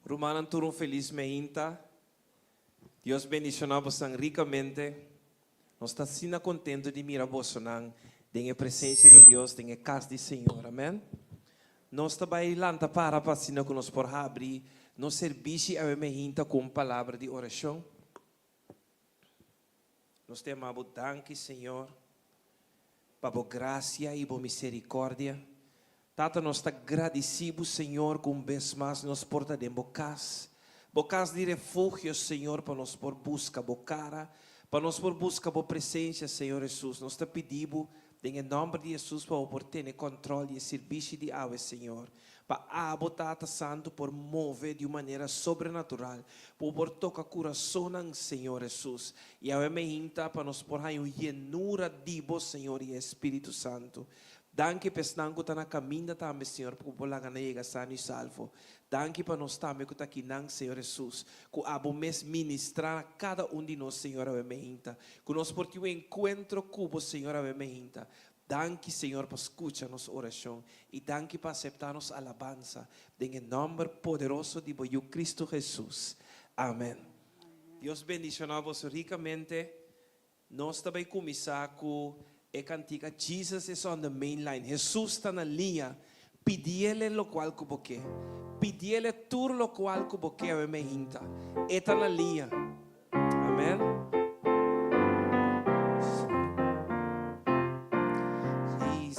Rumannan tur un felis meinta. Dios bendiciona bosonan ricamente. Nos ta asina contento di mira bosonan den e presencia di Dios den e cas di Señor. Amen. Nos ta bay lanta para pa asina cu nos por habri nos servicio awe meinta cu un palabra di oracion. Nos ta yama bo danki, Señor, pa bo gracia y bo misericordia. Tata, nos ta gradici bo, Señor, cu un bes mas nos por ta den bo cas, bo cas di refugio, Señor, pa nos por busca bo cara, pa nos por busca bo presencia, Señor Jesus. Nos ta pidi bo den e nomber di Jesus pa bo por tene control di e sirbishi di awe, Señor. Pa abo, Tata Santu, por move di un manera sobrenatural, pa bo por toka kurasonnan, Señor Hesus. I awe meinta pa nos por haña un yenura di bo, Señor, i e Spiritu Santu. Danki pa esnan ku ta na kaminda tambe, Señor, pa ku bo por laga nan yega sano i salvo. Danki pa nos tambe ku ta akinan, Señor Hesus, ku abo mes ministrá na kada un di nos, Señor, awe meinta. Ku nos por tin un enkuentro ku bo, Señor, awe meinta. Danki Señor pa scucha nos oracion y danki pa acepta nos alabansa den e nomber poderoso di bo Yu Cristo Jesus. Amen. Dios bendiciona boso ricamente. Nos ta bay cuminsa cu e cantica Jesus is on the main line. Jesus ta na liña. Pidiele locual cu bo ke. Pidiele tur locual cu bo ke awe mehinta. E ta na liña. Amen.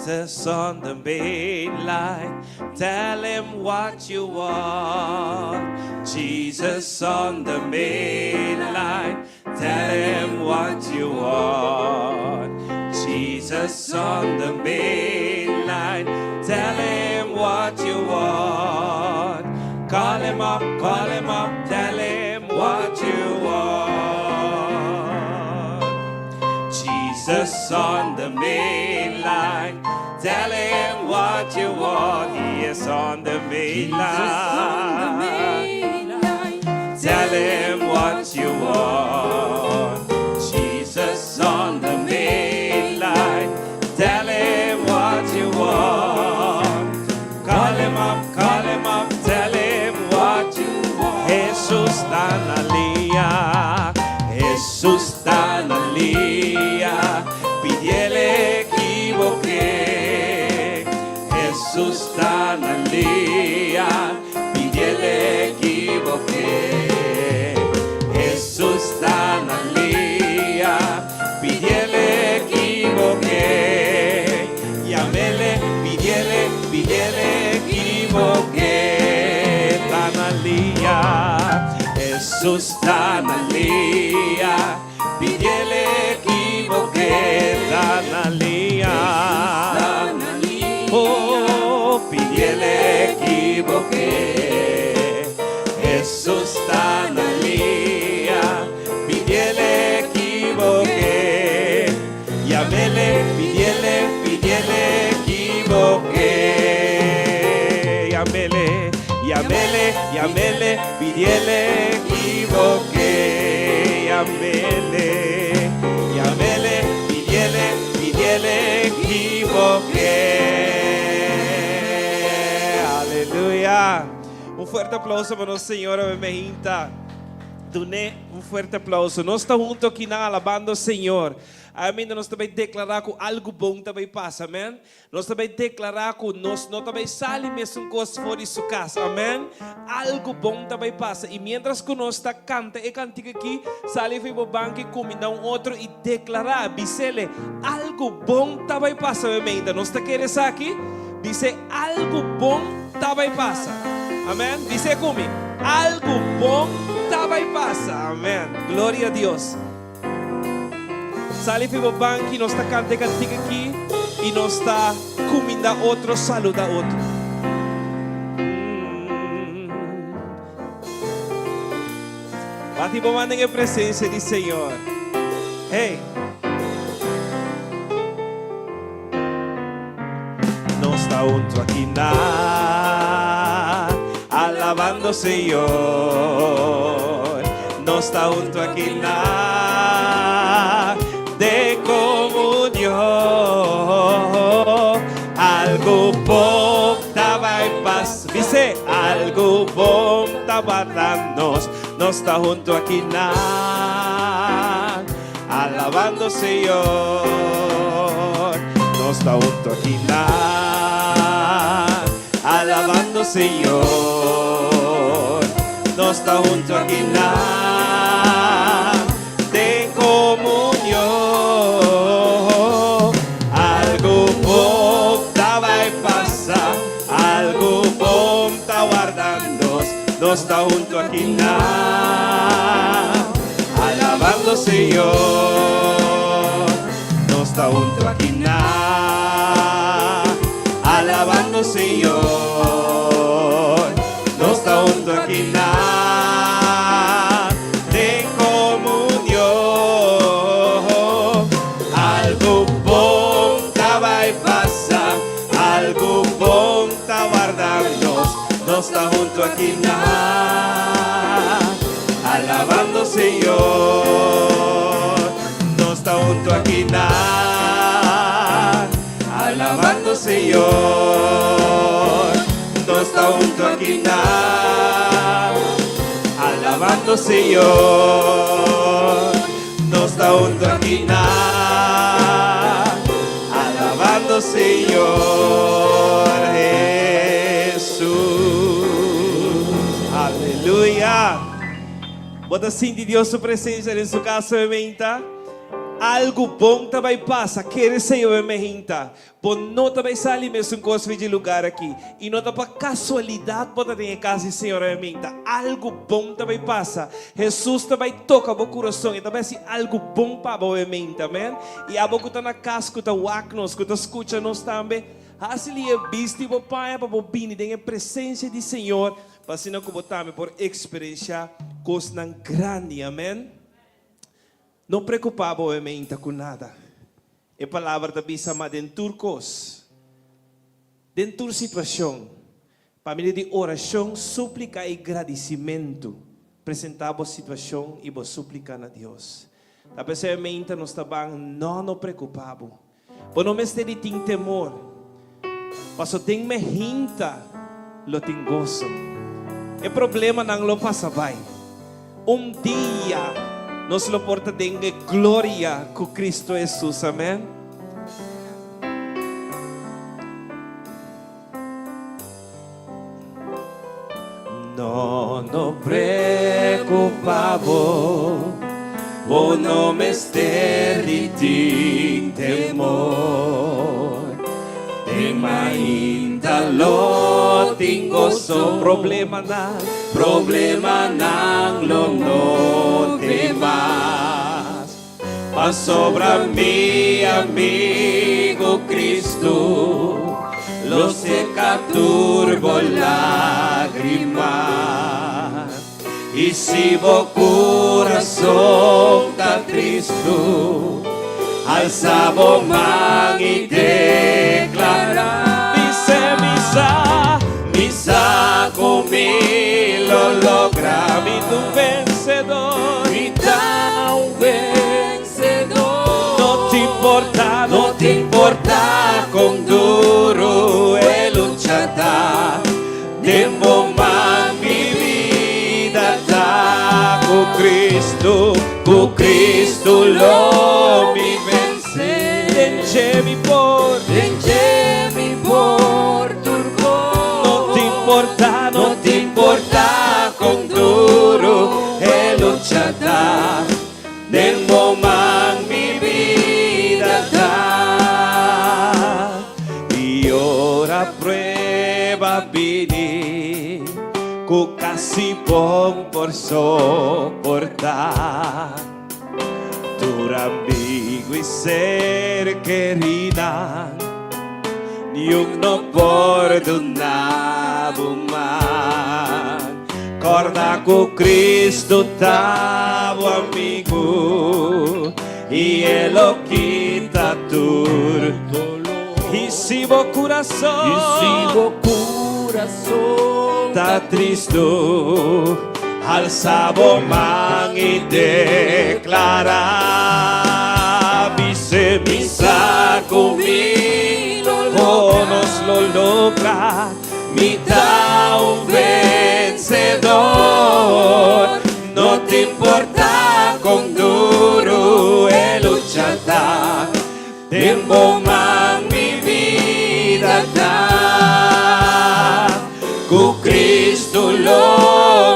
Jesus on the main line, tell him what you want. Jesus on the main line, tell him what you want. Jesus on the main line, tell him what you want. Call him up, call him up, tell him what you want. Jesus on the main line, tell him what you want. He is on the main line. Tell him what you want. Jesus on the main line. Tell him what you want. Call him up, call him up, tell him what you want. Jesus ta na liña, Jesus ta na liña, pidiele ki bo ke. Jesus ta na liña, pidiele ki bo ke. Jesus ta na liña, pidiele ki bo ke. Yamele, pidiele, pidiele ki bo ke. Ta na liña, Jesus ta na liña, pidiele ki bo ke. Ta na liña, oh, pidiele ki bo ke. Jesus ta na liña, pidiele ki bo ke. Yamele, pidiele, pidiele ki bo ke. Yamele, yamele, yamele, pidiele ki bo ke. Yamele, yamele, pidiele, pidiele ki bo ke. Aleluya. Un fuerte aplauso pa nos Señor awe meinta. Dun'é un fuerte aplauso. Nos ta hunto akinan alabando Señor. Amen. Nos ta bay declara cu algo bon ta bay pasa. Amen. Nos ta bay declara cu nos no ta bay sali mesun cos for di su cas. Amen. Algo bon ta bay pasa. Y mientras cu nos ta canta e cantica aki, sali for bo banki, cuminda un otro y declara, bisele, algo bon ta bay pasa. Amen. Nos ta kere esaki? Bis'é, algo bon ta bay pasa. Amen. Bis'é cu mi, algo bon ta bay pasa. Amen. Gloria a Dios. Sali fi bo banki, nos ta canta e cantica aki y nos ta cuminda otro, saluda otro. Bati bo man den e presencia di Señor. Hey. Nos ta hunto aki na alabando Señor. Nos ta hunto aki na den comunion. Algo bon ta bay pasa. Bis'é, algo bon ta. ta warda nos, nos ta hunto aki nan, alabando Señor. Nos ta hunto aki nan, alabando Señor. Nos ta hunto aki nan, den comunion. Algo bon ta bay pasa, algo bon ta warda nos, nos ta hunto aki nan, alabando Señor. Nos ta hunto aki nan, alabando Señor. Nos ta hunto aki nan, den comunion. Algo bon ta bay pasa, algo bon ta warda nos, nos ta hunto aki nan, alabando Señor. Nos ta hunto aki nan, alabando Señor. Nos ta hunto aki nan, alabando Señor. Nos ta hunto aki nan, alabando Señor Jesus. Aleluya. Bo ta sinti Dios su presencia den su cas awe meinta? Algo bon ta bay pasa, kere esey awe meinta. Bo no ta bay sali mesun cos for dje lugar aki. Y no ta pa casualidad bo ta den e cas di Señor awe meinta. Algo bon ta bay pasa. Jesus ta bay toca bo curason. E ta bay haci algo bon pa bo awe meinta. Amen. Y abo cu ta na cas, cu ta wak nos, cu ta scucha nos tambe, haci li e bisti bo paña pa bo bini den e presencia di Señor, pa asina cu bo tambe por experiencia cosnan grandi. Amen. No preocupa bo awe meinta cu nada. E palabra ta bisa ma den tur kos, den tur situashon, pa medio di orashon, súplika i gradisimentu, presentá bo situashon i bo súplika na Dios. Ta p'esei e meinta nos ta ban no no preokupá bo. Bo no mester di tin temor, paso den mehinta lo tin goso. E problemanan lo pasa bai. Un dia nos lo por ta den e gloria cu Cristo Jesus. Amen. No, no preocupa bo, bo no mester di tin temor. Den mainta lo tin goso. Problemanan, problemanan lo no tin mas. Pasobra mi amigo Cristo lo seca tur bo lagrima. I si bo kurason ta tristu, alsa bo man i deklará. Bis'é, Mi sa, mi sa ku mi lo logra, mi ta un vensedor. Mi ta un vensedor. No ta importá, no ta importá kon duru e lucha ta. Den bo man mi bida ta. Ku Cristo, ku Cristo lo mi vense. Den dje mi por, den dje mi por tur kos. No ta importa, no ta importa kon duru e lucha ta. Den bo man mi bida ta. I ora prueba bini ku kasi bon por soportá, tur amigu i ser kerinan niun no por duna bo man. Kòrda ku Kristu ta bo amigu i e lo kita tur doló. I si bo kurason, I si bo kurason ta tristu, halsa bo man i deklará, Bis'é, Mi sa ku mi lo logra, nos lo logra. Mi ta un vencedor. kon duru e lucha ta, den bo man mi bida ta. Ku Cristo lo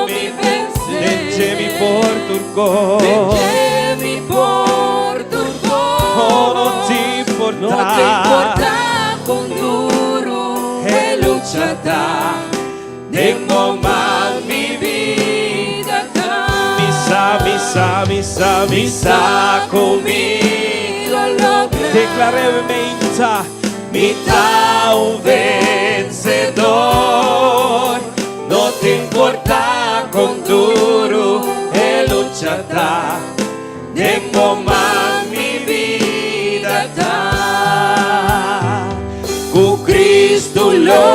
mi vense. Den dje mi por tur kos. Den dje mi por tur kos. Oh, no t'importá. No t'importá kon duru e lucha ta. Den bo man mi bida ta. Mi sa, mi sa, mi sa, mi sa ku mi lo logra. Deklar'é meinta, mi ta un vensedor. No t'importá kon duru e lucha ta. Den bo man mi bida ta. Ku Cristo lo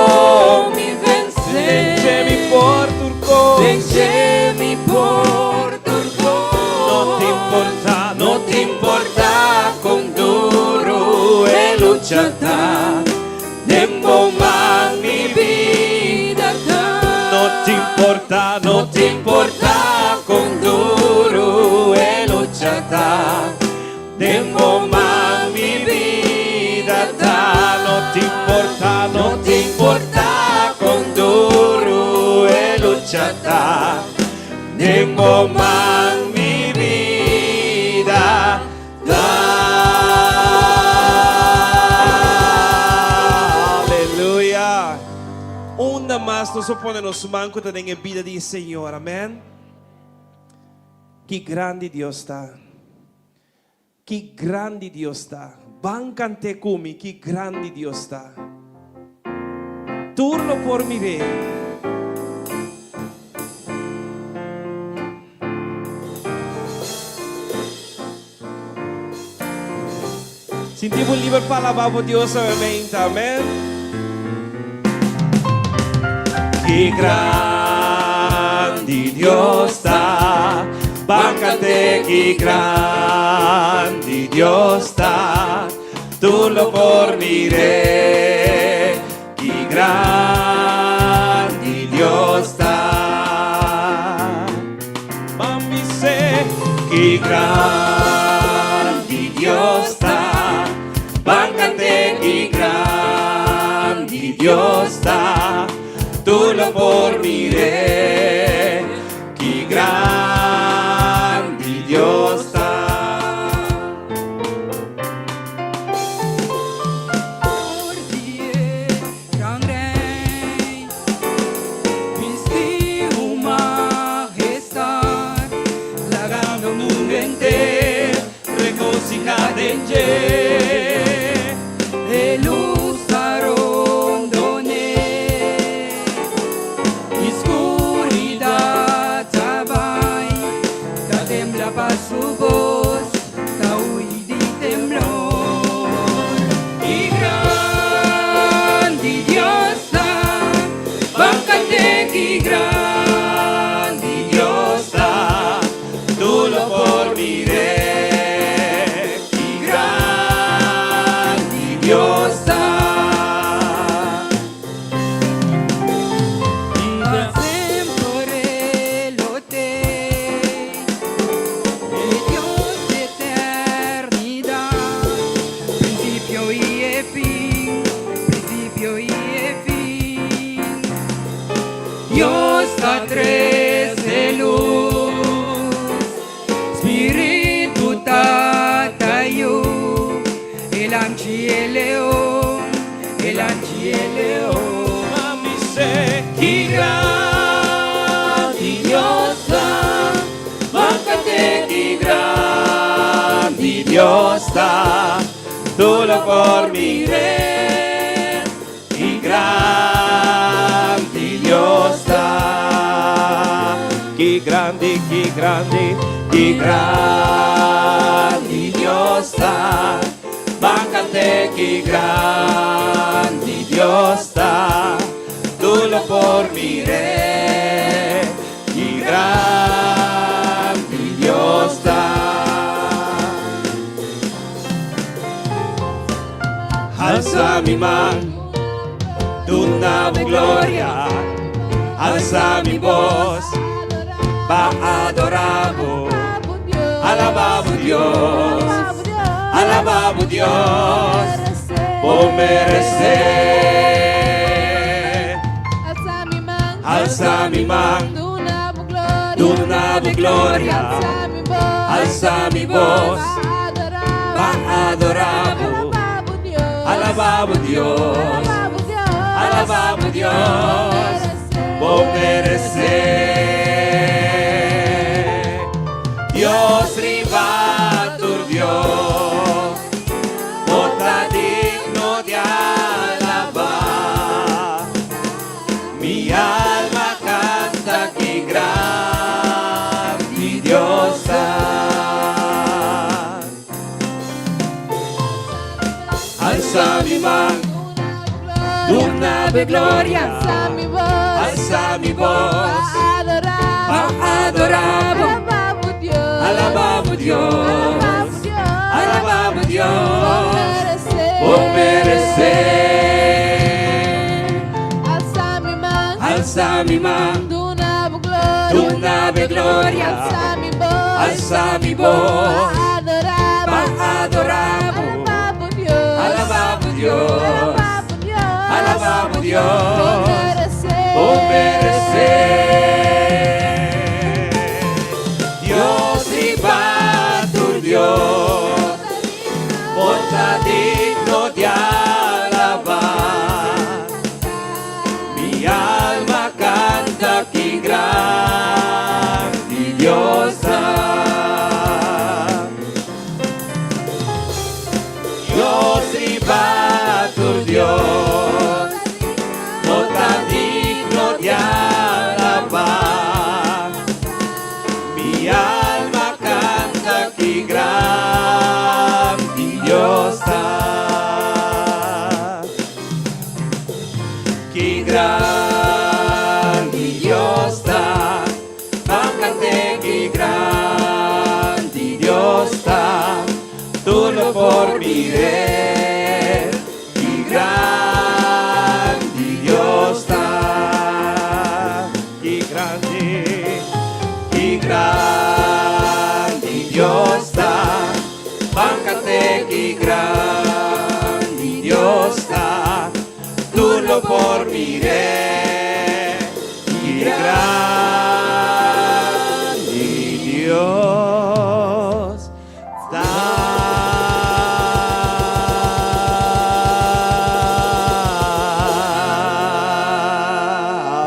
mi vense. Den dje mi por tur kos. Den dje mi por tur kos. No t'importá, no t'importá kon duru e lucha ta. Den bo man mi bida ta. No t'importá, no t'importá kon duru e lucha ta. Den bo man mi bida ta. No t'importá, no t'importá kon duru e lucha ta. Den bo man mi bida ta. Aleluya. Unda mas nos a pone nos man ku ta den e bida di e Señor. Amen. Ki grandi Dios ta. Ki grandi Dios ta. Ban kant'é ku mi, ki grandi Dios ta. Tur lo por mir'é. Sinti bo liber pa alabá bo Dios awe meinta. Amen. Ki grandi Dios ta, ban kant'é ki grandi Dios ta, tur lo por mir'é, ki grandi Dios ta. Ban bis'é ki grandi Dios ta, ban kant'é ki grandi Dios ta, tur lo por mir'é, ki grandi Dios ta. Por di e gran Rei, bisti un mahestat, lagando mundu henter regosihá den dje. E lus ta rondon'é, i skuridat ta bai, ta tembla pa su bos, ta hui di temblor. Ki grandi Dios ta, ban kant'é ki grandi Dios ta, tur lo por mir'é, ki grandi Dios ta. Pa semper e lo t'ei, e Dios di eternidat, prinsipio i e fin, prinsipio i e fin. Dios ta trese lus, Spiritu Tata Yu, e Lamchi e Leon, e Lamchi e Leon. Ban bis'é ki grandi Dios ta, ban kant'é ki grandi Dios ta, tur lo por mir'é, ki grandi Dios ta. Ki grandi, ki grandi, ki grandi Dios ta, ban kant'é ki grandi Dios ta, tur lo por mir'é, ki grandi Dios ta. Alsa mi man, duna bo gloria, alsa mi bos, pa adorá bo. Alabá bo Dios, alabá bo Dios, bo meresé. Alsa mi man, duna bo gloria, alsa mi bos, pa adorá bo, alabá bo Dios, alabá bo Dios, bo meresé. Dios riba tur Dios, bo ta digno di alabá. Mi alma kanta ki grandi Dios ta. Alsa mi man, duna bo gloria, alsa mi bos, pa adorá bo, alabá bo Dios, alabá bo Dios, bo meresé. Alsa mi man, duna bo gloria, alsa mi bos, pa adorá bo, alabá bo Dios, alabá bo Dios, bo meresé. Dios riba tur Dios, bo ta digno di alabá. Mi alma kanta ki grandi Dios ta. Dios riba tur Dios, bo ta digno di alabá. Mi alma kanta ki grandi Dios ta. Ki grandi Dios ta, ban kant'é ki grandi Dios ta, tur lo por mir'é. Ki grandi Dios ta, ki grandi, ki grandi Dios ta, ban kant'é ki grandi Dios ta, tur lo por mir'é. Ki grandi Dios ta.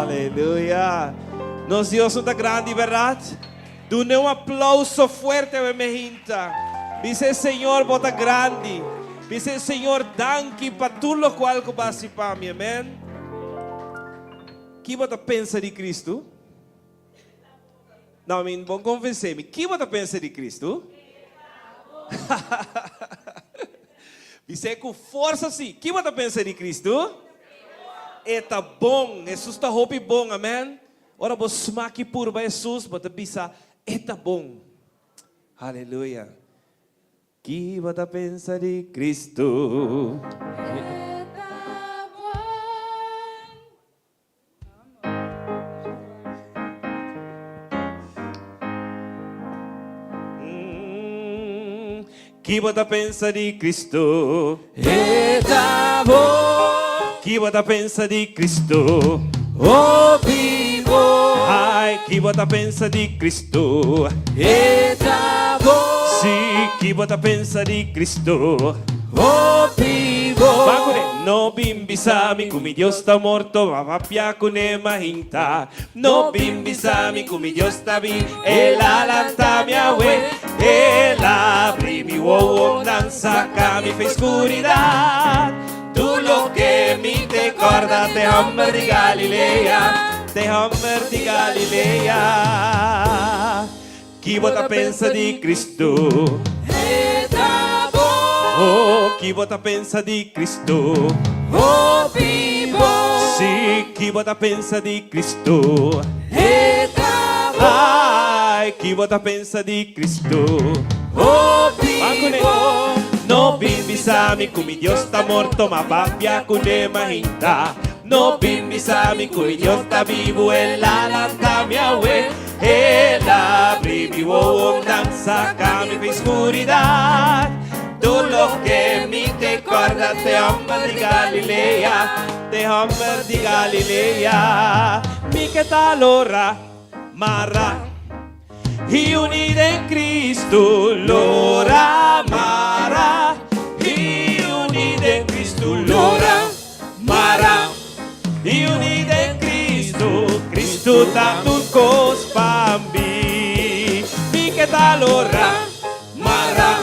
Aleluya. Nos Dios no ta grandi, bèrdat? Dun'é un aplouso fuerte awe mainta. Bisa Señor, bo ta grandi. Bisa Señor, danki pa tur lokual ku bo a hasi pa mi. Amèn. Ki bo ta pensa di Kristu? No, mi bon konvensé mi. Ki bo ta pensa di Kristu? Bis'é ku forsa si. Ki bo ta pensa di Kristu? E ta bon. Hesus ta hopi bon. Amèn. Ora bo smak i purba Hesus, bo ta bisa, E ta bon. Aleluya. Ki bo ta pensa di Kristu? E ta bon. Ki bo ta pensa di Kristu? E ta bon. Ki bo ta pensa di Kristu? Hopi bon. Ai, ki bo ta pensa di Kristu? E ta bon. Si, ki bo ta pensa di Kristu? Hopi bon. Ban kuné. No bin bisa mi ku mi Dios ta morto, m'a papia kuné mainta. No bin bisa mi ku mi Dios ta bibu, El a lanta mi awe. El a abri mi wowonan, saka mi fei skuridat. Tur loke mi te kòrda t'e hòmber di Galilea, t'e hòmber di Galilea. Ki bo ta pensa di Kristu? E ta bon. Oh, ki bo ta pensa di Kristu? Hopi bon. Sí, ki bo ta pensa di Kristu? E ta bon. Ai, ki bo ta pensa di Kristu? Hopi bon. No bin bisa mi ku mi Dios ta morto, m'a papia kuné mainta. No bin bisa mi ku mi Dios ta bibu, El a lanta mi awe. El a habri mi wowonan, saka mi fen skuridat. Tur loke mi ke kòrda t'e hòmber di Galilea, t'e hòmber di Galilea. Mi ke ta lora, mara i uní den Kristu, lora, mara i uní den Kristu, lora, mara i uní den Kristu. Kristu ta tur kos pa mi. Mi ke ta lora, mara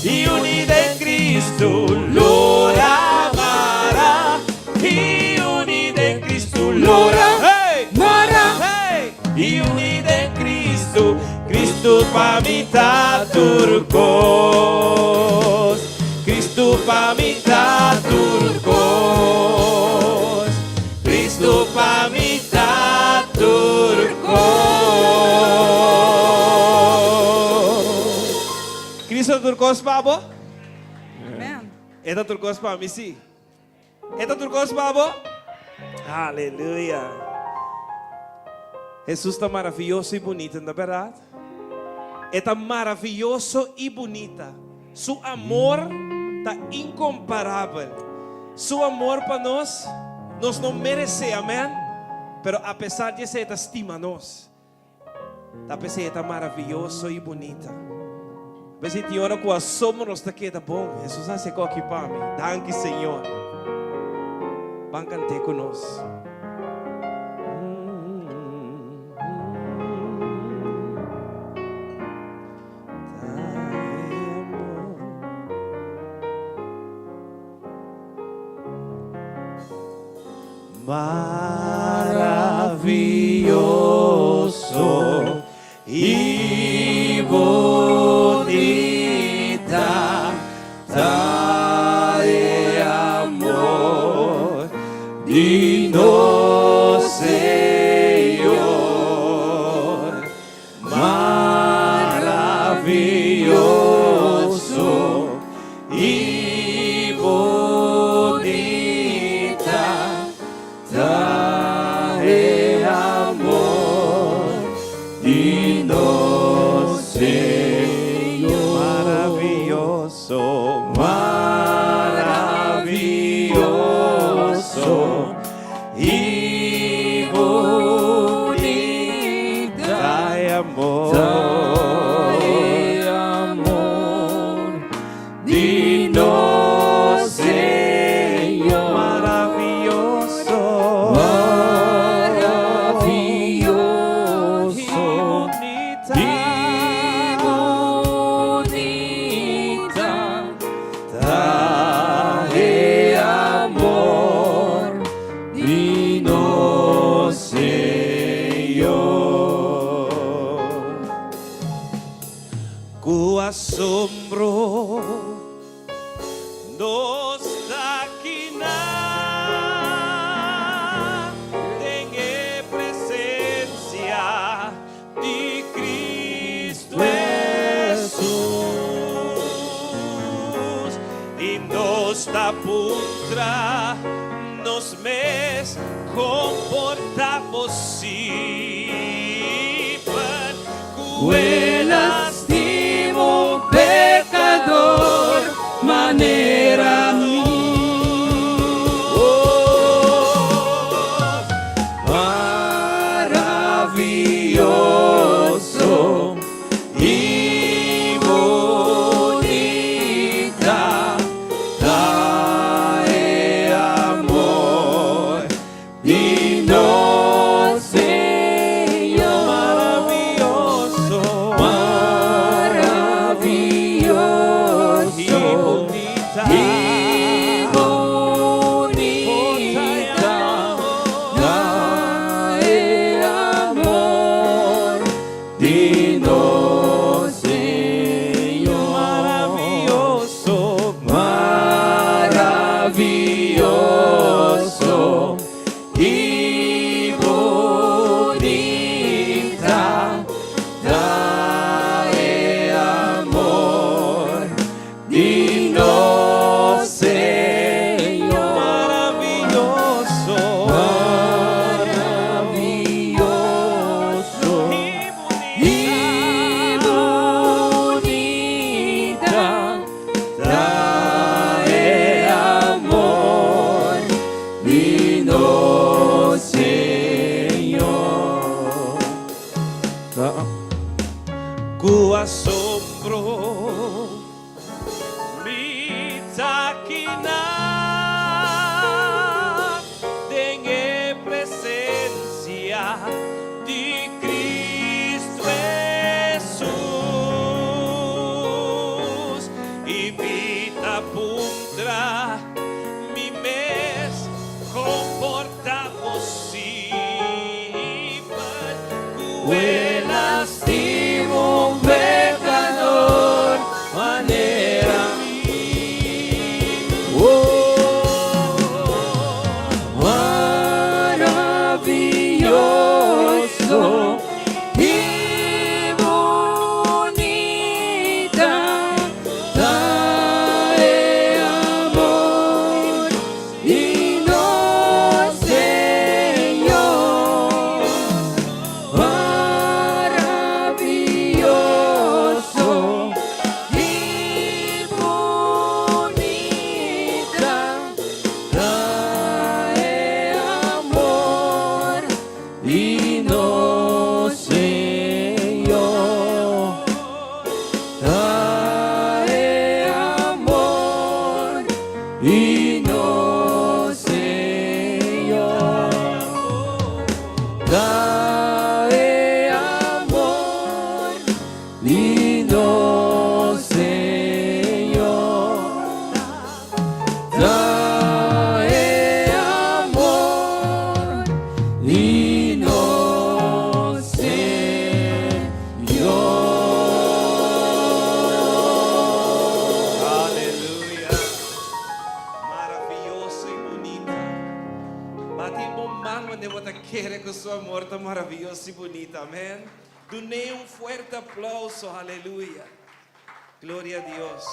i uní den Kristu, lora, mara i uní den Kristu, lora, hey, Mara. Hey, i uní den Kristu. Kristu pa mi ta tur kos. Kristu pa mi ta tur kos. Kristu pa mi ta tur kos. Kristu ta tur kos pa bo? Amen. E ta tur kos pa mi, sí. E ta tur kos pa bo? Aleluya. Hesus ta maravioso i bunita, no ta bèrdat? E ta maravioso i bunita. Su amor ta inkomparabel. Su amor pa nos, nos no meresé, amèn? Pero apesar di esei e ta stima nos. Ta p'esei e ta maravioso i bunita. P'esei tin ora ku asombro nos ta keda bon, Hesus a hasi e koki pa mi. Danki Señor. Ban kant'é ku nos. Maravioso i bunita ta e amor di nos Señor. Maravioso i bunita ta e amor di nos Señor. Maravioso, maravioso i bunita ta e amor. Ta e amor di nos Señor. Maravioso. Maravioso I bunita. I bunita ta e amor di nos Señor. Ku asombro nos ta akinan den e presensia di Kristu Hesus i nos ta puntra nos mes kon por ta posibel ku El a stima un pekador manera mi. Oh, Maravioso i bunita ta e amor di nos Señor. Maravioso. Ku asombro mi ta kinan den e presensia di Kristu Hesus i mi ta puntra mi mes kon por ta posibel ku El a stima un pekador manera mi. Oh, Maravioso i bunita ta e amor di nos Señor. Maravioso i bunita ta e amor di nos Señor. Ta e amor di nos Señor. Ta e amor di nos Señor. Ta e amor di nos Señor. Aleluya. Maravioso i bunita. Bati bo man unda bo ta kere ku su amor ta maravioso i bunita. Amèn. Dun'é un fuerte aplouso. Aleluya. Gloria na Dios.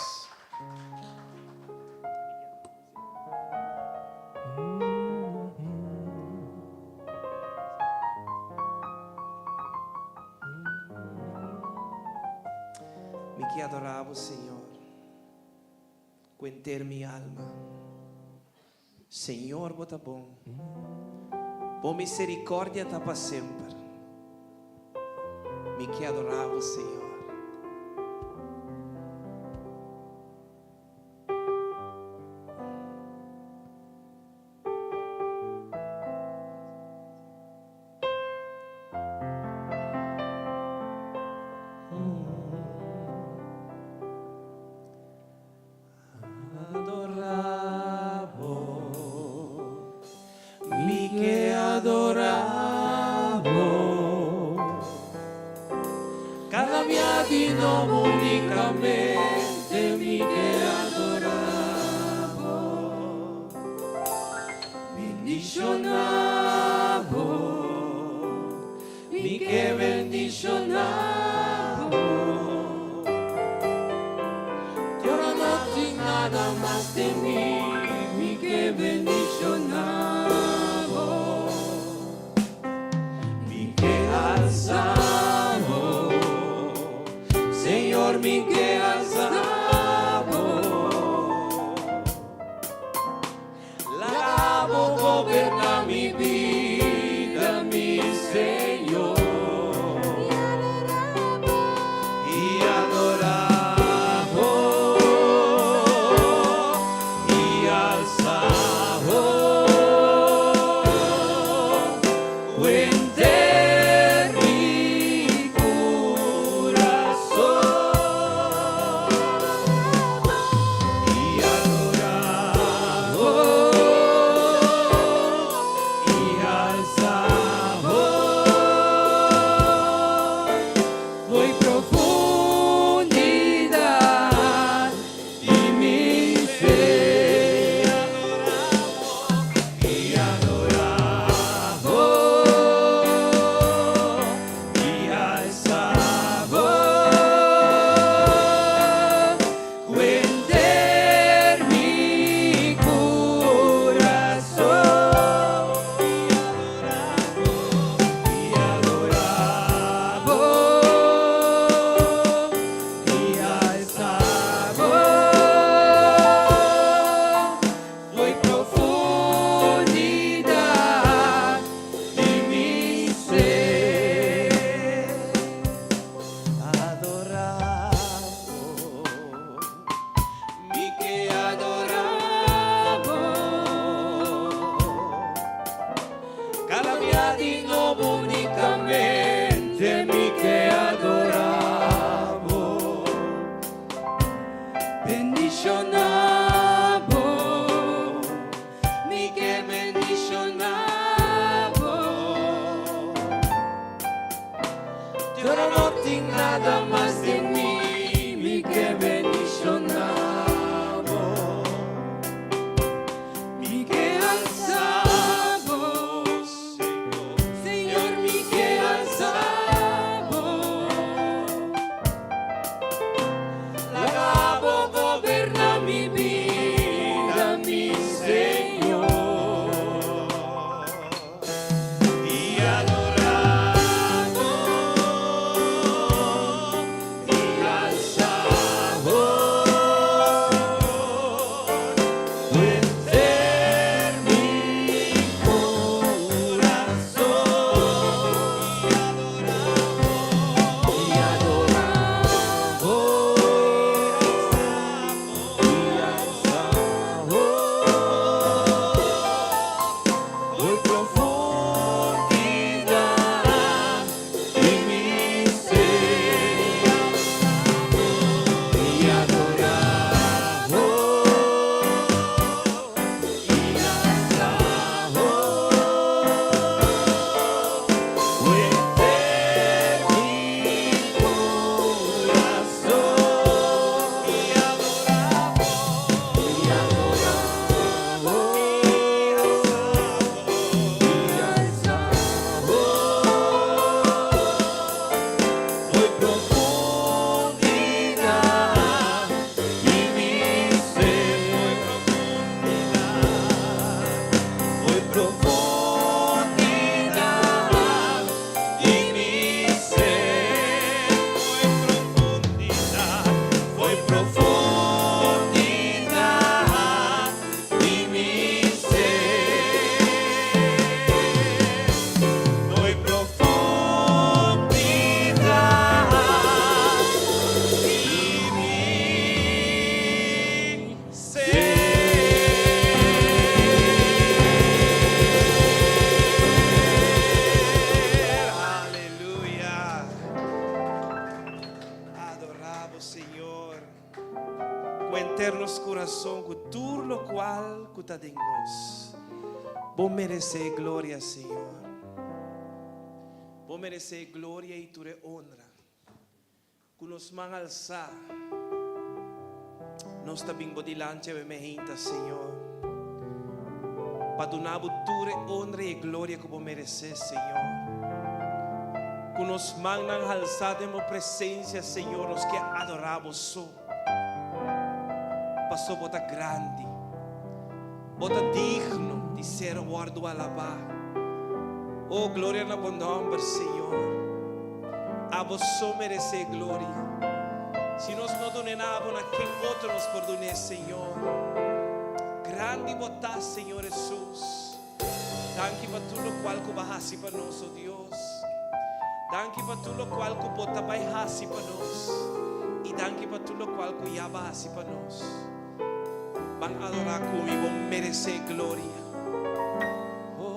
Mi ke adorá Señor. Ku henter mi alma. Señor, bo ta bon. Bo miserikòrdia ta pa semper. Mi ke adorá Señor. Adorá bo, mi ke adorá bo. Kada dia di nobo únikamente mi ke adorá bo. Bendishoná bo, mi ke bendishoná bo. Awor no tin nada mas den mi, mi ke bendishoná bo. Mi ke alsa bo, Señor, mi ke alsa bo. Laga bo goberná mi bida, mi Señor. I adorá bo, i alsa bo. Ku henter mi kurason. Señor, ku henter nos kurason, ku tur lokual ku ta den nos. Bo meresé gloria, Señor. Bo meresé gloria i tur e honra. Ku nos man alsá, nos ta bin bo dilanti awe meinta, Señor, pa duna bo tur e honra i e gloria ku bo meresé, Señor. Ku nos mannan halsá den bo presensia, Señor, nos ke adorá bo so, paso bo ta grandi, bo ta digno di ser wòrdu alabá. O, gloria na bo nòmber, Señor. Abo so meresé gloria. Si nos no dun'é na abo, na ken otro nos por dun'é, Señor? Grandi bo ta, Señor Hesus. Danki pa tur lokual ku bo a hasi pa nos, o Dios. Danki pa tur lokual ku bo ta bai hasi pa nos. I danki pa tur lokual ku ya bo a hasi pa nos. Ban adorá ku mi, bo meresé gloria. Oh.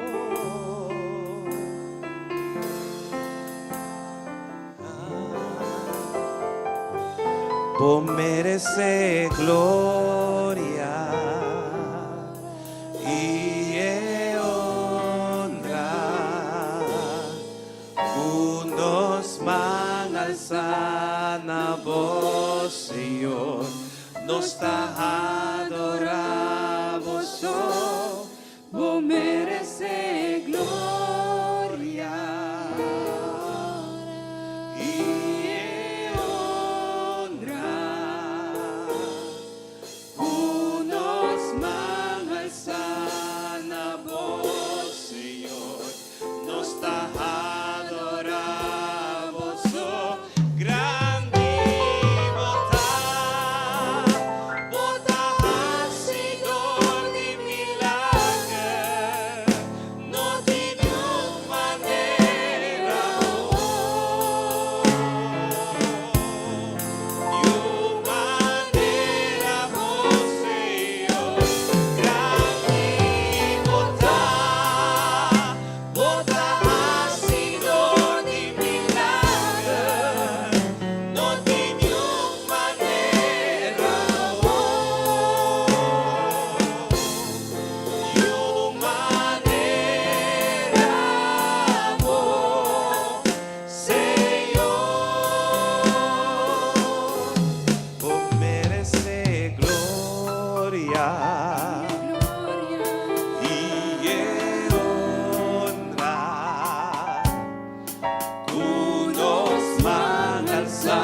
Bo meresé gloria i e honra ku nos man alsá na bo, Señor. Nos ta adorá bo so. Bo meresé gloria i e honra ku nos man alsá na bo, Señor. Nos ta adorá bo so. Grandi bo ta, bo ta hasidor di milager, no tin un manera bo, niun manera bo, Señor. Grandi bo ta, bo ta hasidor di milager, no tin un manera bo, niun manera bo, Señor. Bo meresé gloria Gloria i honra ku nos man alsá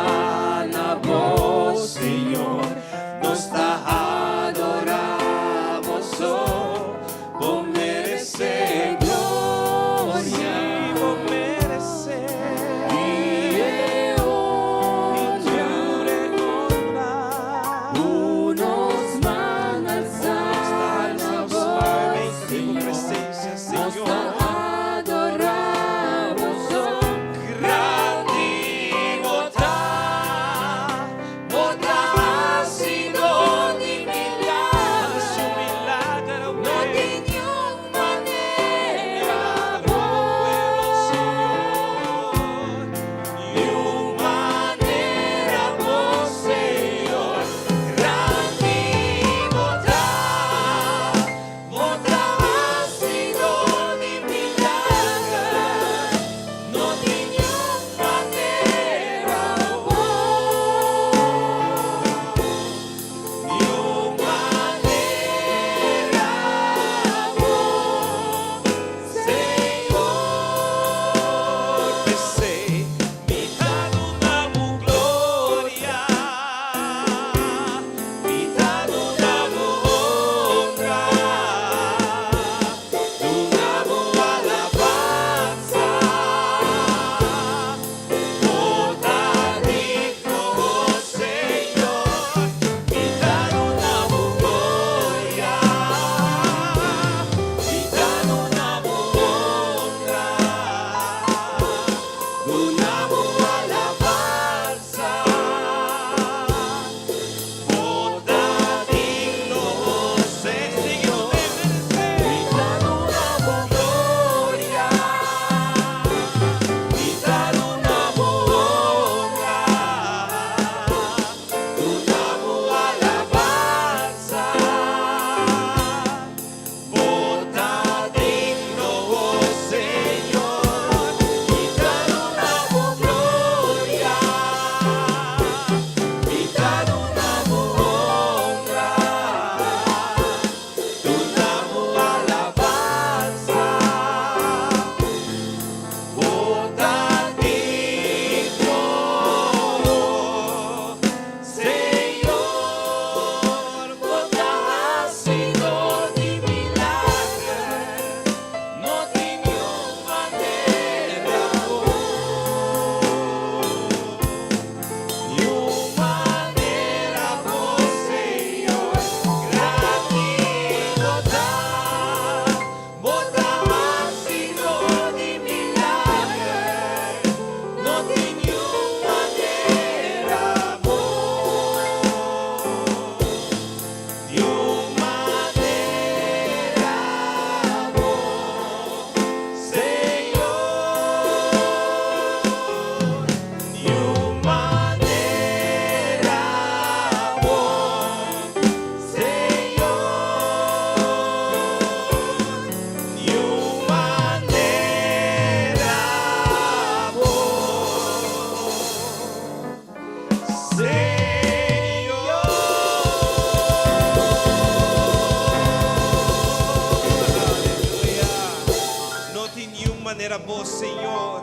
na bo, Señor. Nos ta adorá bo so. Bo meresé gloria bo meresé i honra honra ku nos man alsá na bo, Señor. Presensia, Nos Señor. Ta adorá bo so. Grandi bo ta, bo ta. manera Bo, Señor.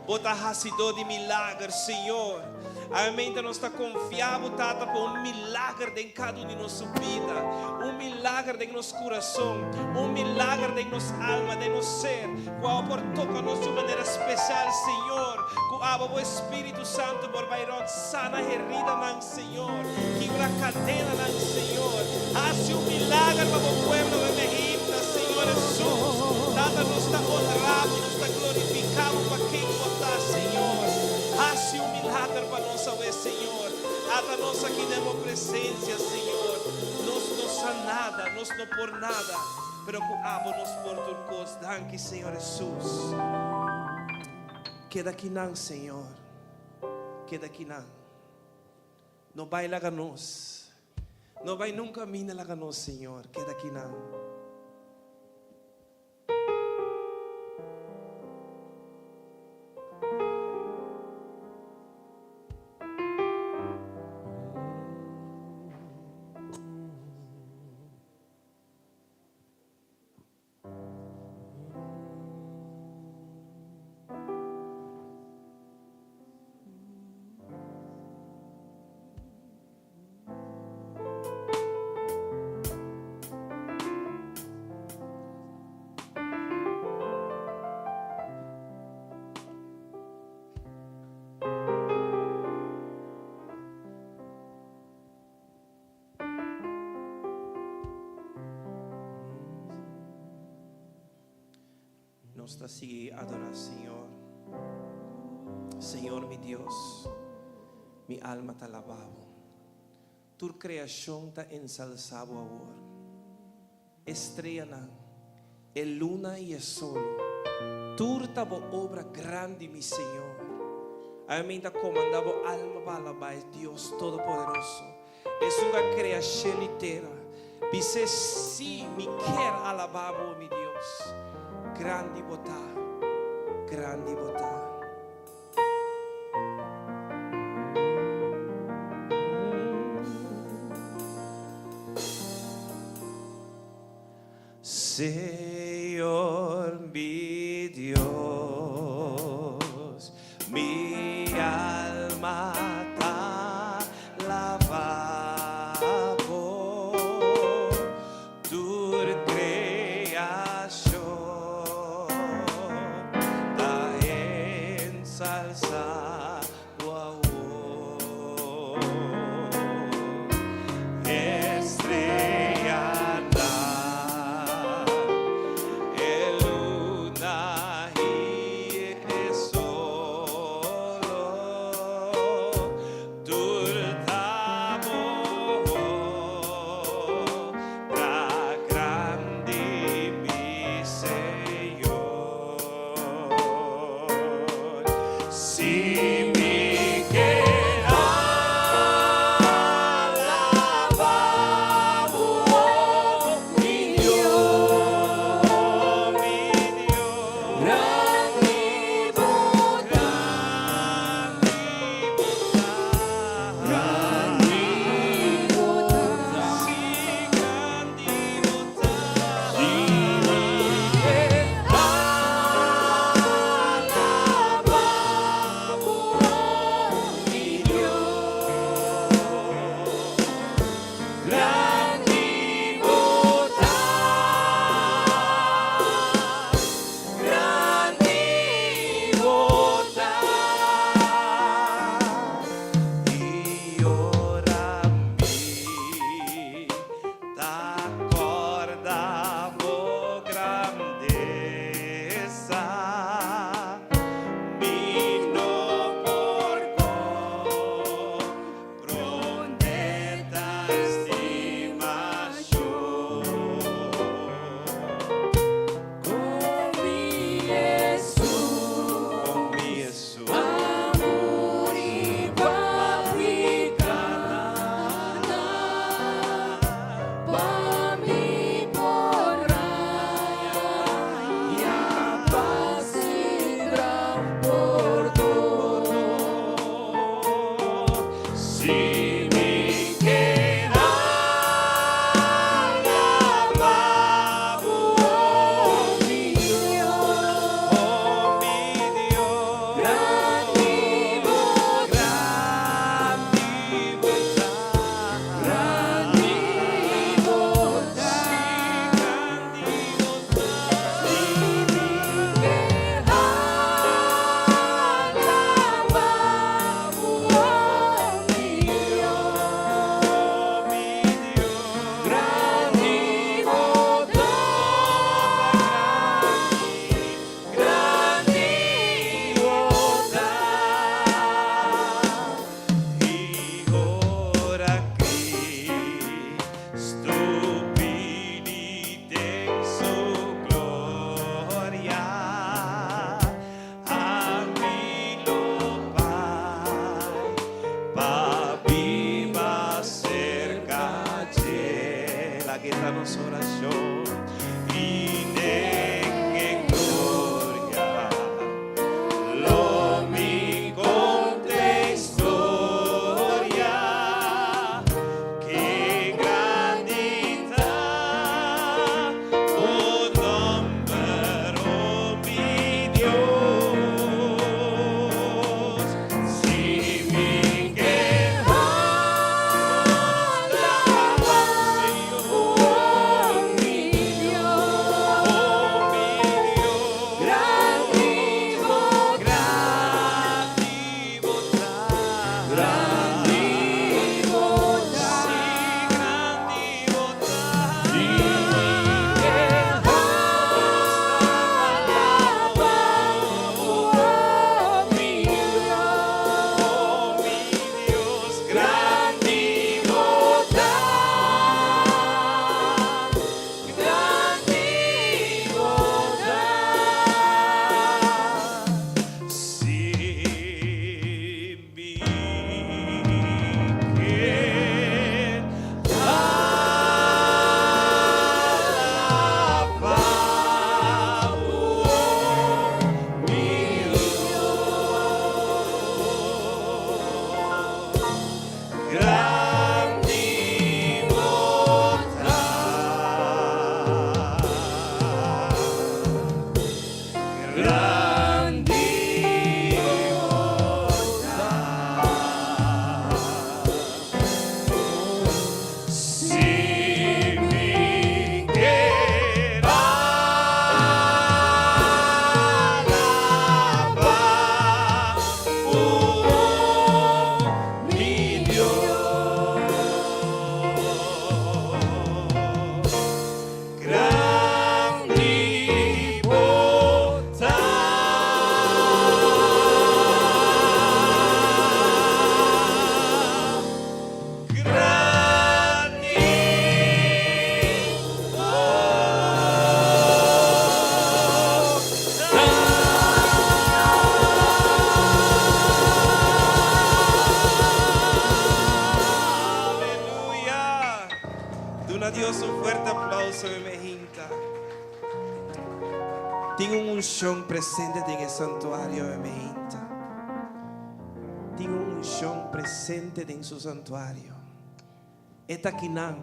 Bo ta hasidó di milager, Señor. Awe nos ta konfia Bo, Tata, pa un milager den kada un di nos bida, un milager den nos kurason, un milager den nos alma, den nos ser, ku Abo por toka nos di un manera spesial, Señor. Ku Abo, Bo Spiritu Santu, por bai rònt sana heridanan, Señor. Kibra kadenanan, Señor. Hasi un milager pa Bo pueblo awe mainta, Señor Hesus. Tata, nos ta honra Bo, nos ta glorifiká Bo pa ken Bo ta, Señor. Hasi un milager pa nos awe, Señor. Ata nos aki den Bo presensia, Señor. Nos no sa nada, nos no por nada, pero ku Abo nos por tur kos. Danki, Señor Hesus. Keda akinan, Señor. Keda akinan. No bai laga nos. No bai nunka mina laga nos, Señor. Keda akinan. Nos ta sigui adorá Señor. Señor mi Dios, mi alma ta alabá Bo. Tur kreashon ta ensalsá Bo awor. E streanan, e luna i e solo, tur ta Bo obra grandi, mi Señor. Ami ta komandá bo alma pa alabá e Dios Todopoderoso, Esun ku a krea shelu i tera. Bis'é, Sí, mi kier alabá Bo, mi Dios. Grandi Bo ta, grandi Bo ta. Señor mi Dios, mi alma ta alabá Bo, tur kreashon ta ensalsá Bo awor. Estrellanan, ta nos orashon. I den e gloria lo mi konta e historia. Ki grandi ta bo nòmber, o mi Dios. Si mi ke alabá, Señor, Mi Dios, oh mi Dios, grandi bo grandi bo ta, grandi bo ta. Si, grandi bo ta. Si mi ke alabá, oh mi Dios, Oh mi Dios, grandi bo ta, grandi bo ta. Si mi ke alabá, oh mi Dios, grandi bo ta. Grandi bo ta. Si mi ke alabá, oh mi Dios, grandi bo ta. Grandi bo ta. Aleluya. Duna Dios un fuerte aplauso, mi hinta. Tin un unshon presente den e santuario, mi hinta. Tin un unshon presente den su santuario. E ta akinan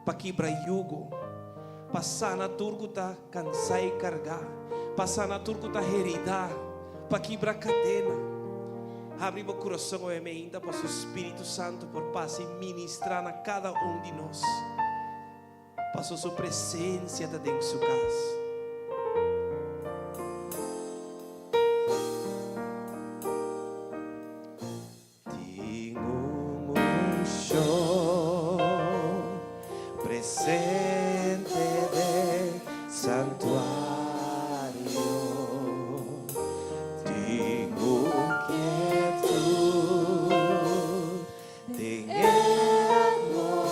pa kibra yugo, pa sana tur ku ta kansá i kargá, pa sana tur ku ta heridá, pa kibra kadena. Habri bo kurason, mi hinta, pa su Spiritu Santu por pasa i ministrá na kada un di nos. Pa su presensia ta den su kas. Tin un unshon presente den santuario. Tin un kietut den atmósfera.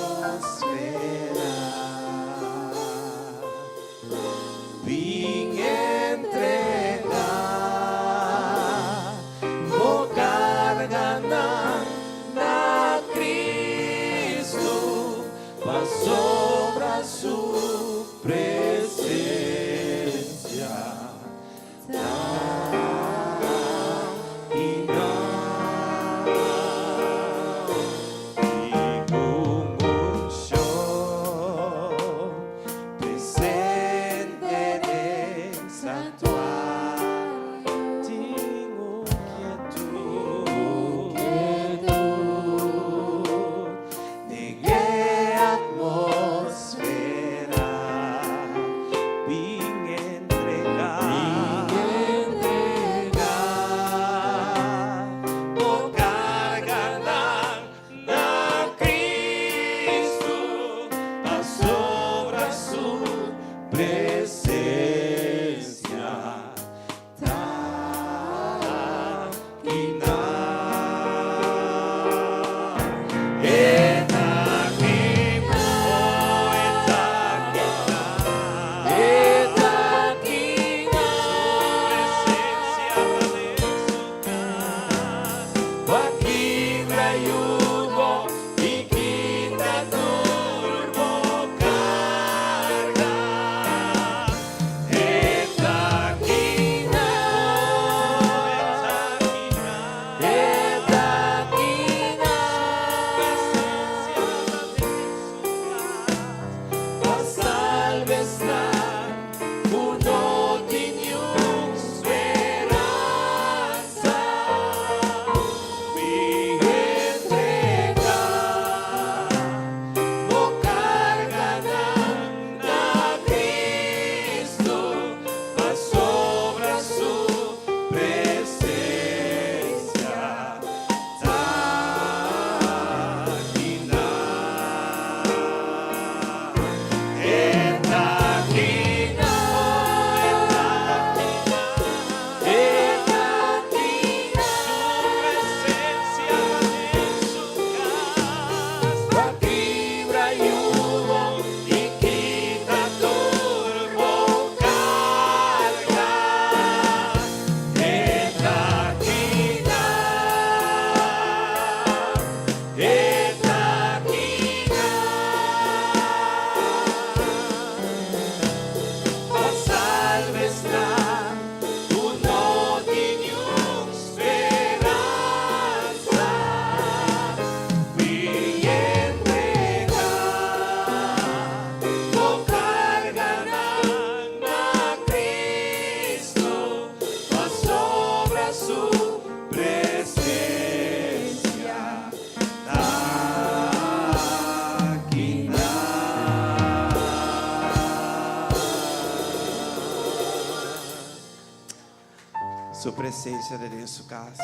presensia den su kas.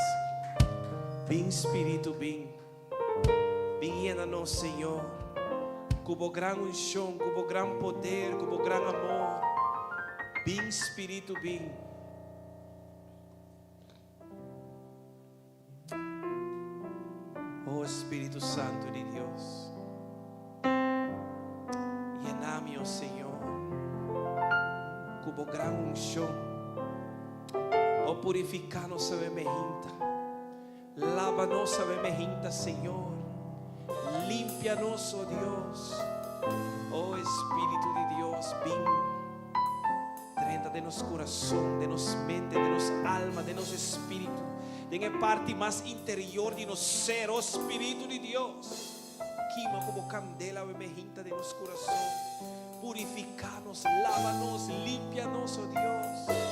Bin Spiritu bin. Bin yena nos Señor ku bo gran unshon, ku bo gran poder, ku bo gran amor. Bin Spiritu bin. Oh Spiritu Santu di Dios, yena mi, oh Señor, ku bo gran unshon. Oh purifiká nos awe mehinta. Laba nos awe mehinta, Señor. Limpia nos, oh Dios. Oh Espíritu di Dios, bin. Drenta den nos kurason, den nos mente, den nos alma, den nos espíritu, den e parti mas interior di nos ser. Oh Spiritu di Dios, kima komo kandela awe mehinta den nos kurason. Purifiká nos, laba nos, limpia nos, oh Dios.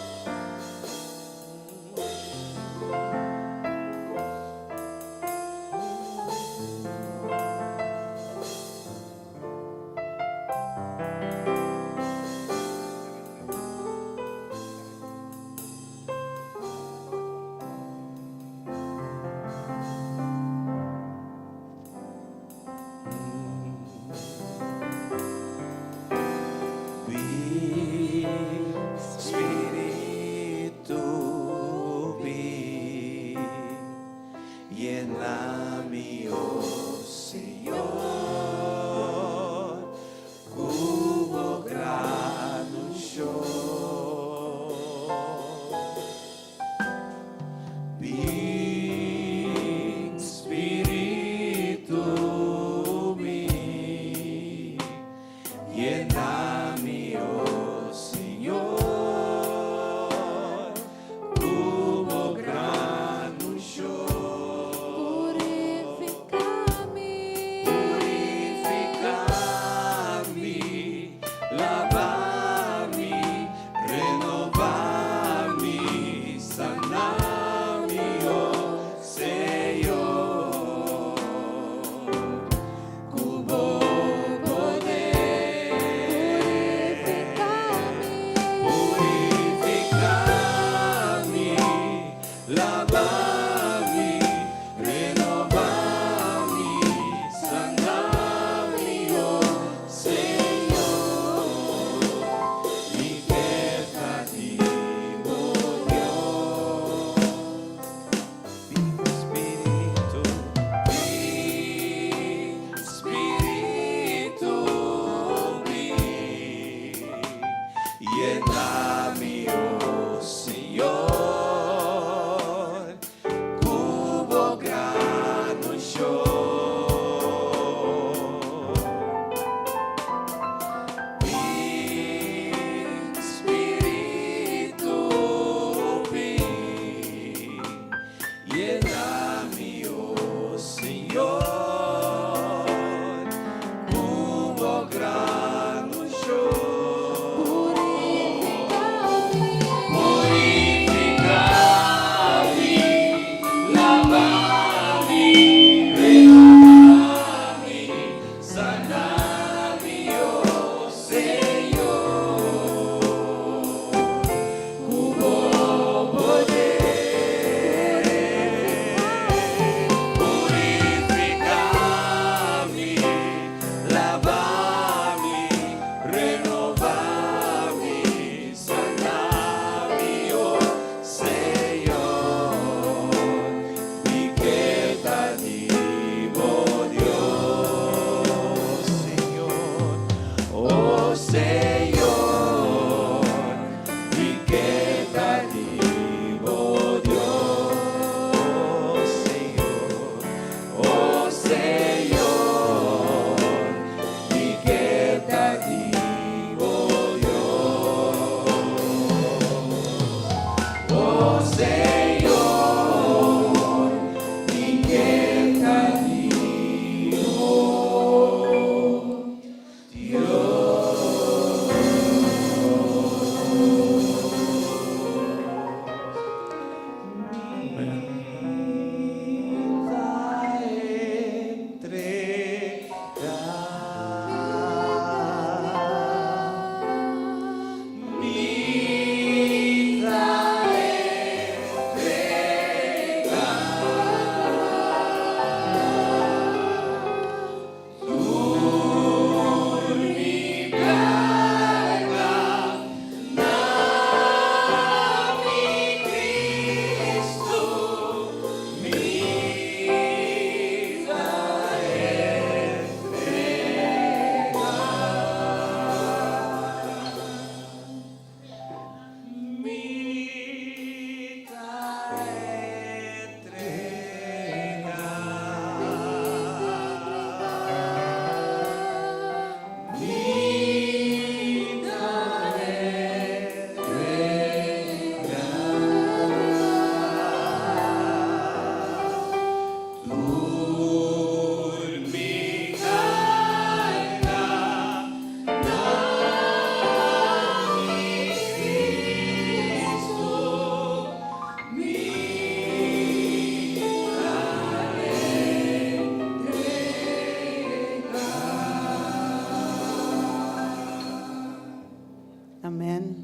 Amen.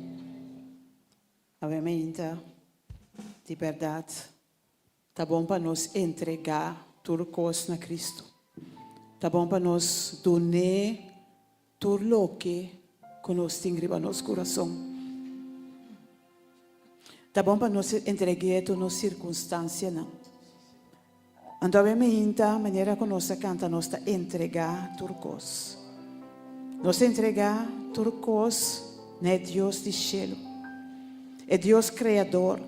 Awe mainta, di berdad, ta bon pa nos entrega tur cos na Cristo. Ta bon pa nos dun'E tur loke cu nos tin riba nos curason. Ta bon pa nos entreg'E tur nos circunstancianan. Anto awe mainta, manera cu nos ta canta, nos ta entrega tur cos. Nos ta entrega tur cos na e Dios di shelu, e Dios Creador,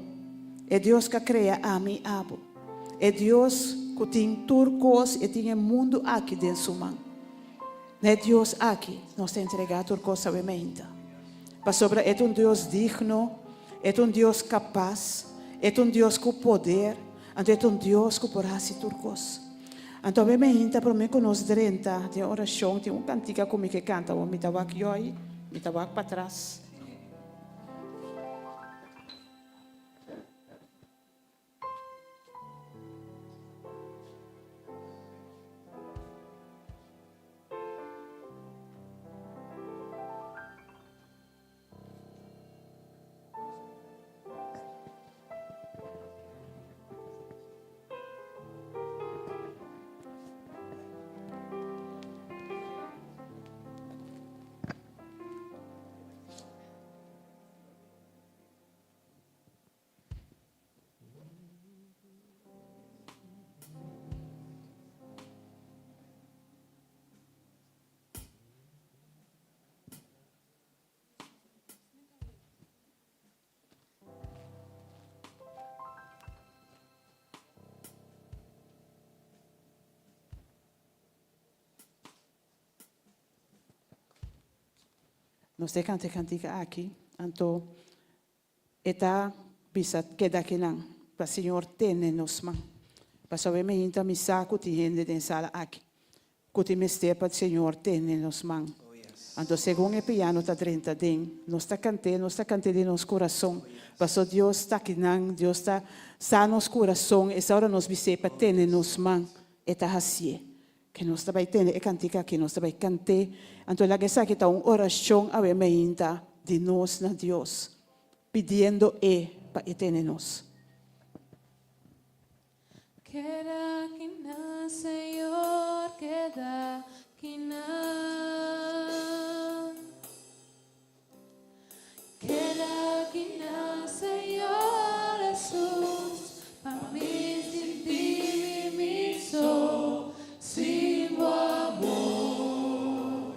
e Dios cu a crea ami i abo, e Dios cu tin tur cos, e tin e mundu aki den su man. Na e Dios aki nos ta entrega tur cos awe mainta, pasobra e ta un Dios digno, e ta un Dios capas, e ta un Dios cu poder, Anto e ta un Dios ku por hasi tur kos. Anto awe meinta promé ku nos drenta den orashon tin un kantika ku mi ke kanta awor mi ta wak yòi, mi ta wak patras. Nos ta canta e cantica aki, anto e ta bisa keda akinan pa Señor tene nos man. Pasobra e mainta mi sa cu tin hende den sala aki Ku tin mester pa Señor tene nos man. Anto segun e piano ta drenta den, nos ta kant'é, nos ta kant'é den nos kurason. Paso Dios ta akinan, Dios ta sa nos kurason, esa ora nos bis'é pa tene nos man, E ta hasié. Ke nos ta bai tene e kantika aki, nos ta bai kant'é. Anto laga esaki ta un orashon awe mainta di nos na Dios, pidiendo E pa E tene nos. Keda kinan, Señor, keda kinan. Keda kinan, Señor Jesus, pa mi sinti mi mi so sin bo amor.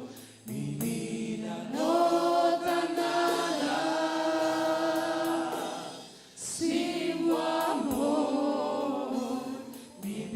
Mi bida no ta nada. Sin bo amor, mi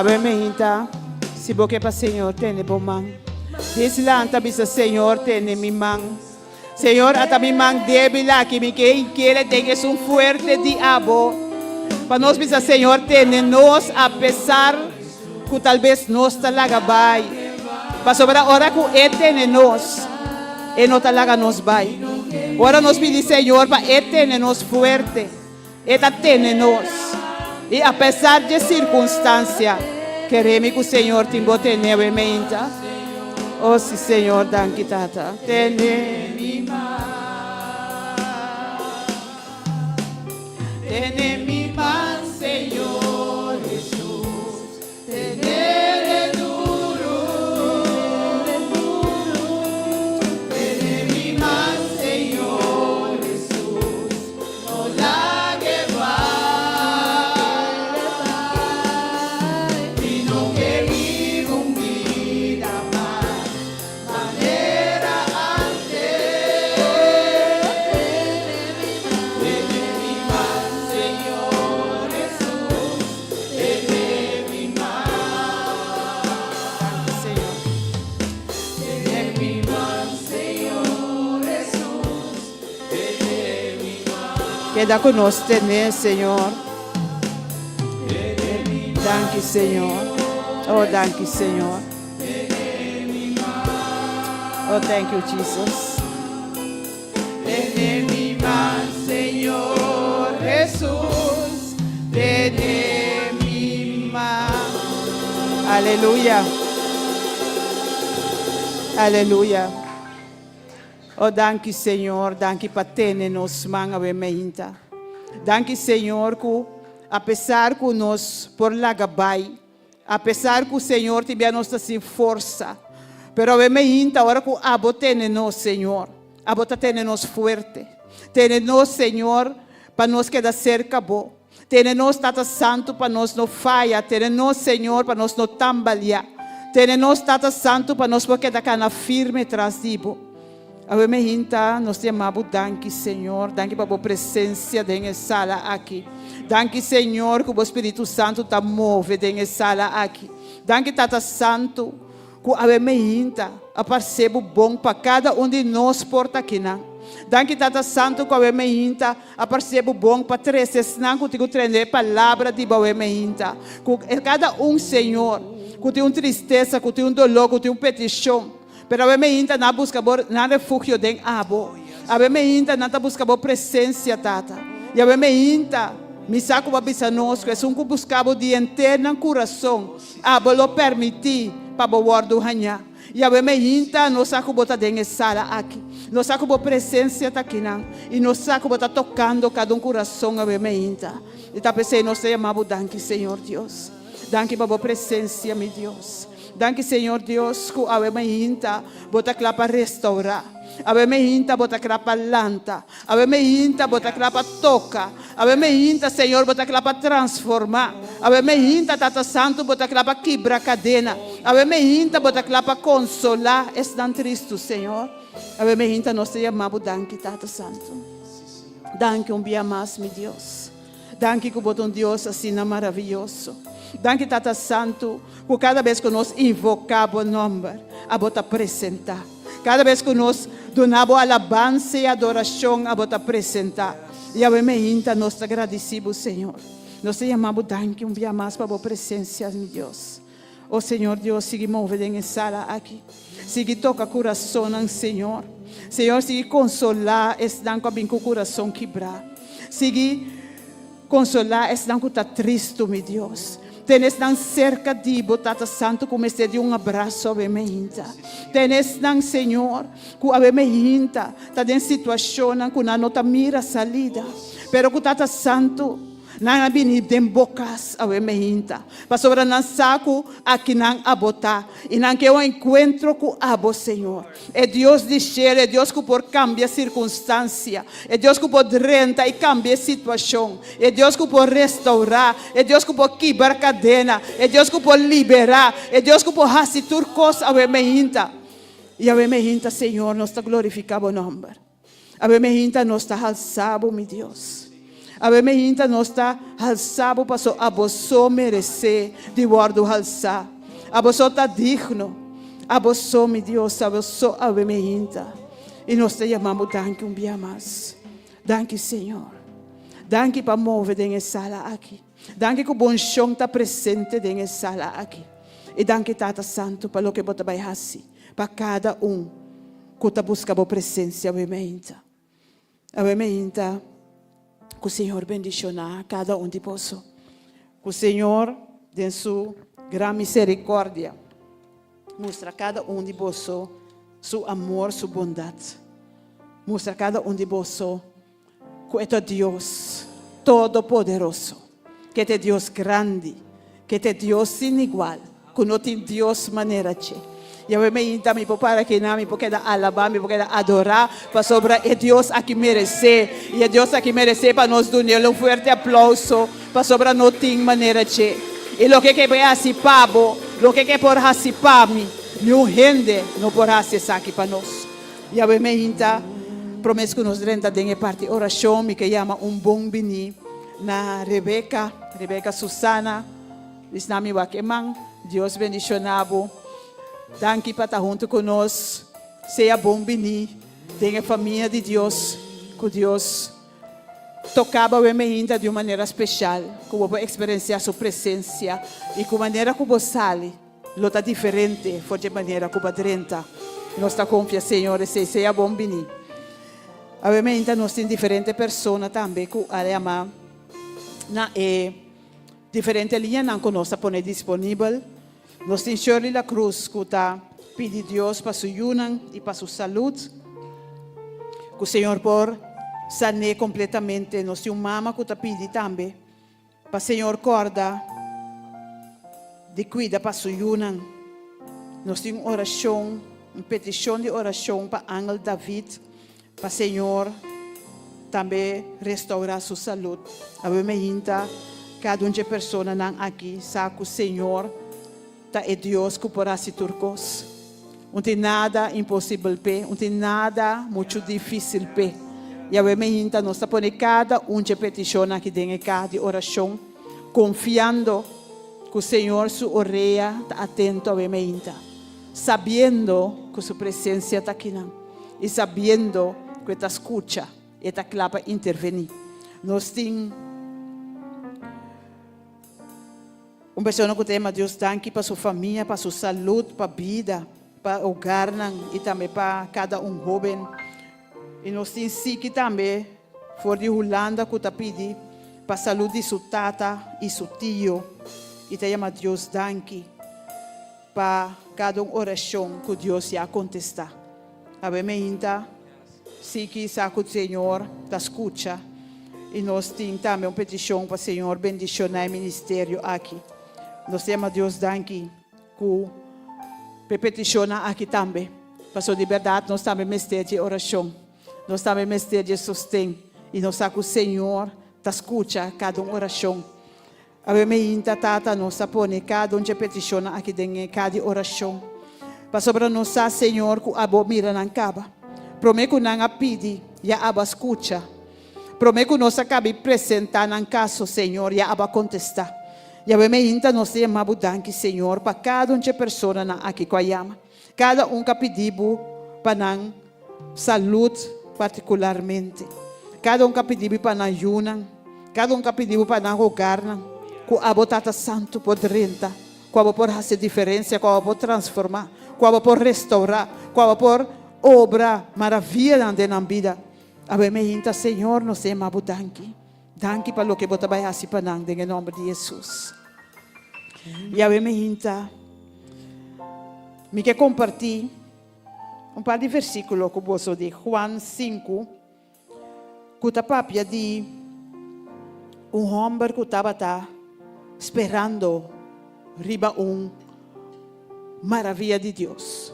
Awe mainta, si bo ke pa Señor tene bo man, dis lanta bisa Señor tene mi man. Señor ata mi man débil aki, mi ke hink'é den esun fuerte di abo. Pa nos bisa Señor tene nos apesar ku talbes nos ta laga bai. Pasobra ora ku E tene nos, E no ta laga nos bai. Ora nos pidi Señor pa E tene nos fuerte, E ta tene nos. I apesar dje sirkunstansia, kere mi ku Señor tin bo tene awe meinta. Oh si Señor, danki Tata. Tene mi man, tene mi man Señor Jesus, tenele duru, tene mi man Señor Jesus, no lague bai, mi no ke biba un bida mas manera antes. Tene mi man Señor Jesus, tene mi man. Danki Señor. Tene mi man Señor Jesus, tene mi man. Keda ku nos tene Señor. Danki Señor. Oh danki Señor. Oh thank you Jesus. Tene mi man Señor Jesus, tene mi man. Aleluya. Aleluya. Oh danki Señor, danki pa tene nos man awe mainta. Danki Señor ku apesar ku nos por laga bai, apesar ku Señor tin bia nos ta sin forsa, pero awe mainta ora ku abo tene nos Señor, abo ta tene nos fuerte. Tene nos Señor pa nos keda serka bo. Tene nos Tata Santu pa nos no faya. Tene nos Señor pa nos no tambalia. Tene nos Tata Santu pa nos por keda kana firme tras di bo. Awe mainta nos ta yama bo danki Señor. Danki pa bo presencia den e sala aki. Danki Señor ku bo Spiritu Santu ta move den e sala aki. Danki Tata Santu ku awe mainta a parse bo bon pa kada un di nos por ta akinan. Danki Tata Santu ku awe mainta a parse bo bon pa trese esnan ku tin ku trende e palabra di bo awe mainta. Ku kada un Señor ku tin un tristesa, ku tin un doló, ku tin un petishon. Pero awe mainta nan a buska bo nan refugio den abo. Awe mainta nan ta buska bo presencia, Tata. I awe mainta mi sa ku bo a bisa nos ku esun ku buska bo di henter nan kurason, abo lo permití pa bo wòrdu hañá. I awe mainta nos sa ku bo ta den e sala aki. Nos sa ku bo presencia ta akinan. I nos sa ku bo ta tokando kada un kurason awe mainta. I ta p'esei nos ta yama bo danki, Señor Dios. Danki pa bo presencia, mi Dios. Danki Señor Dios ku awe mainta bo ta kla pa restaurá. Awe mainta bo ta kla pa lanta. Awe mainta bo ta kla pa toka. Awe mainta Señor bo ta kla pa transformá. Awe mainta Tata Santu bo ta kla pa kibra kadena. Awe mainta bo ta kla pa konsolá esnan tristu Señor. Awe mainta nos ta yama bo danki Tata Santu. Danki un bia mas mi Dios. Danki ku bo ta un Dios asina maravioso. Danki Tata Santu ku kada bes ku nos invoká bo nòmber, abo ta presentá. Kada bes ku nos duna bo alabansa i adorashon, abo ta presentá. Yahweh meinta nos ta gradisí bo Señor. Nos ta yama bo danki un bia mas pa bo presensia, mi Dios. O Señor Dios, sigui move den e sala aki. Sigui toka kurasonnan, Señor. Señor, sigui konsolá esnan ku a bin ku kurason kibrá. Sigui konsolá esnan ku ta tristu, mi Dios. Tene esnan serka di Bo, Tata Santu, ku mester di un abraso awe meinta. Tene esnan, Señor, ku awe meinta ta den situashonnan ku nan no ta mira salida, pero ku Tata Santu, Nan a bini den bo kas awe meinta, pasobra nan sa ku aki nan abo ta, i nan ke un enkuentro ku abo, Señor. E Dios di shelu, e Dios ku por kambia sirkunstansia, e Dios ku por drenta i kambia e situashon, e Dios ku por restourá, e Dios ku por kibra kadena, e Dios ku por liberá, e Dios ku por hasi tur kos awe meinta. I awe meinta, Señor, nos ta glorifiká bo nòmber. Awe meinta nos ta halsa bo, mi Dios. Awe mainta nos ta halsa bo paso abo so meresé di wòrdu halsá. Abo so ta digno. Abo so, mi Dios, abo so awe mainta. I nos ta yama bo danki un bia mas. Danki, Señor. Danki pa move den e sala aki. Danki ku bo unshon ta presente den e sala aki. I danki, Tata Santu, pa loke bo ta bai hasi pa kada un ku ta buska bo presensia awe mainta. Awe mainta, ku Señor bendishoná kada un di boso. Ku Señor den su gran misericordia mustra kada un di boso su amor, su bondat. Mustra kada un di boso ku e ta Dios Todopoderoso, ku e ta Dios grandi, ku e ta Dios sin igual, ku no tin Dios manera dje. Yahweh mainta mi por para akinan, mi por keda alabá, mi por keda adorá, pasobra e Dios aki meresé. I e Dios aki meresé pa nos dun'el un fuerte aplauso, pasobra no tin manera dje. I loke ke por hasi pa bo, loke ke por hasi pa mi, niun hende no por hasi esaki pa nos. Yahweh mainta, promés ku nos drenta den e parti orashon, mi ke yama un bon biní na Rebecca, Rebecca Susana. Bisna mi wak e man. Dios bendiciona bo. Danki pa ta hunto cu nos. Sea bon bini den e famia di Dios. Cu Dios toca bo awe meinta di un manera special. Cu bo por experiencia su presencia. Y cu manera cu bo sali lo ta diferente for dje manera cu bo a drenta. Nos ta confia Señor esey. Sea bon bini. Awe meinta nos tin diferente persona tambe cu a yama na e. Diferente liñanan ku nos ta pone disponibel. Nos tin Shirley La Cruz ku ta pidi Dios pa su yunan i pa su salud, ku Señor por san'é kompletamente. Nos tin un mama ku ta pidi tambe pa Señor kòrda di kuida pa su yunan. Nos tin un orashon, un petishon di orashon pa Angel David. Pa Señor tambe restaura su salud. Awe me hinta cada un dje personanan aki sa cu Señor ta e Dios cu por haci tur cos. Un tin nada imposibel p'e, un tin nada mucho dificil p'e. Y awe me hinta nos ta pone cada un dje peticionnan aki den e caha di oracion, confiando cu Señor su orea ta atento awe me hinta, sabiendo cu su presencia ta akinan. i sabiendo ku e ta skucha, e ta kla pa intervení. Nos tin un persona ku ta yama Dios danki pa su famia, pa su salud, pa bida, pa hogarnan i tambe pa kada un hóben. I nos tin Siki tambe for di Hulanda ku ta pidi pa salud di su tata i su tio i ta yama Dios danki. Pa kada un orashon ku Dios ya kontestá. Awe meinta si kisa ku Señor ta skucha i nos tin tambe un petishon pa Señor bendishoná e ministerio aki. Nos ta yama Dios danki ku p'e petishonnan aki tambe, pasobra di bèrdat nos tambe mester dje orashon, nos tambe mester dje sosten i nos sa ku Señor ta skucha kada un orashon. Awe meinta, Tata, nos ta pone kada un dje petishonnan aki den e ka di orashon, pasobra nos sa, Señor, ku Abo mira nan kaba. Promé ku nan a pidi, ya Abo a skucha. Promé ku nos a kabi presentá nan kaso, Señor, ya Abo a kontestá. I awe meinta nos ta yama Bo danki, Señor, pa kada un dje personanan aki ku a yama. Kada un ku a pidi Bo pa nan Salud partikularmente. Kada un ka pidi bo pa nan yunan, kada un ka pidi bo pa nan hogarnan, ku abo Tata Santu por drenta, ku abo por hasi diferensia, ku abo por transformá, ku abo por restourá, ku abo por obra maravianan den nan bida. Awe me hinta, Señor, nos ta yama bo danki. Danki pa loke bo ta bai hasi pa nan den e nomber di Jesus. I awe me hinta, mi ke kompartí. Un par di versíkulo ku boso di Juan 5 ku ta papia di un hòmber ku tabata sperando riba un maravia di Dios.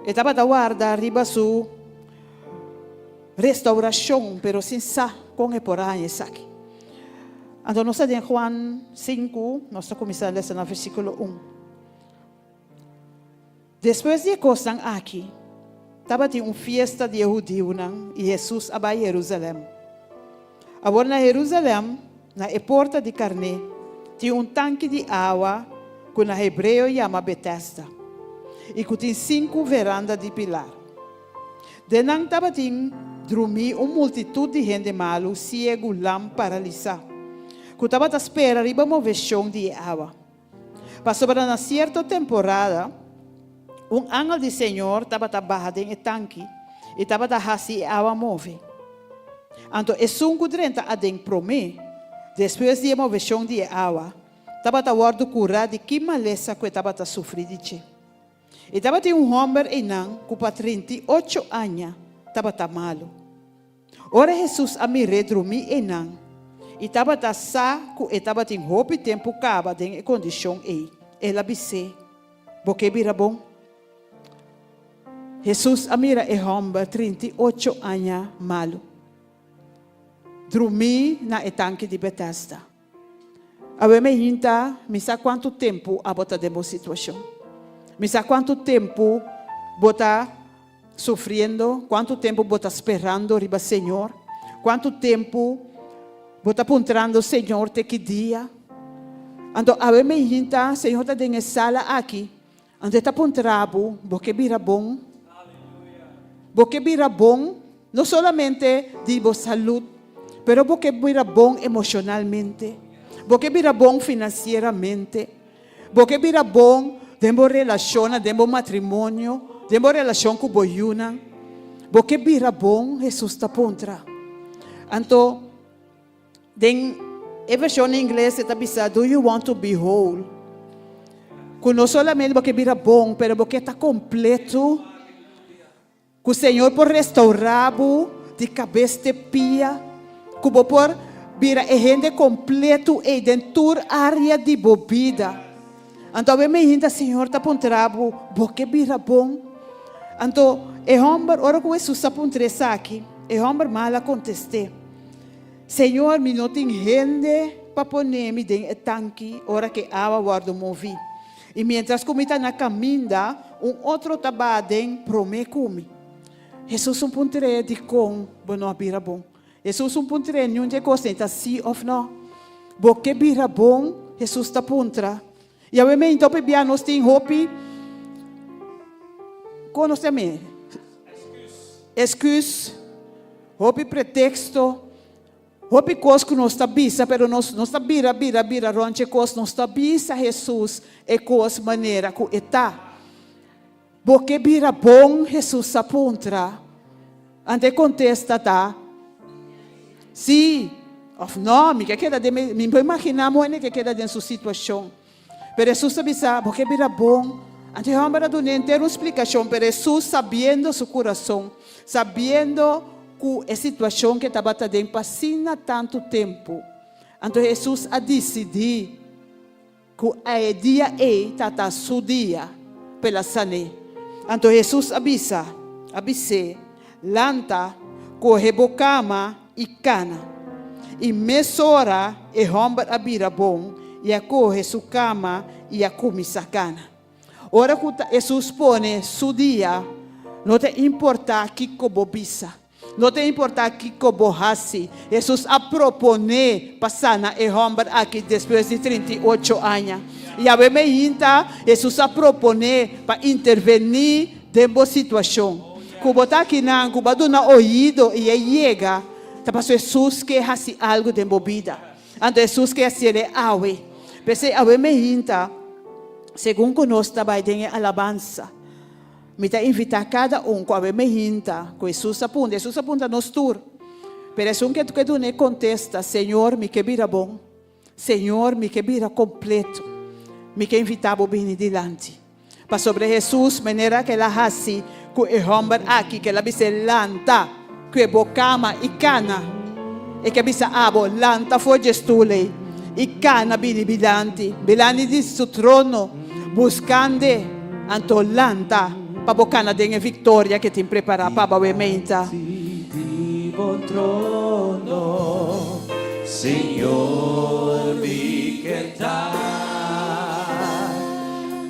E tabata warda riba su restaurashon, pero sin sa kon e por a haña esaki. Anto nos ta den Juan 5, nos ta kuminsá lesa na versíkulo 1. Despues di e kosnan aki, tabatin un fiesta di e hudiunan i Hesus a bai Herusalèm. Awor na Herusalèm, na e Porta di Karné, tin un tanki di awa ku na hebreo yama Betesda i ku tin sinku veranda di pilar. Den nan tabatin drumí un multitut di hende malu, siegu, lam, paralisá, ku tabata spera riba moveshon di e awa. Pasobra na sierto temporada, un angel di Señor tabata baha den e tanki i tabata hasi e awa move. Anto esun ku drenta aden promé, despues di e moveshon di e awa, tabata wòrdu kurá di ki malesa ku e tabata sufri di dje. I tabatin un hòmber einan ku pa 38 aña tabata malu. Ora Hesus a mir'é drumí einan i tabata sa ku e tabatin hopi tempu kaba den e kondishon ei, el a bis'é, Bo ke bira bon? Hesus a mira e hòmber 38 aña malu, drumí na e tanki di Betesda. Awe mi hinta, mi sa kuantu tempu abo ta den bo situashon. Mi sa kuantu tempu bo ta sufriendo, kuantu tempu bo ta sperando riba Señor, kuantu tempu bo ta puntrando Señor te ki dia. Anto awe mi hinta, Señor ta den e sala aki, anto e ta puntra bo, bo ke bira bon? Bo ke bira bon no solamente di bo salud, pero bo ke bira bon emocionalmente, bo ke bira bon financieramente, bo ke bira bon den bo relacionnan, den bo matrimonio, den bo relacion cu bo yunan. Bo ke bira bon? Jesus ta puntra. Anto den e version ingles e ta bisa, Do you want to be whole? Cu no solamente bo ke bira bon, pero bo ke ta completo. Ku Señor por restaurá bo di kabes te pia, ku bo por bira e hende kompletu ei den tur área di bo bida. Anto awe mainta Señor ta puntra bo, Bo ke bira bon? Anto e hòmber, ora ku Hesus a puntra esaki, e hòmber mal a kontest'é, Señor, mi no tin hende pa pone mi den e tanki ora ku e awa wòrdu moví. I miéntras ku mi ta na kaminda, un otro ta baha den promé ku mi. Hesus un puntr'é, Dikon bo no a bira bon? Hesus un puntr'é, Niun di e kosnan ta sí òf nò. Bo ke bira bon? Hesus ta puntra. I awe meinta hopi bia nos tin hopi, kon nos ta yam'é? Esküs. Hopi preteksto. Hopi kos ku nos ta bisa, pero nos nos ta bira bira bira rònt dje kos, nos ta bisa Hesus e kos manera ku e ta. Bo ke bira bon? Hesus a puntra. Anto e kontesta ta, Sí òf No. Mi ke keda den mi, mi por imaginá moe ke keda den su situashon. Pero Hesus a bisa, Bo ke bira bon? Anto e hòmber a dun'é henter un splikashon, pero Hesus, sabiendo su kurason, sabiendo ku e situashon ke tabata den pa asina tantu tempu, anto Hesus a disidí ku e dia ei ta ta su dia pa el a san'é. Anto Hesus a bisa, a bis'é, Lanta, kohe bo kama i kana. I mesora e hòmber a bira bon i a kohe su kama i a kuminsá kana. Ora ku Hesus pone su dia, no ta importá kiko bo bisa, no ta importá kiko bo hasi, Hesus a proponé pa sana e hòmber aki despues di 38 aña. I awe meinta Hesus a proponé pa intervení den bo situashon. Ku bo ta akinan, ku bo a duna oido i e yega, ta pasobra Hesus ke hasi algu den bo bida. Anto Hesus ke hasiel e awe. P'esei awe meinta, segun ku nos ta bai den e alabansa, mi ta invitá kada un ku awe meinta, ku Hesus a punta, Hesus a punta nos tur, pero esun ke ke duna e kontesta, Señor, mi ke bira bon. Señor, mi ke bira kompleto. Mi ke invitá bo bini dilanti. Pasobra Hesus, manera ku el a hasi ku e hòmber aki, ku el a bis'é, Lanta, kue bo kama i kana, e ke bisa abo, Lanta for dje stul ei i kana bini bilanti, bilanti di su trono, buskand'e, anto lanta pa bo kana den e viktoria ku e tin prepará pa bo awe meinta. Di bo trono, Señor, mi ke ta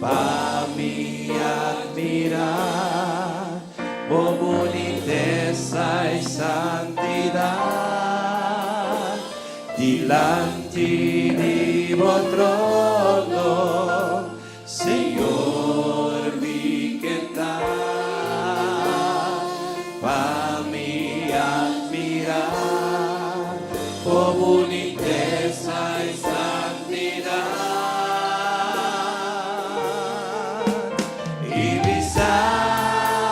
pa mi admirá bo bunitesa i santidat. Dilanti di bo trono, Señor, mi ke ta, pa mi admirá bo bunitesa i santidat. I bisa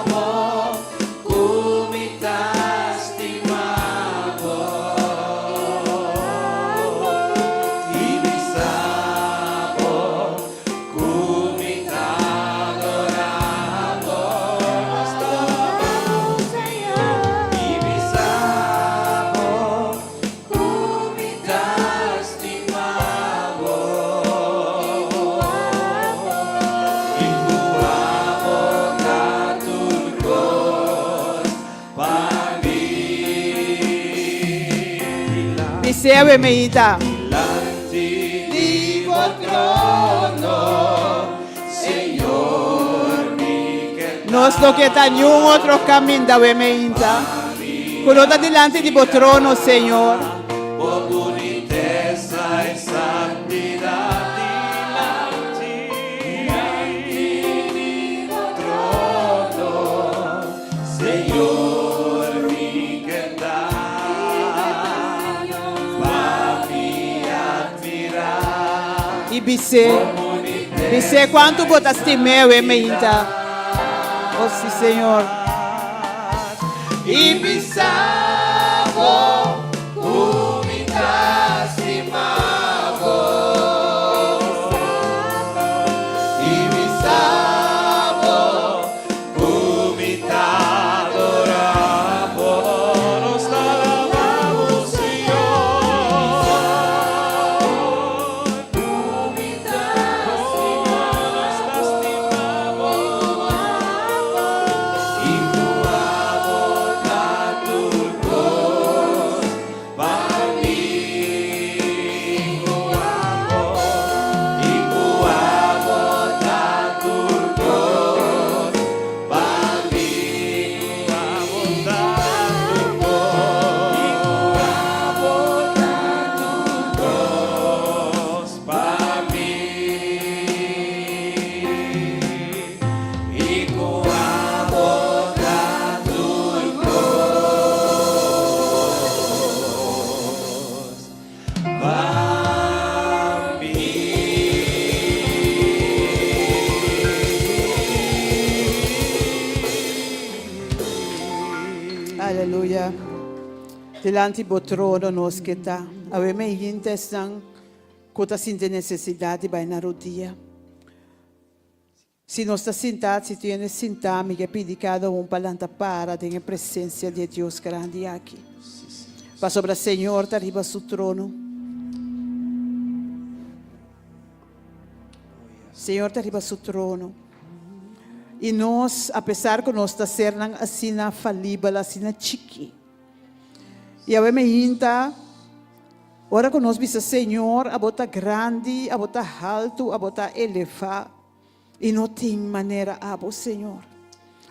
bo ku mi ta stima bo. I bisa bo ku mi ta adorá bo. I bisa bo ku mi ta stima bo. I ku abo ta tur kos pa mi. Bis'é awe mainta. Dilanti di bo trono, Señor, mi ke Nos no ke ta niun otro kaminda awe mainta. Ku no ta dilanti di bo trono, Señor. Bo bunitesa i santidat dilanti di bo trono, Señor, mi ke ta, pa mi admirá I bis'é, bis'é kuantu bo ta stim'é awe mainta. Oh, sí, Señor. I bisa bo ku mi ta stima bo. I bisa bo ku mi ta adorá bo. Nos ta alabá bo, Señor. Nos ta stima bo. I ku abo ta tur kos pa mi. Ku abo, i ku abo ta tur kos pa mi. Abo ta tur kos, i ku abo ta tur kos pa mi. I ku abo ta tur kos pa mi. Aleluya. Dilanti bo trono nos ke ta. Awe mainta esnan ku ta sinti nesesidat di bai na rudia. Si nos ta sintá, si tin hende sintá, mi ke pidi kada un pa lanta para den e presensia di e Dios grandi aki. Pasobra Señor ta riba su trono. Señor ta riba su trono. I nos, apesar ku nos ta sernan asina falibel, asina chiki, i awe mainta, ora ku nos bisa, Señor, abo ta grandi, abo ta haltu, abo ta elevá, i no tin manera abo, Señor.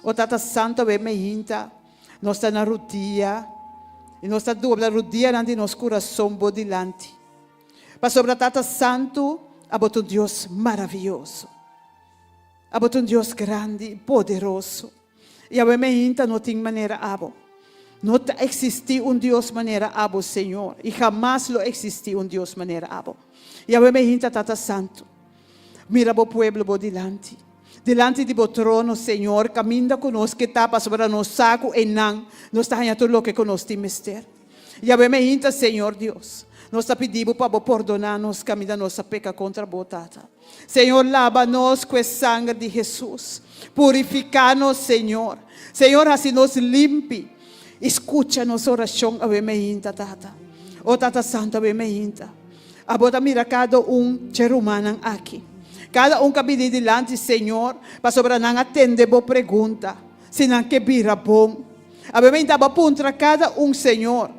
O Tata Santu, awe mainta, nos ta na rudia, i nos ta dobla rudianan di nos kurason bo dilanti. Pasobra Tata Santu, abo ta un Dios maravioso. Abo ta un Dios grandi i poderoso. I awe mainta no tin manera abo. No ta eksistí un Dios manera abo, Señor, i hamas lo eksistí un Dios manera abo. I awe mainta, Tata Santu, mira bo pueblo bo dilanti, dilanti di bo trono, Señor, kaminda ku nos ke ta, pasobra nos sa ku einan nos ta haña tur loke ku nos tin mester. I awe mainta, Señor Dios, nos ta pidi bo pa bo pordoná nos kaminda nos a peka kontra bo, Tata. Señor, laba nos ku e sanger di Hesus. Purifiká nos, Señor. Señor, hasi nos limpi. I skucha nos orashon awe mainta, Tata. O Tata Santu, awe mainta. Abo ta mira kada un dje rumannan aki. Kada un ku a bini dilanti, Señor, pasobra nan a tende bo pregunta, si nan ke bira bon. Awe mainta abo a puntra kada un, Señor,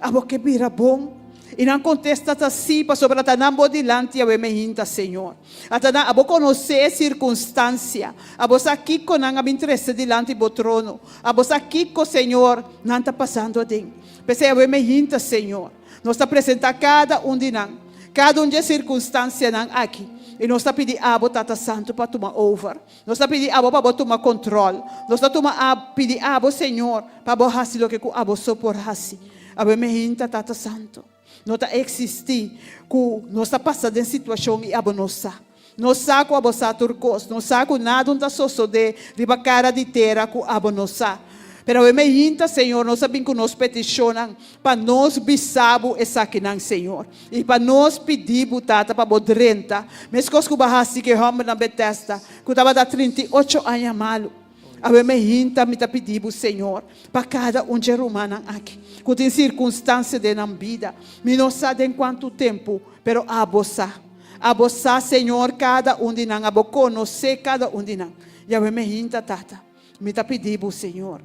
Abo ke bira bon? I nan kontesta ta sí, pasobra ta nan bo dilanti awe mehinta, Señor. Ata nan abo konosé e sirkunstansia. Abo sa kiko nan a bin trese dilanti bo trono. Abo sa kiko, Señor, nan ta pasando aden. P'esei awe mehinta, Señor. Nos ta presentá kada un di nan, kada un di e sirkunstansianan aki, i nos ta pidi Abo, Tata Santu, pa tuma over. Nos ta pidi Abo pa Bo tuma kontròl. Nos ta tuma pidi Abo, Señor, pa Bo hasi loke ku Abo so por hasi. Awe mehinta, Tata Santu, no ta eksistí ku nos ta pasa den situashon i Abo no sa. Nos sa ku Abo sa tur kos. Nos sa ku nada un ta sosodé riba kara di tera ku Abo no sa. Pero awe meinta, Señor, nos a bin ku nos petishonnan pa nos bisa Bo esakinan, Señor. I pa nos pidi Bo, Tata, pa Bo drenta, meskos ku Bo a hasi ku e hòmber na Betesda, ku tabata 38 aña malu. Awe meinta mi ta pidi Bo, Señor, pa kada un dje rumannan aki ku tin sirkunstansia den nan bida. Mi no sa den kuantu tempu, pero Abo sa. Abo sa, Señor, kada un di nan. Abo konosé kada un di nan. Yahweh me hinta, Tata. Mi ta pidi Bo, Señor,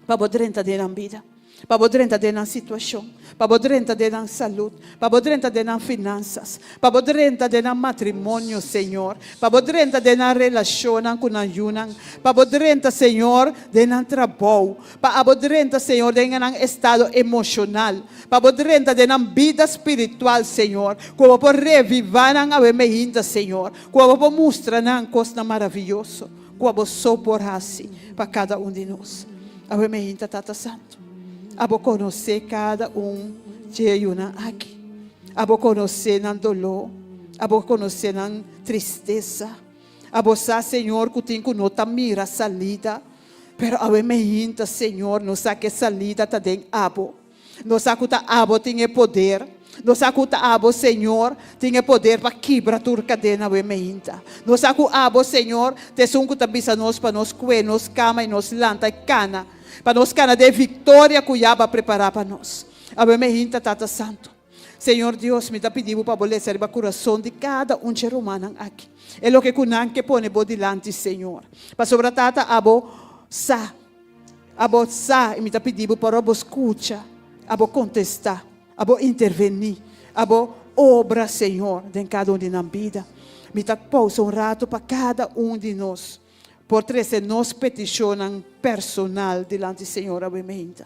pa Bo drenta den nan bida, pa Bo drenta den nan situashon, pa Bo drenta den nan salud, pa Bo drenta den nan finansas, pa Bo drenta den nan matrimonio, Señor, pa Bo drenta den nan relashonnan ku nan yunan, pa Bo drenta, Señor, den nan trabou, Pa abo drenta, Señor, den nan estado emocional. Pa bo drenta den nan bida spiritual, Señor. Cu abo por reviva nan awe meinta, Señor. Cu abo por mustra nan cosnan maraviyoso cu abo so por haci pa cada un di nos. Awe meinta, Tata Santo, abo conoce cada un dje yunan aki. Abo conoce nan dolor. Abo conoce nan tristesa. Abo sa, Señor, cu tin cu no ta mira salida. Pero awe meinta, Señor, nos sa ku e salida ta den Abo. Nos sa ku ta Abo tin e poder. Nos sa ku ta Abo, Señor, tin e poder pa kibra tur kadena awe meinta. Nos sa ku Abo, Señor, ta esun ku ta bisa nos pa nos kue nos kama i nos lanta i kana, pa nos kana den e viktoria ku ya Bo a prepará pa nos. Awe meinta, Tata Santu. Señor Dios, mi ta pidi Bo pa Bo lesa riba kurason di kada un dje rumannan aki e loke ku nan ke pone Bo dilanti, Señor. Pasobra, Tata, Abo sa, Abo sa, i mi ta pidi Bo pa ora Bo skucha, Abo kontestá, Abo intervení, Abo obra, Señor, den kada un di nan bida. Mi ta pousa un ratu pa kada un di nos por trese nos petishonnan personal dilanti Señor awe meinta.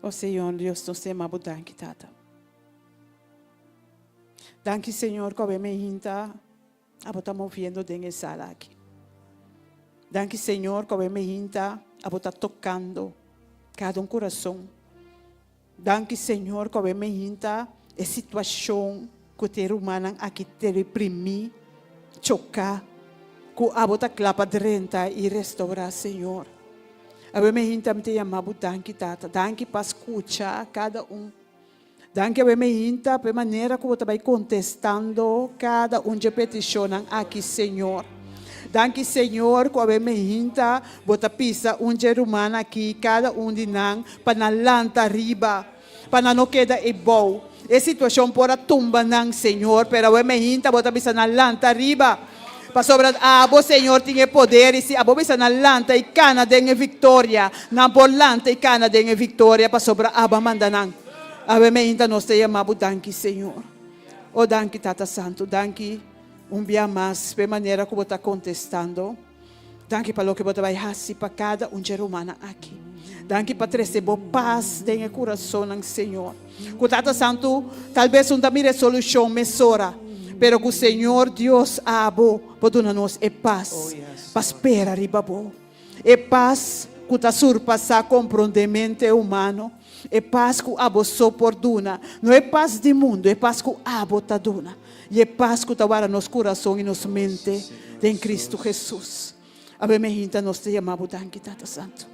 O Señor Dios, nos te ama bo danki, Tata. Danki, Señor, ku awe me hinta. Abo ta moviendo den e sala aki. Danki Señor ku awe meinta abo ta tokando kada un kurason. Danki Señor ku awe meinta e situashon ku te rumannan aki te reprimí, choká, ku abo ta kla pa drenta i restourá Señor. Awe meinta mi ta yama bo danki Tata. Danki pa skucha kada un. Danki awe meinta pa e manera ku bo ta bai kontestando kada un dje petishonnan aki, Señor. Danki, Señor, ku awe meinta bo ta pisa un dje rumannan aki, kada un di nan, pa nan lanta riba, pa nan no keda ebou. E situashon por a tumba nan, Señor, pero awe meinta bo ta bisa nan lanta riba, pasobra abo, Señor, tin e poder, i si abo bisa nan lanta i kana den e viktoria, nan por lanta i kana den e viktoria, pasobra abo a manda nan. Awe meinta nos ta yama bo danki Señor. O danki Tata Santu, danki un bia mas p'e manera ku bo ta kontestando. Danki pa loke bo ta bai hasi pa kada un dje rumannan aki. Danki pa trese bo pas den e kurasonnan Señor. Ku Tata Santu tal bes un ta mira e solushon mesora, pero ku Señor Dios abo por duna nos e pas pa spera riba bo. E pas ku ta surpasá komprondemente humano, e pas ku abo so por duna, no e pas di mundu, e pas ku abo ta duna, i e pas ku ta wara nos kurason i nos mente den Kristu Hesus. Awe mehinta nos ta yama bo danki, Tata Santu.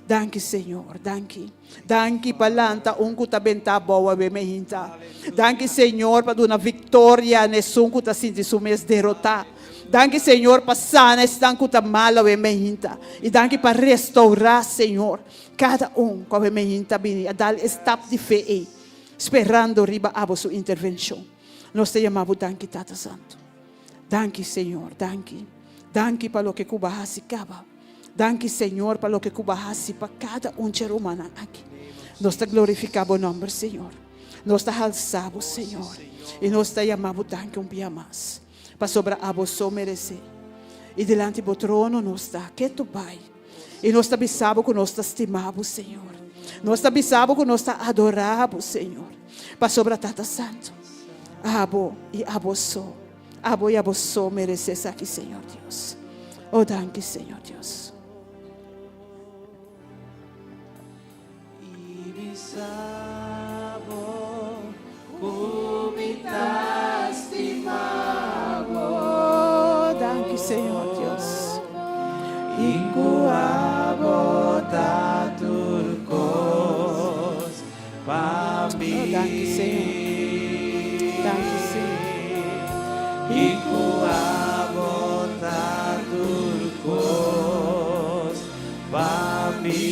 Danki, Señor, danki. Danki pa lanta un ku ta bentá abou awe mehinta. Danki, Señor, pa duna viktoria na esun ku ta sinti su mes derotá. Danki, Señor, pa sana esnan ku ta mal awe mehinta. I danki pa restourá, Señor, kada un ku awe mehinta bini a dal e stap di fe ei, sperando riba abo su intervenshon. Nos ta yama bo danki, Tata Santu. Danki, Señor, danki. Danki pa loke ku bo a hasi kaba. Danki Señor pa loke ku bo a hasi pa kada un dje rumannan aki. Nos ta glorifiká bo nòmber Señor. Nos ta halsa bo Señor. I nos ta yama bo danki un bia mas. Pasobra abo so meresé. I dilanti bo trono nos ta ketu bai. I nos ta bisa bo ku nos ta stima bo Señor. Nos ta bisa bo ku nos ta adorá bo Señor. Pasobra Tata Santu, abo i abo so, abo i abo so meresé esaki Señor Dios. O danki Señor Dios. I bisa bo ku mi ta stima bo. Oh, danki Señor Dios. I ku abo ta tur kos pa mi. Oh, danki Señor. Danki Señor. I ku abo ta tur kos Pa mi.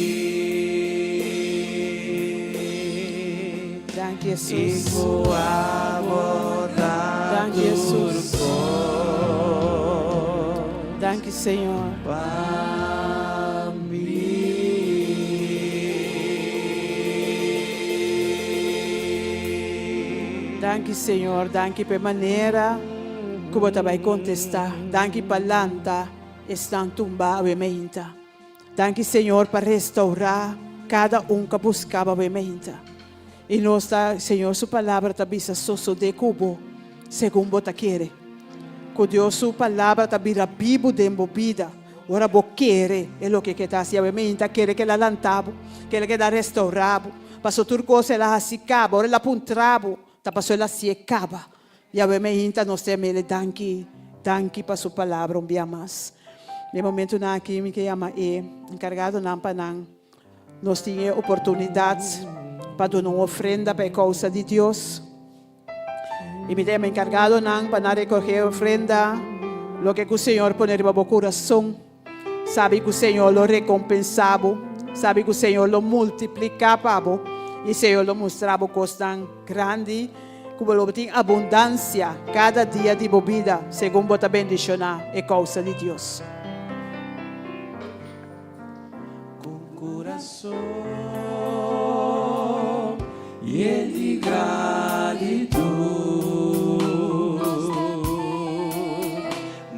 Danki I Jesus. ku abo ta Danki tur Jesus. kos Danki Señor. Pa mi. Danki Señor, danki pa e manera ku bo ta bai kontestá. Danki pa lanta esnan tumba awe meinta. Danki Señor pa restaurá kada un ku a buska bo awe meinta. I nos ta, Señor su palabra ta bisa sosodé ku bo segun bo ta kere. Ku Dios su palabra ta bira bibu den bo bida ora bo kere e loke ke ta hasi awe meinta, kere ke el a lanta bo, kere ke el a restaurá bo, paso tur kos el a hasi kaba, ora el a puntra bo ta paso el a hasié kaba. Yahweh meinta nos ta yam'El danki, danki pa su palabra un bia mas. Den momentunan aki mi ke yama e enkargadonan pa nan nos tin e oportunidat pa duna un ofrenda pa e kousa di Dios. I mi ta yama enkargadonan pa nan rekoge e ofrenda, loke ku Señor pone riba bo kurason. Sabi ku Señor lo rekompensá bo, sabi ku Señor lo multipliká pa bo i Señor lo mustra bo kosnan grandi ku bo lo tin abundansia kada dia di bo bida segun bo ta bendishoná e kousa di Dios. Ku kurason yen di gratitut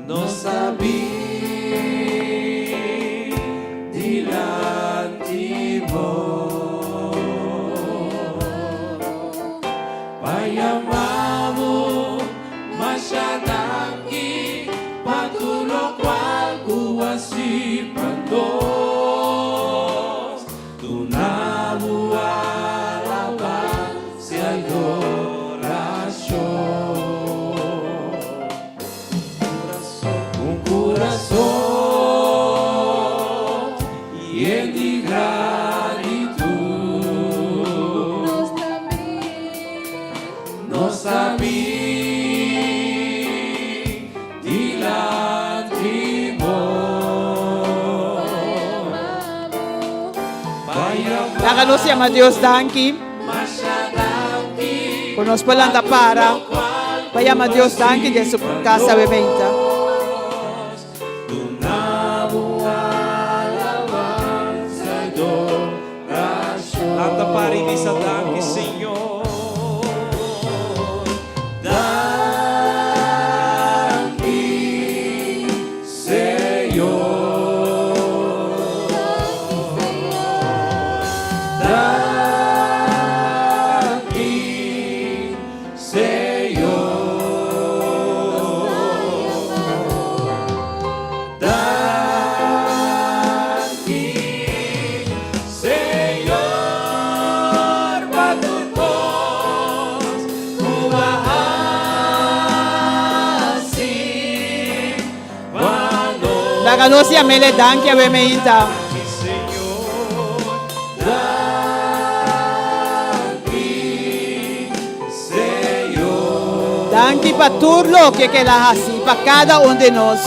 Nos a bin dilanti bo pa yama bo masha danki pa tur lokual ku a hasi pa nos. Duna bo alabansia i adorashon. Un kurason yen di gratitut. Nos ta bin dilanti bo. Laga nos yama Dios danki. Ku nos por lanta para pa yama Dios danki den su casa awe meinta. Lanta para y bisa danki Señor. Danki Señor. Danki Señor. Danki Señor pa tur kos ku a hasi pa nos. Laga nos yam'El e danki awe meinta. Danki pa tur loke ku el a hasi pa kada un di nos.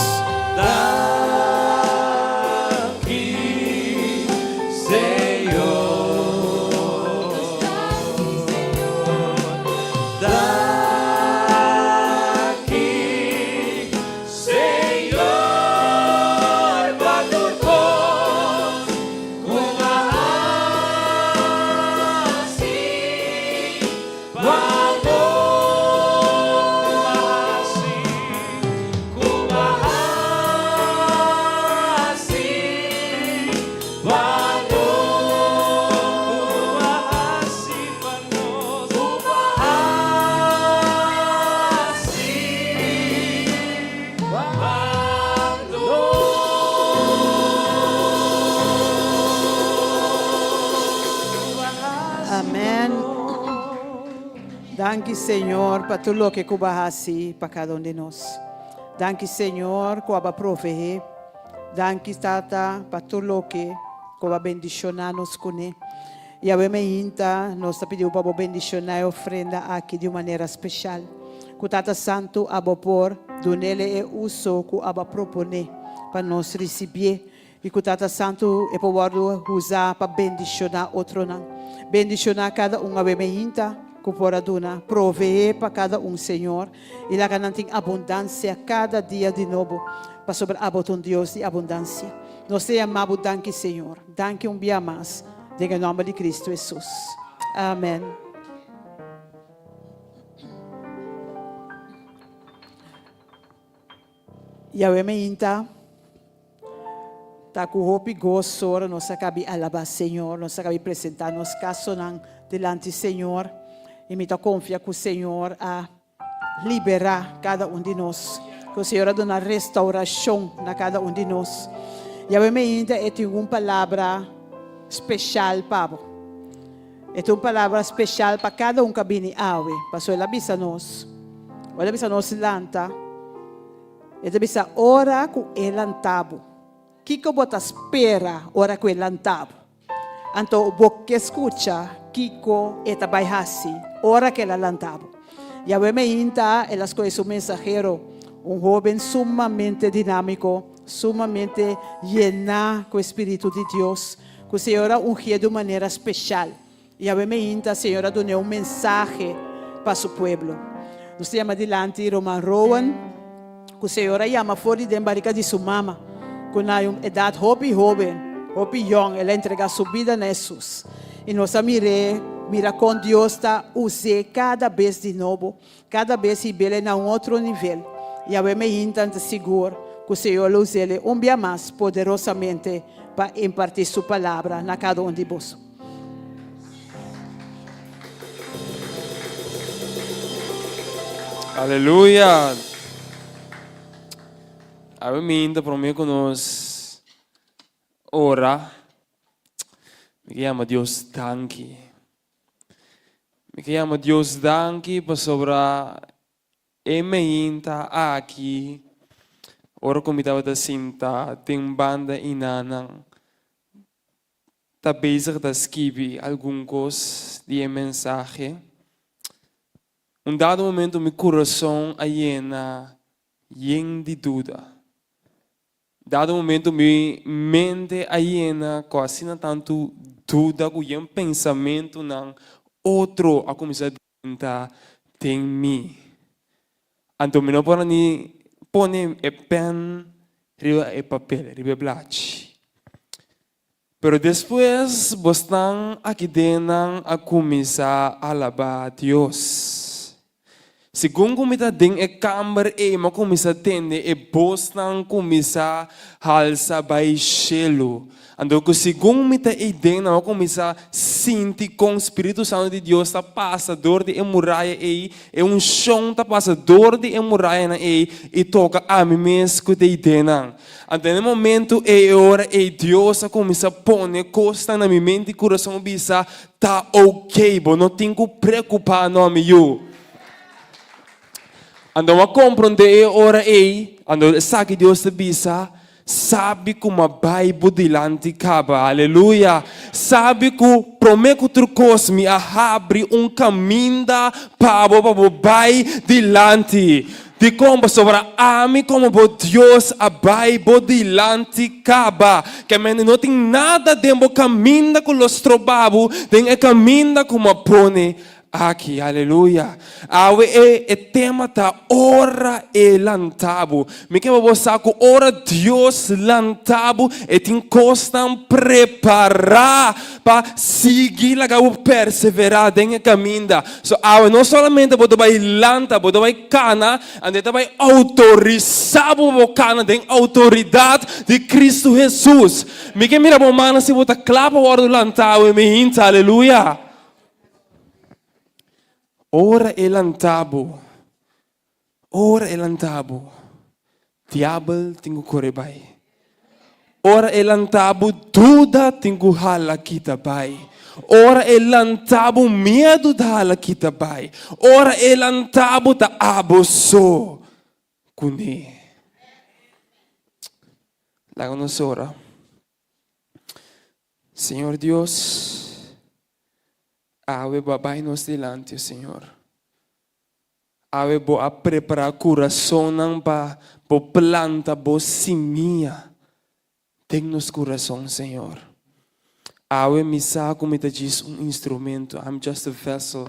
Danki Señor pa tur loke ku bo a hasi pa kada un di nos. Danki Señor ku abo a proveé. Danki Tata pa tur loke ku bo a bendishoná nos kuné. Yahweh meinta nos ta pidi bo pa bo bendishoná e ofrenda aki di un manera speshal. Ku Tata Santu abo por dunele e uso ku abo a proponé pa nos risibié i ku Tata Santu e por wòrdu usá pa bendishoná otronan. Bendishoná kada un awe meinta ku por a duna. Proveé pa kada un, Señor, i laga nan tin abundansia kada dia di nobo, pasobra abo ta un Dios di abundansia. Nos ta yama bo danki, Señor. Danki un bia mas, den e nòmber di Kristu Hesus. Amèn. Yahweh meinta ta ku hopi goso ora nos a kabi alabá Señor, nos a kabi presentá nos kasonan dilanti Señor, i mi ta konfia ku Señor a liberá kada un di nos, ku Señor a duna restaurashon na kada un di nos. Yahweh meinta e tin un palabra speshal pa bo. E ta un palabra speshal pa kada un ku a bini awe, pasobra el a bisa nos, ora el a bisa nos lanta, e ta bisa ora ku e lanta bo. Kiko bo ta spera ora ku e lanta bo? Anto bo ke skucha kiko e ta bai hasi ora ku el a lanta bo. Yahweh meinta el a skohe su mensahero, un hóben sumamente dinámiko, sumamente yená ku e spiritu di Dios, Ku Señor a ungié di un manera speshal. I awe meinta Señor a dun'é un mensahe pa su pueblo. Nos ta yama dilanti Ruman Rowan, ku Señor a yama for di den barika di su mama, ku na un edat hopi hóben, hopi yòn, el a entregá su bida na Hesus. I nos a mir'é, mira kon Dios ta us'é kada bes di nobo Kada bes hib'el na un otro nivel. I awe meinta ta sigur ku Señor lo us'el un bia mas poderosamente pa impartí Su Palabra na kada un di boso. Aleluya! Awe meinta prome ku nos ora, mi ke yama Dios danki. Mi ke yama Dios danki pasobra e meinta aki ora ku mi tabata sinta den banda inanan ta bezig ta skibi algun kos di e mensahe. Un dado momento mi kurason a yena yen di duda. Dado momento mi mente a yena ku asina tantu duda ku yen pensamentunan otro a kuminsá drenta den mi. Anto mi no por a ni pone e pèn riba e papel, riba e blachi. Pero despues bosnan aki den nan a kuminsá alabá Dios. Segun ku mi ta den e kamber ei, mi a kuminsá tende e bosnan kuminsá halsa bai shelu. Anto ku segun mi ta ei den nan, mi a kuminsá sinti kon Spiritu Santu di Dios ta pasa dor di e muraya ei, e unshon ta pasa dor di e murayanan ei i toka ami mes ku ta ei den nan. Anto na e momento ei, e ora ei, Dios a kuminsá pone kosnan na mi mente i kurason bisa, Ta oke, bo no tin ku preokupá no, mi yu. Anto mi a komprondé e ora ei, anto esaki Dios ta bisa, Sabi ku mi a bai bo dilanti kaba. Aleluya! Sabi ku promé ku tur kos mi a habri un kaminda pa bo pa bo bai dilanti. Dikon? Pasobra ami komo bo Dios a bai bo dilanti kaba. Ke mende no tin nada den bo kaminda ku lo stroba bo den e kaminda ku mi a pone aki. Aleluya! Awe e e tema ta ora e lanta bo. Mi ke pa bo sa ku ora Dios lanta bo e tin kosnan prepará pa sigui laga bo perseverá den e kaminda. So awe no solamente bo ta bai lanta, bo ta bai kana, anto e ta bai outorisá bo pa bo kana den outoridat di Kristu Hesus. Mi ke mira bo mannan si bo ta kla pa wòrdu lantá awe mi hinta, aleluya. Ora e lantá bo, ora e lantá bo, diabel tin ku kore bai. Ora e lantá bo, duda tin ku hala kita bai. Ora e lanta bo miedu ta hala kita bai. Ora e lanta bo ta abo so kuné. Laga nos ora. Señor Dios, awe bo a bai nos dilanti, Señor. Awe bo a prepará kurasonnan pa bo planta bo simia den nos kurason, Señor. Awe mi sa ku mi ta djis un instrumento, I'm just a vessel.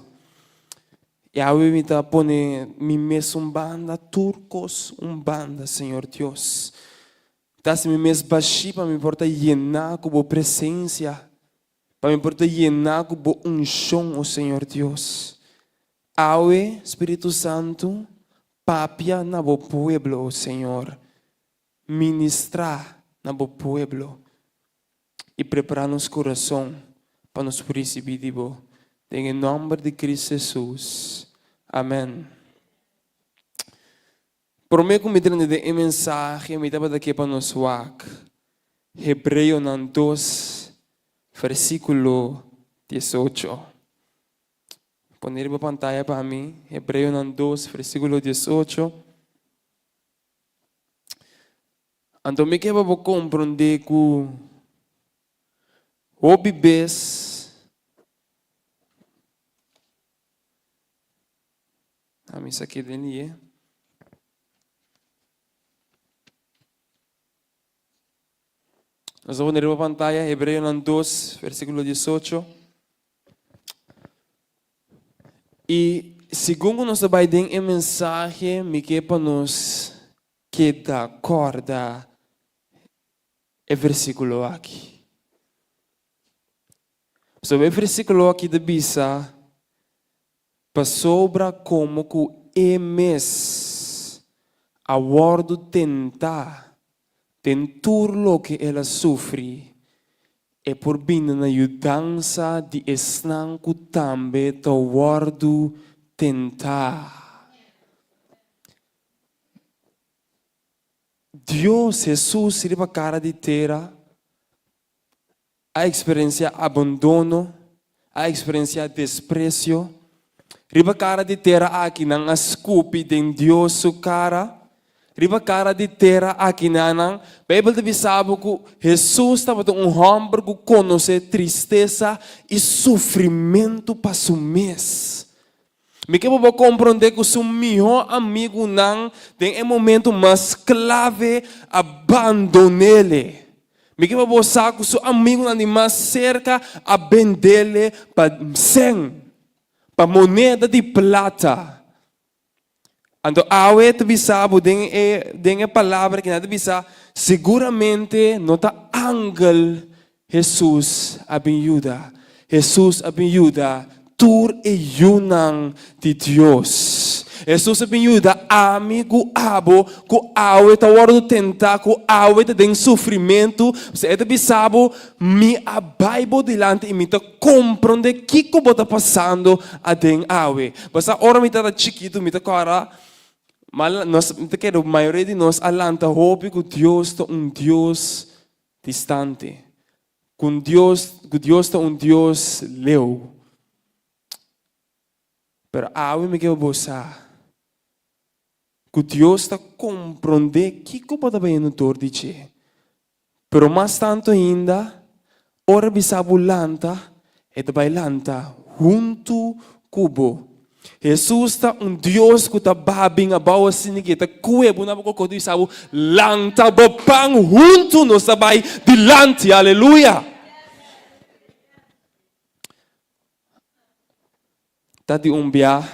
I awe mi ta pone mi mes un banda, tur kos un banda, Señor Dios. Ta hasi mi mes bashí pa mi por ta yená ku bo presensia, pa mi por ta yená ku bo unshon, o Señor Dios. Awe, Spiritu Santu, papia na bo pueblo, o Señor. Ministrá na bo pueblo i prepará nos kurason pa nos por risibí di bo. Den e nòmber di Cristo Hesus. Amèn. Promé ku mi drenta den e mensahe, mi tabata ke pa nos wak Hebreonan dos, versíkulo diesocho. Pone riba pantaya pa mi, Hebreonan dos, versíkulo diesocho. Anto mi ke pa bo komprondé ku hopi bes A mi sa keda nie. Nos ta pone riba pantaya Hebreonan 2, versíkulo 18. I segun ku nos ta bai den e mensahe, mi ke pa nos keda kòrda e versíkulo aki. Pasobra e versíkulo aki ta bisa, Pasobra komo ku e mes a wòrdu tentá den tur loke el a sufri, e por bini na yudansa di esnan ku tambe ta wòrdu tentá. Dios, Hesus riba kara di tera, a eksperensiá abandono, a eksperensiá despresio. Riba kara di tera aki nan a skupi den Dios su kara. Riba kara di tera aki nan, Beibel ta bisa bo ku Hesus tabata un hòmber ku konosé tristesa i sufrimentu pa su mes. Mi ke pa bo komprondé ku su mihó amigunan den e momentu mas klave a bandon'ele. Mi ke pa bo sa ku su amigunan di mas serka a bend'ele pa sèn, pa moneda di plata. Anto awe ta bisa bo den e den e palabra kinan ta bisa, siguramente no ta angel Hesus a bin yuda. Hesus a bin yuda tur e yunan di Dios. Hesus a bin yuda ami ku abo ku awe ta wòrdu tentá, ku awe ta den sufrimentu. Pasobra e ta bisa bo, Mi a bai bo dilanti i mi ta komprondé kiko bo ta pasando aden awe. Pasobra ora mi tabata chikitu mi ta kòrda, nos, mi ta kere mayoria di nos a lanta hopi ku Dios ta un Dios distante, ku un Dios, ku Dios ta un Dios leu. Pero awe mi ke bo sa ku Dios ta komprondé kiko bo ta bayendo dor di dje. Pero mas tantu ainda, ora bisa bo lanta, e ta bai lanta huntu ku bo. Hesus ta un Dios ku ta baha bin abou asina ke ta kue bo na bo kokoto i bisa bo, Lanta bo pan huntu nos ta bai dilanti. Aleluya! Ta di un bia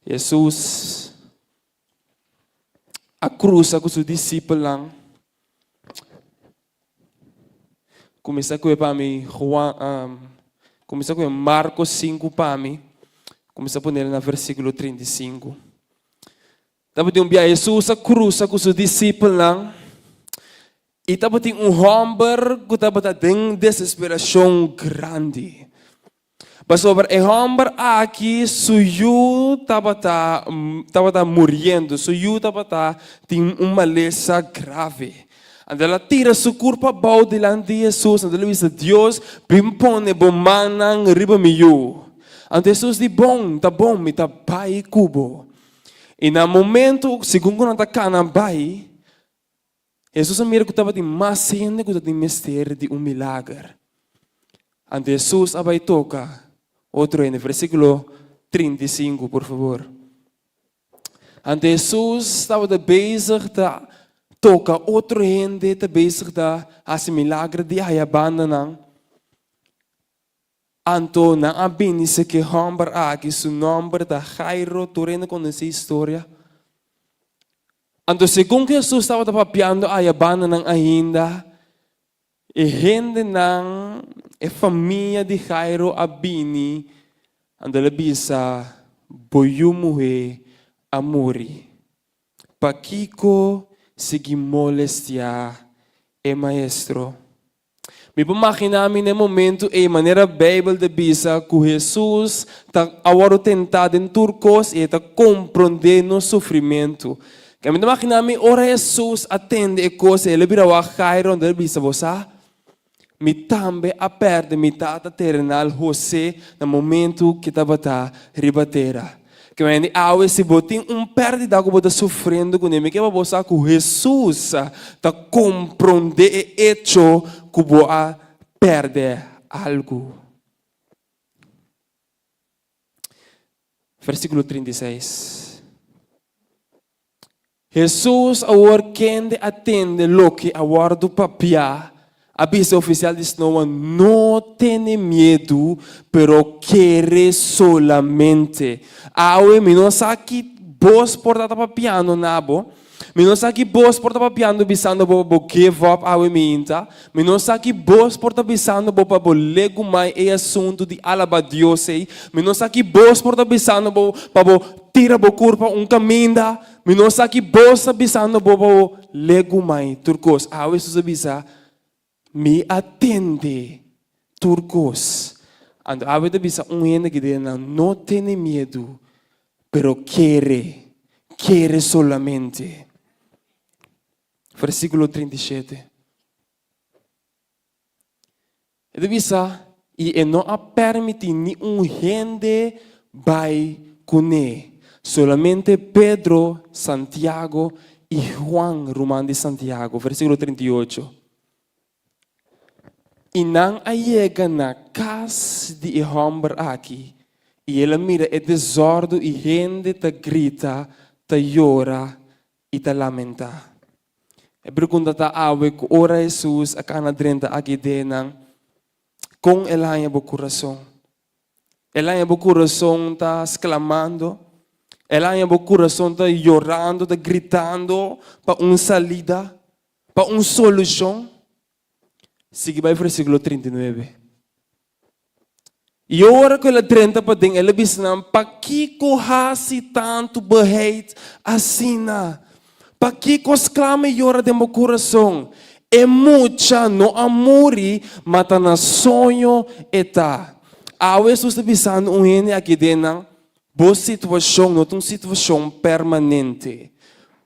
Hesus a krusa ku su disipelnan. Kuminsá ku e pa mi Juan, kuminsá ku e Marko sinku pa mi, kuminsá ponel na versíkulo 35. Tabatin un bia Hesus a krusa ku su disipelnan i tabatin un hòmber ku tabata den desesperashon grandi. Pasobra e hòmber aki su yu tabata tabata muriendo, su yu tabata tin un malesa grave. Anto el a tira su kurpa abou dilanti di Hesus, anto el a bisa, Dios, bin pone bo mannan riba mi yu. Anto Hesus di, Bon, ta bon, mi ta bai ku bo. I na momentu, segun ku nan ta kana bai, Hesus a mira ku tabatin mas hende ku tabatin mester di un milager. Anto Hesus a bai toka otro hende. Versíkulo 35, por fabor. Anto Hesus tabata bezig ta toka otro hende, ta bezig ta hasi milager di aya bandanan. Anto nan a bini seki e hòmber aki, su nòmber ta Jairo, tur hende konosé e historia. Anto segun ku Hesus tabata papiando aya bandanan ainda, E hendenan, e famia di Jairo a bini, anto el a bisa, Bo yu muhé a muri. Pakiko sigui molestiá e maestro? Mi por maginá mi na e momentu ei manera Beibel ta bisa ku Hesus ta a wòrdu tentá den tur kos i e ta komprondé nos sufrimentu. Ke mi ta magina mi ora Hesus a tende e kos ei, el a bira wak Jairo anto el a bisa, Bo sa, mi tambe a pèrdè mi tata terenal Hosé na momentu ke tabata riba tera. Ke manera di awe si bo tin un pèrdida ku bo ta sufriendo kuné, mi ke pa bo sa ku Hesus ta komprondé e echo ku bo a pèrdè algu. Versíkulo 36. Hesus awor kende a tende loke a wòrdu papiá, a bisa e ofisial di snoa, No tene miedu, pero kere solamente. Awe mi no sa ki bos por ta ta papiando na bo. Mi no sa ki bos por ta papiando bisando bo pa bo give up awe miinta. Mi no sa ki bos por ta bisando bo pa bo legumai e asuntu di alaba Dios ei. Mi no sa ki bos por ta bisando bo pa bo tira bo kurpa un kaminda. Mi no sa ki bos ta bisando bo pa bo legumai tur kos. Awe Hesus a bisa, Mi a tende tur kos. Anto awe ta bisa un hende ki den nan, No tene miedu, pero kere, kere solamente. Versíkulo 37. E ta bisa, I e no a permití ni un hende bai kuné, solamente Pedro, Santiago i Juan, ruman di Santiago. Versíkulo 38. I nan a yega na kas di e hòmber aki, i el a mira e desòrdu i hende ta grita, ta yora i ta lamentá. E pregunta ta awe ku ora Hesus a kana drenta aki den nan, kon el haña bo kurason? El haña bo kurason ta sklamando? El haña bo kurason ta yorando, ta gritando pa un salida, pa un solushon? Sigui bai versíkulo 39. I ora ku el a drenta paden, el a bisa nan, Pakiko hasi tantu beheit asina? Pakiko sklama i yora den bo kurason? E mucha no a muri, ma ta na soño e ta. Awe Hesus ta bisando un hende aki den nan, Bo situashon no ta un situashon permanente.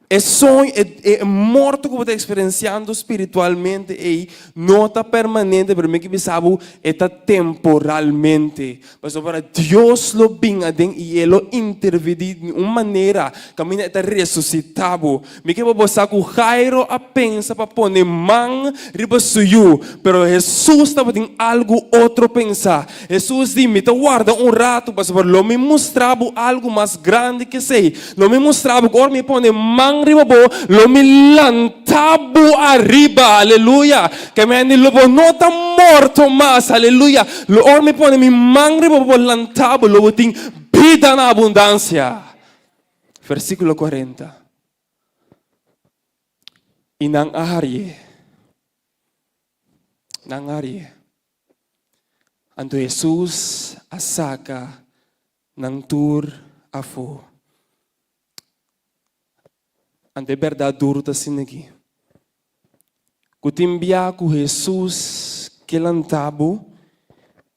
E soño, e e morto ku bo ta eksperensiando spiritualmente ei no ta permanente, pero mi ke bisa bo e ta temporalmente. Pasobra Dios lo bin aden i E lo intervení di un manera kaminda E ta resusitá bo. Mi ke pa bo sa ku Jairo a pensa pa pone man riba su yu, pero Hesus tabatin algu otro pensa. Hesus di, Mi ta warda un ratu, pasobra lo mi mustra bo algu mas grandi ku esei. Lo mi mustra bo ku ora mi pone man riba bo, lo mi lanta bo ariba. Aleluya! Ke mende lo bo no ta morto mas. Aleluya! Lo ora mi pone mi man riba bo, bo lanta bo, lo bo tin bida na abundansia. Versíkulo 40. I nan a harié. Nan a harié. Anto Hesus a saka nan tur afó. Anto e bèrdat duru ta asina aki, ku tin bia ku Hesus ke lanta bo,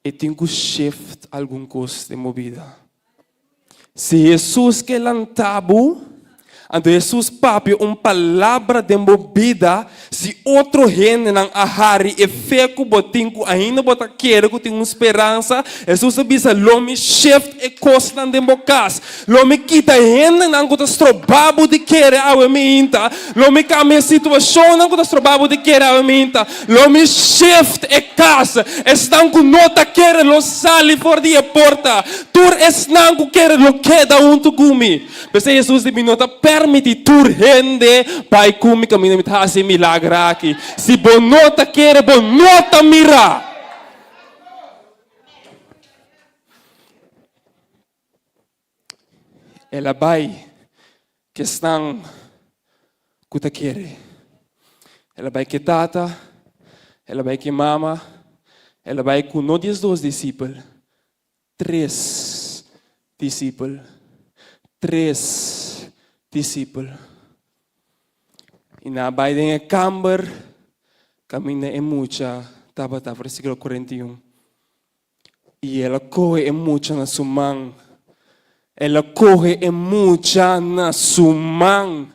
e tin ku shift algun kos den bo bida. Si Hesus ke lanta bo, Anto Hesus papia un palabra den bo bida, si otro hendenan a hari e fe ku bo tin ku ainda bo ta kere ku tin un speransa, Hesus a bisa, Lo mi shift e kosnan den bo kas. Lo mi kita e hendenan ku ta stroba bo di kere awe miinta. Lo mi kambia e situashonnan ku ta stroba bo di kere awe miinta. Lo mi shift e kas. Esnan ku no ta kere lo sali for di e porta. Tur esnan ku kere lo keda huntu ku mi. P'esei Hesus di, Mi no ta permití tur hende bai ku mi kaminda mi ta hasi e milager aki. Si bo no ta kere, bo no ta mira. El a bai ku esnan ku ta kere. El a bai ku e tata, el a bai ku e mama, el a bai ku no diesdos disipel, Tres disipel, tres disipel. I nan a bai den e kamber kaminda e mucha tabata, versíkulo 41. I el a kohe e mucha na su man. El a kohe e mucha na su man.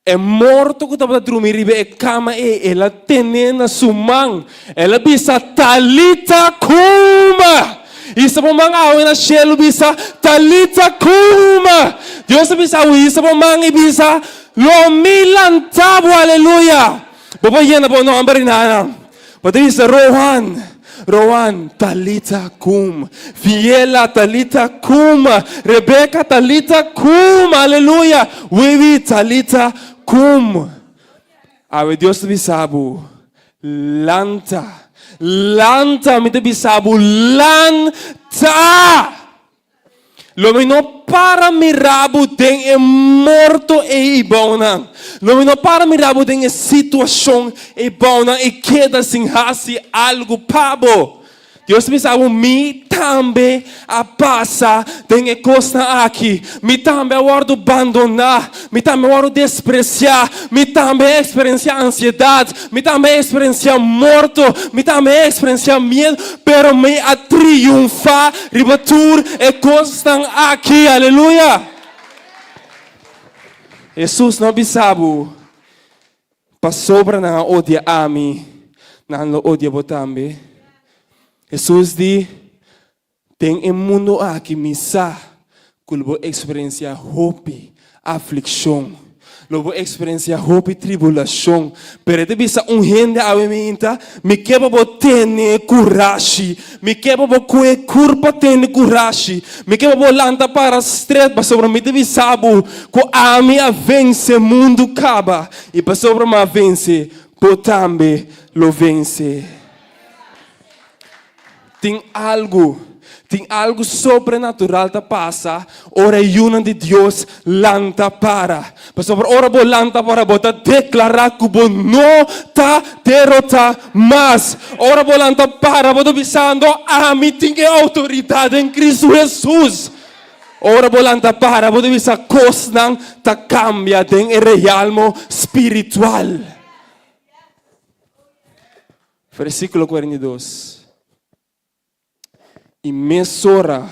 E morto ku tabata drumi riba e kama ei, el a ten'é na su man. El a bisa, Talita kuma! Hisa bo man awe na shelu, bisa, Talita kuma! Dios a bisa awe, hisa bo man i bisa, Lo mi lanta bo! Aleluya! Bo por yena bo nòmber di nana. Bo ta bisa, Rohan, Rohan, Talita kum. Fiela, Talita kum. Rebeka, Talita kum. Aleluya. Wiwi, Talita kum. Awe Dios ta bisa bo, lanta. Lanta, mi ta bisa bo, lanta! Lo mi no para mira bo den e morto ei bounan. Lo mi no para mira bo den e situashon ei bounan i keda sin hasi algu pa bo. Dios ta bisa bo, Mi tambe a pasa den e kosnan aki. Mi tambe a wòrdu bandoná. Mi tambe a wòrdu despresiá. Mi tambe a eksperensiá ansiedat. Mi tambe a eksperensiá morto. Mi tambe a eksperensiá miedu. Pero mi a triunfá riba tur e kosnan aki. Aleluya! Hesus no a bisa bo, Pasobra nan a odia ami, nan lo odia bo tambe. Hesus di, Den e mundu aki mi sa ku lo bo eksperensiá hopi aflikshon, lo bo eksperensiá hopi tribulashon. Pero e ta bisa un hende awe minta, Mi ke pa bo tene kurashi, mi ke pa bo kue kurpa tene kurashi, mi ke pa bo lanta para stret, pasobra mi ta bisa bo ku ami a vense mundu kaba, i pasobra mi a vense, bo tambe lo vense. Tin algu, tin algu sobrenatural ta pasa ora e yunan di Dios lanta para. Pasobra ora bo lanta para bo ta deklará ku bo no ta derotá mas. Ora bo lanta para bo ta bisando, Ami tin e outoridat den Kristu Hesus. Ora bo lanta para bo ta bisa kosnan ta kambia den e realmo spiritual. Versíkulo 42. I mesora,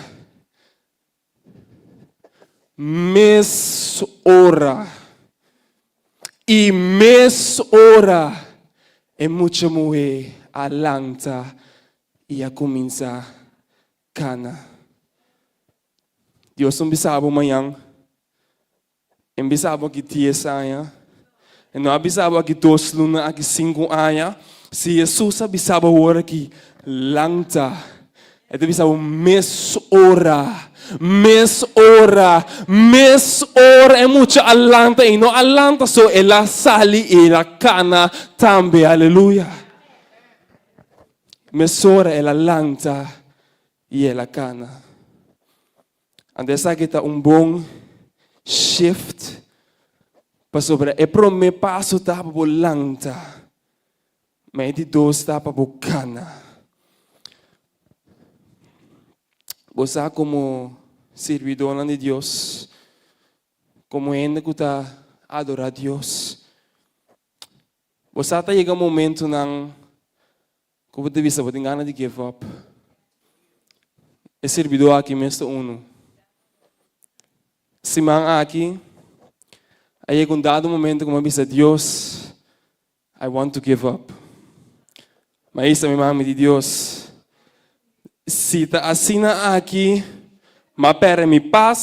mesora, i mesora e mucha muhé a lanta i a kuminsá kana. Dios no bisa bo mañan. E bisa bo aki dies aña. E no a bisa bo aki dos luna, aki sinku aña. Si Hesus a bisa bo awor aki, lanta, e ta bisa bo mes ora, mes ora, mes ora e mucha a lanta i no a lanta so, el a sali i el a kana tambe. Aleluya. Mesora el a lanta i el a kana. Anto esaki ta un bon shift pasobra e prome paso ta pa bo lanta, ma e di dos ta pa bo kana. Bo sa komo sirbidónan di Dios, komo hende ku ta adorá Dios, bo sa ta yega momentunan Ku bo ta bisa bo tin gana di give up? E sirbidó aki mes ta unu. Siman aki A yega un dado momento ku mi a bisa Dios, I want to give up. Mi a bisa mi mami di Dios, si ta asina aki, mi a pèrdè mi pas,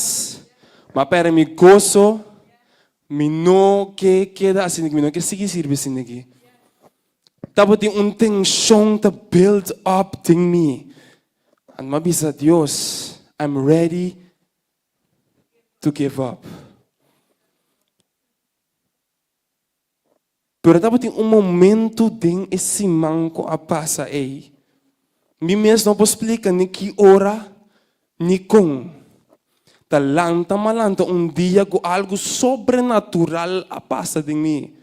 mi a pèrdè mi goso, mi no ke keda asina aki, mi no ke sigui sirbi asina aki. Tabatin un tenshon ta build up den mi. Anto mi a bisa Dios, I'm ready to give up. Pero tabatin un momento den e siman ku a pasa ei. Mi mes no por splika ni ki ora ni kon. Ta lanta malanta un dia ku algu sobrenatural a pasa den mi.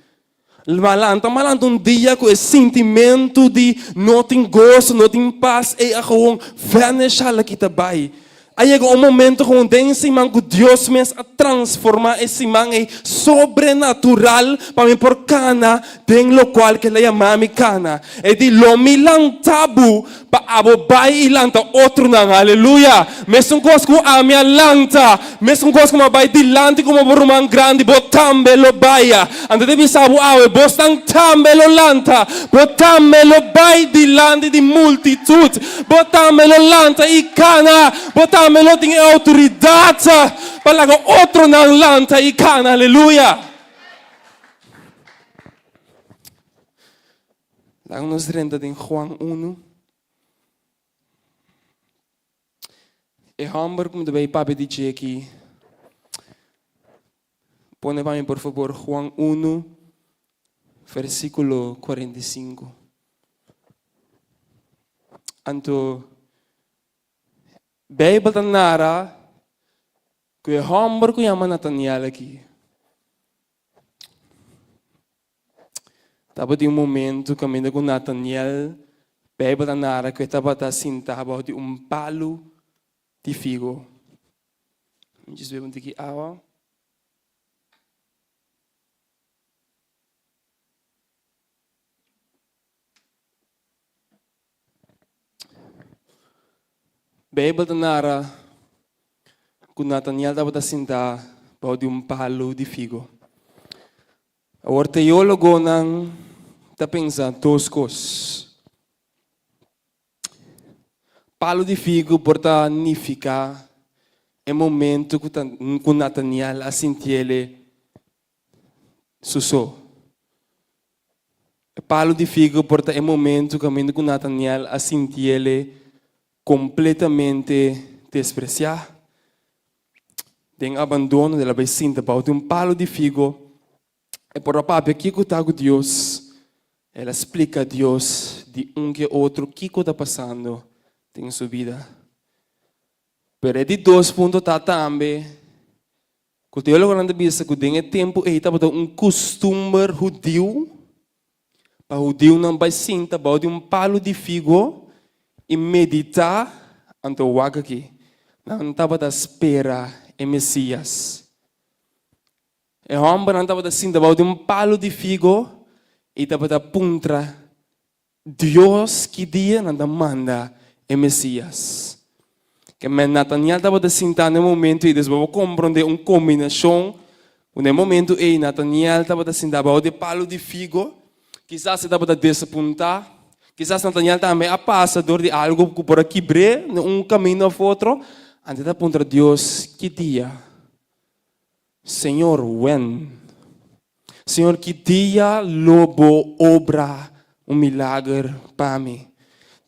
Malanta malanta un dia ku e sintimentu di no tin goso, no tin pas ei a gewoon vanish hala kita bai. A yega un momento gewoon den e siman ku Dios mes a transformá e siman ei sobrenatural pa mi por kana den lokual ku El a yama mi kana. E di, Lo mi lanta bo pa abo bai i lanta otronan. Aleluya! Mesun kos ku ami a lanta, mesun kos ku mi a bai dilanti komo bo ruman grandi, bo tambe lo baya. Anto ta bisa bo awe, bosnan tambe lo lanta, bo tambe lo bai dilanti di multitut, bo tambe lo lanta i kana, bo tambe lo tin e outoridat pa laga otronan lanta i kana. Aleluya! Laga nos drenta den Juan unu. E hòmber ku mi ta bai papia di dje aki, pone pa mi por fabor Juan unu, versíkulo 45. Anto, Beibel ta nara ku e hòmber ku yama Nataniel aki, Tabatin un momentu kaminda ku Nataniel, Beibel ta nara ku e tabata sintá bou di un palu di figo. Mi djis bebe un tiki awa. Beibel ta nara ku Nataniel tabata sintá bou di un palu di figo. Awor teólogonan ta pensa dos kos. Palu di figo por ta nifiká e momentu ku Nataniel a sintiele su so. E palu di figo por ta e momentu kaminda ku Nataniel a sintiele kompletamente despresiá. Den abandono, el a bai sinta bou di un palu di figo. E por a papia kiko ta ku Dios. El a splika Dios di un ke otro kiko ta pasando den su bida. Pero e di dos punto ta tambe Ku teólogonan ta bisa ku den e tempu ei tabata un kustumber hudiu pa hudiunan bai sinta bou di un palu di figo i meditá, anto wak aki, nan tabata spera e Mesías. E hòmbernan tabata sinta bou di un palu di figo i tabata puntra Dios ki dia nan ta manda e Mesías. Ke men Nataniel tabata sintá na e momento ei, dus bo por komprondé un kombinashon ku na e momento ei Nataniel tabata sintá bou di e palu di figo, kisas e tabata desapuntá, kisas Nataniel tambe a pasa dor di algu ku por a kibr'é na un kaminda òf otro, anto e ta puntra Dios, Ki dia? Señor, wen? Señor, ki dia lo bo obra un milager pa mi?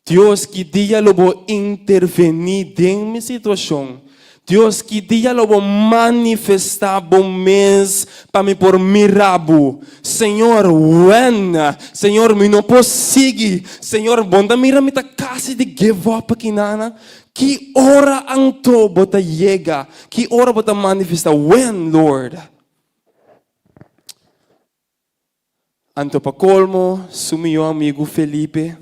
Dios, ki dia lo bo intervení den mi situashon? Dios, ki dia lo bo manifestá bo mes pa mi por mira bo? Señor, wen? Señor, mi no por sigui. Señor, bo no ta mira mi ta kasi di give up aki nana? Ki ora anto bo ta yega? Ki ora bo ta manifestá? When, Lord? Anto pa kolmo, su mihó amigu Felipe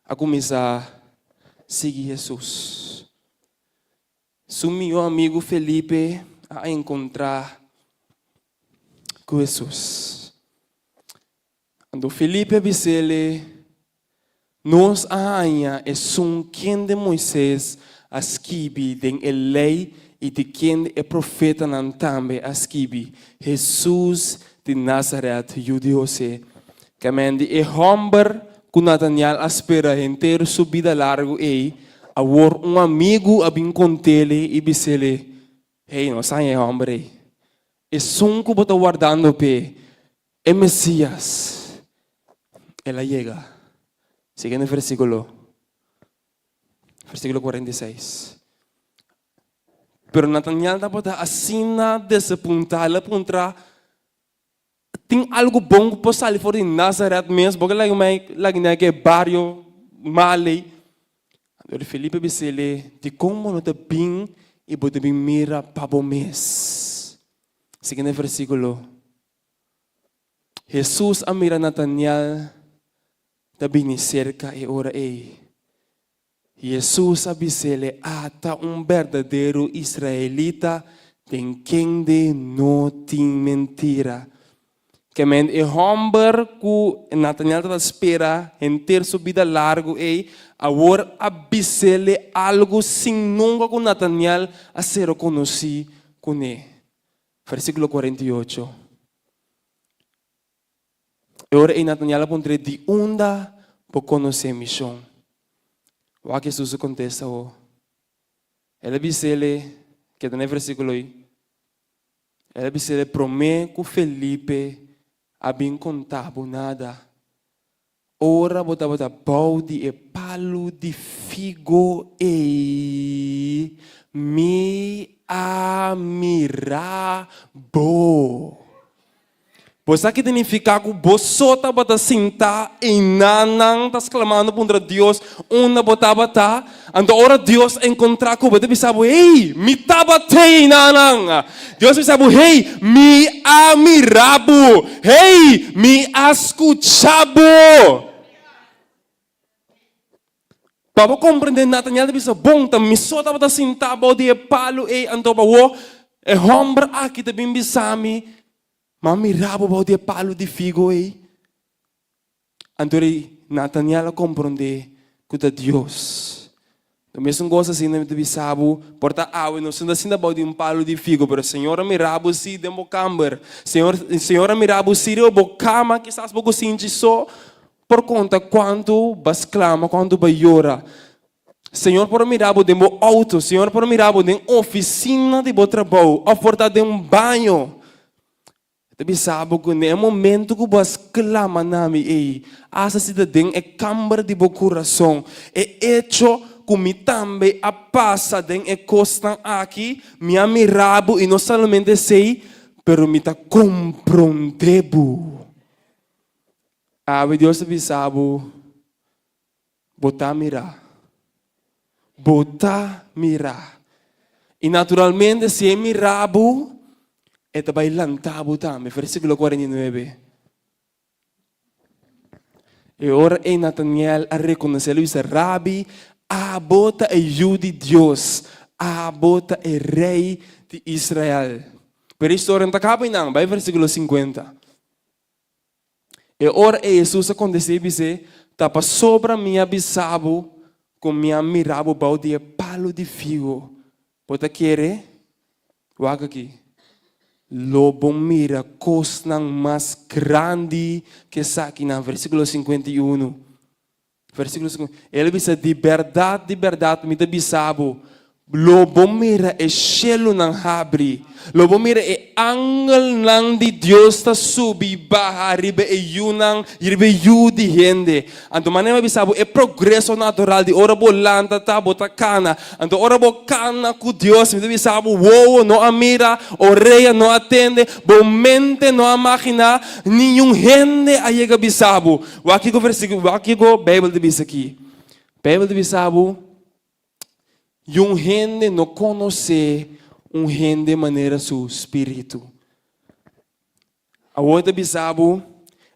a kuminsá sigui Hesus. Su mihó amigu Felipe a enkontrá ku Hesus. Anto Felipe a bis'ele, Nos a haña esun kende Moises a skibi den e Lei. i di kende e profetanan tambe a skibi, Hesus di Nazaret, yu di Hosé. Kemen di e hòmber ku Nataniel a spera henter su bida largu ei, awor un amigu a bin kont'é i bis'é, Hey, nos haña e hòmber ei, esun ku bo ta wardando p'e, e Mesías. El a yega. Siguiente versíkulo, versíkulo 46. Pero Nataniel tabata asina desapuntá, el a puntra, Tin algu bon ku por sali for di Nazaret mes? Bo ke laga mi laga na e bario mal ei? Anto Felipe bis'é, Dikon bo no ta bin i bo ta bin mira pa bo mes? Siguiente versíkulo. Hesus a mira Nataniel ta bini serka e ora ei. Hesus a bis'é, Ata un berdadero israelita den kende no tin mentira. Kemen e hòmber ku Nataniel tabata spera henter su bida largu ei, awor a bis'é algu sin nunka ku Nataniel a ser konosí kuné. Versíkulo 48. E ora ei Nataniel a puntr'é, Di unda bo konosé mi, shon? Wak Hesus a kontesta ho. El a bis'é, keda na e versíkulo ei, el a bis'é, Promé ku Felipe a bin konta bo nada, ora bo tabata bou di e palu di figo ei, mi a mira bo. Bo sa ki ta nifiká ku bo so tabata sintá einanan ta sklamando puntra Dios unda bo tabata? Anto ora Dios enkontrá ku bo, e ta bisa bo, Hey, mi tabata einanan! Dios a bisa bo, Hey, mi a mira bo! Hey, mi a skucha bo! Pa bo komprendé, Nataniel ta bisa, Bon, ta mi so tabata sintá bou di e palu ei, anto awor e hòmber aki ta bin bisa mi, M'a mira bo bou di e palu di figo ei. Anto rei Nataniel a komprondé ku ta Dios. Ta mesun kos asina mi ta bisa bo, por ta awe nos no ta sinta bou di un palu di figo, pero Señor a mira bo si den bo kamber. Señor, Señor a mira bo si riba bo kama, kisas bo ku sinti so. Por konta kuantu bo a sklama, kuantu bo a yora. Señor por a mira bo den bo outo, Señor por a mira bo den ofisina di bo trabou òf por ta den un baño. E ta bisa bo ku na e momento ku bo a sklama na mi ei, asta si ta den e kamber di bo kurason, e echo ku mi tambe a pasa den e kosnan aki, mi a mira bo i no solamente esei, pero mi ta komprondé bo. Awe Dios ta bisa bo, Bo ta mira. Bo ta mira. I naturalmente si e mira bo, e ta bai lanta bo tambe. Versíkulo 49. E ora ei Nataniel a rekonosé, el a bisa, Rabi, abo ta e Yu di Dios, abo ta e Rei di Israel. Pero e historia no ta kaba einan, bai versíkulo 50. E ora ei Hesus a kontest'é i bis'é, Ta pasobra mi a bisa bo ku mi a mira bo bou di e palu di figo, bo ta kere? Wak aki, lo bo mira kosnan mas grandi ku esakinan. Versíkulo 51. Versíkulo 50. El a bisa, Di bèrdat, di bèrdat, mi ta bisa bo, lo bo mira e shelunan habri, lo bo mira e angelnan di Dios ta subi i baha riba e yunan, riba e yu di hende. Anto manera mi a bisa bo, e progreso natural di ora bo lanta ta, bo ta kana. Anto ora bo kana ku Dios, mi ta bisa bo, wowo no a mira, orea no a tende, bo mente no a maginá, niun hende a yega bisa bo. Wak kiko versíkulo, wak kiko Beibel ta bisa aki. Beibel ta bisa bo, Yun hende no konosé un hende manera su spiritu. Awor e ta bisa bo,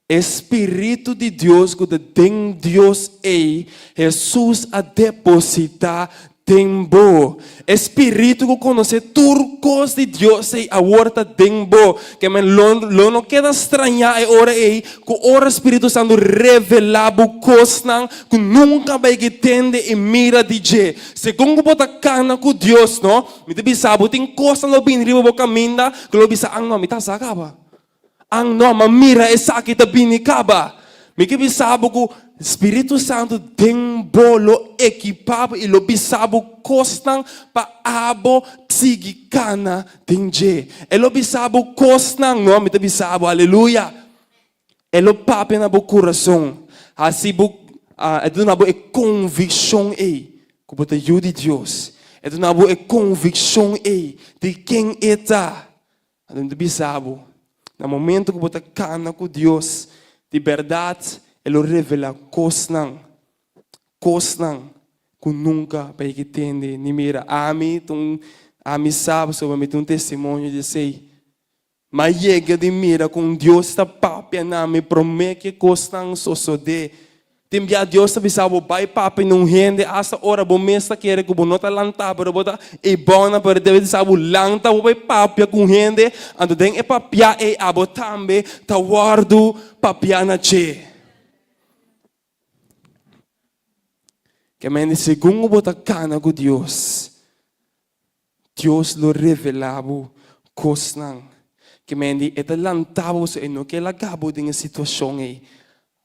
e spiritu di Dios ku ta den Dios ei, Hesus a depositá. den bo. E spiritu ku konosé tur kos di Dios ei awor ta den bo. Ke men lo lo no keda strañá e ora ei ku ora Spiritu Santu revelá bo kosnan ku nunka bai ke tende i mira di dje. Segun ku bo ta kana ku Dios, no, mi ta bisa bo tin kosnan lo bini riba bo kaminda ku lo bisa, An no, mi ta sa kaba. An no, ma mira esaki ta bini kaba. Mi ke bisa bo ku Spiritu Santu den bo lo ekipá bo i lo bisa bo kosnan pa abo sigui kana den dje. E lo bisa bo kosnan, no, mi ta bisa bo, aleluya. E lo papia na bo kurason, hasi bo, e ta duna bo e konvikshon ei ku bo ta yu di Dios. E ta duna bo e konvikshon ei di ken e ta. Anto mi ta bisa bo, na momento ku bo ta kana ku Dios, di bèrdat e lo revelá kosnan, kosnan ku nunka bo a yega tende ni mira. Ami ta un, ami sa pasobra mi tin un testimonio di esei. Mi a yega di mira kon Dios ta papia na mi promé ku e kosnan sosodé. Tin bia Dios ta bisa bo bai papia na un hende asta ora bo mes ta kere ku bo no ta lantá pero bo ta ei bona pero debe di sa bo lanta bo bai papia ku un hende anto den e papia ei abo tambe ta wòrdu papia na dje. Ke mende segun ku bo ta kana ku Dios Dios lo revelá bo kosnan. Ke men di e ta lantá bo pasobra e no ke laga bo den e situashon ei.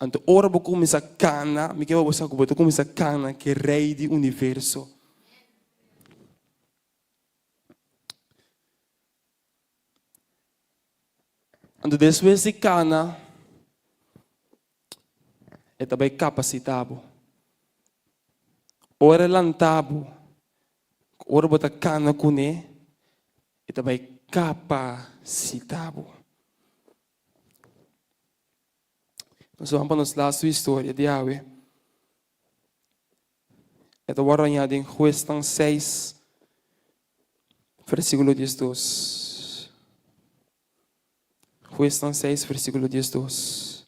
Anto ora bo kuminsá kana, mi ke pa bo sa ku bo ta kuminsá kana ku e Rei di universo. Anto despues di kana, e ta bai kapasitá bo. Ora e lantá bo, ora bo ta kana kuné, e ta bai kapasitá bo. Nos ban pa nos lastu historia di awe. E ta wòrdu hañá den Huesnan seis, versíkulo diesdos. Huesnan seis, versíkulo diesdos.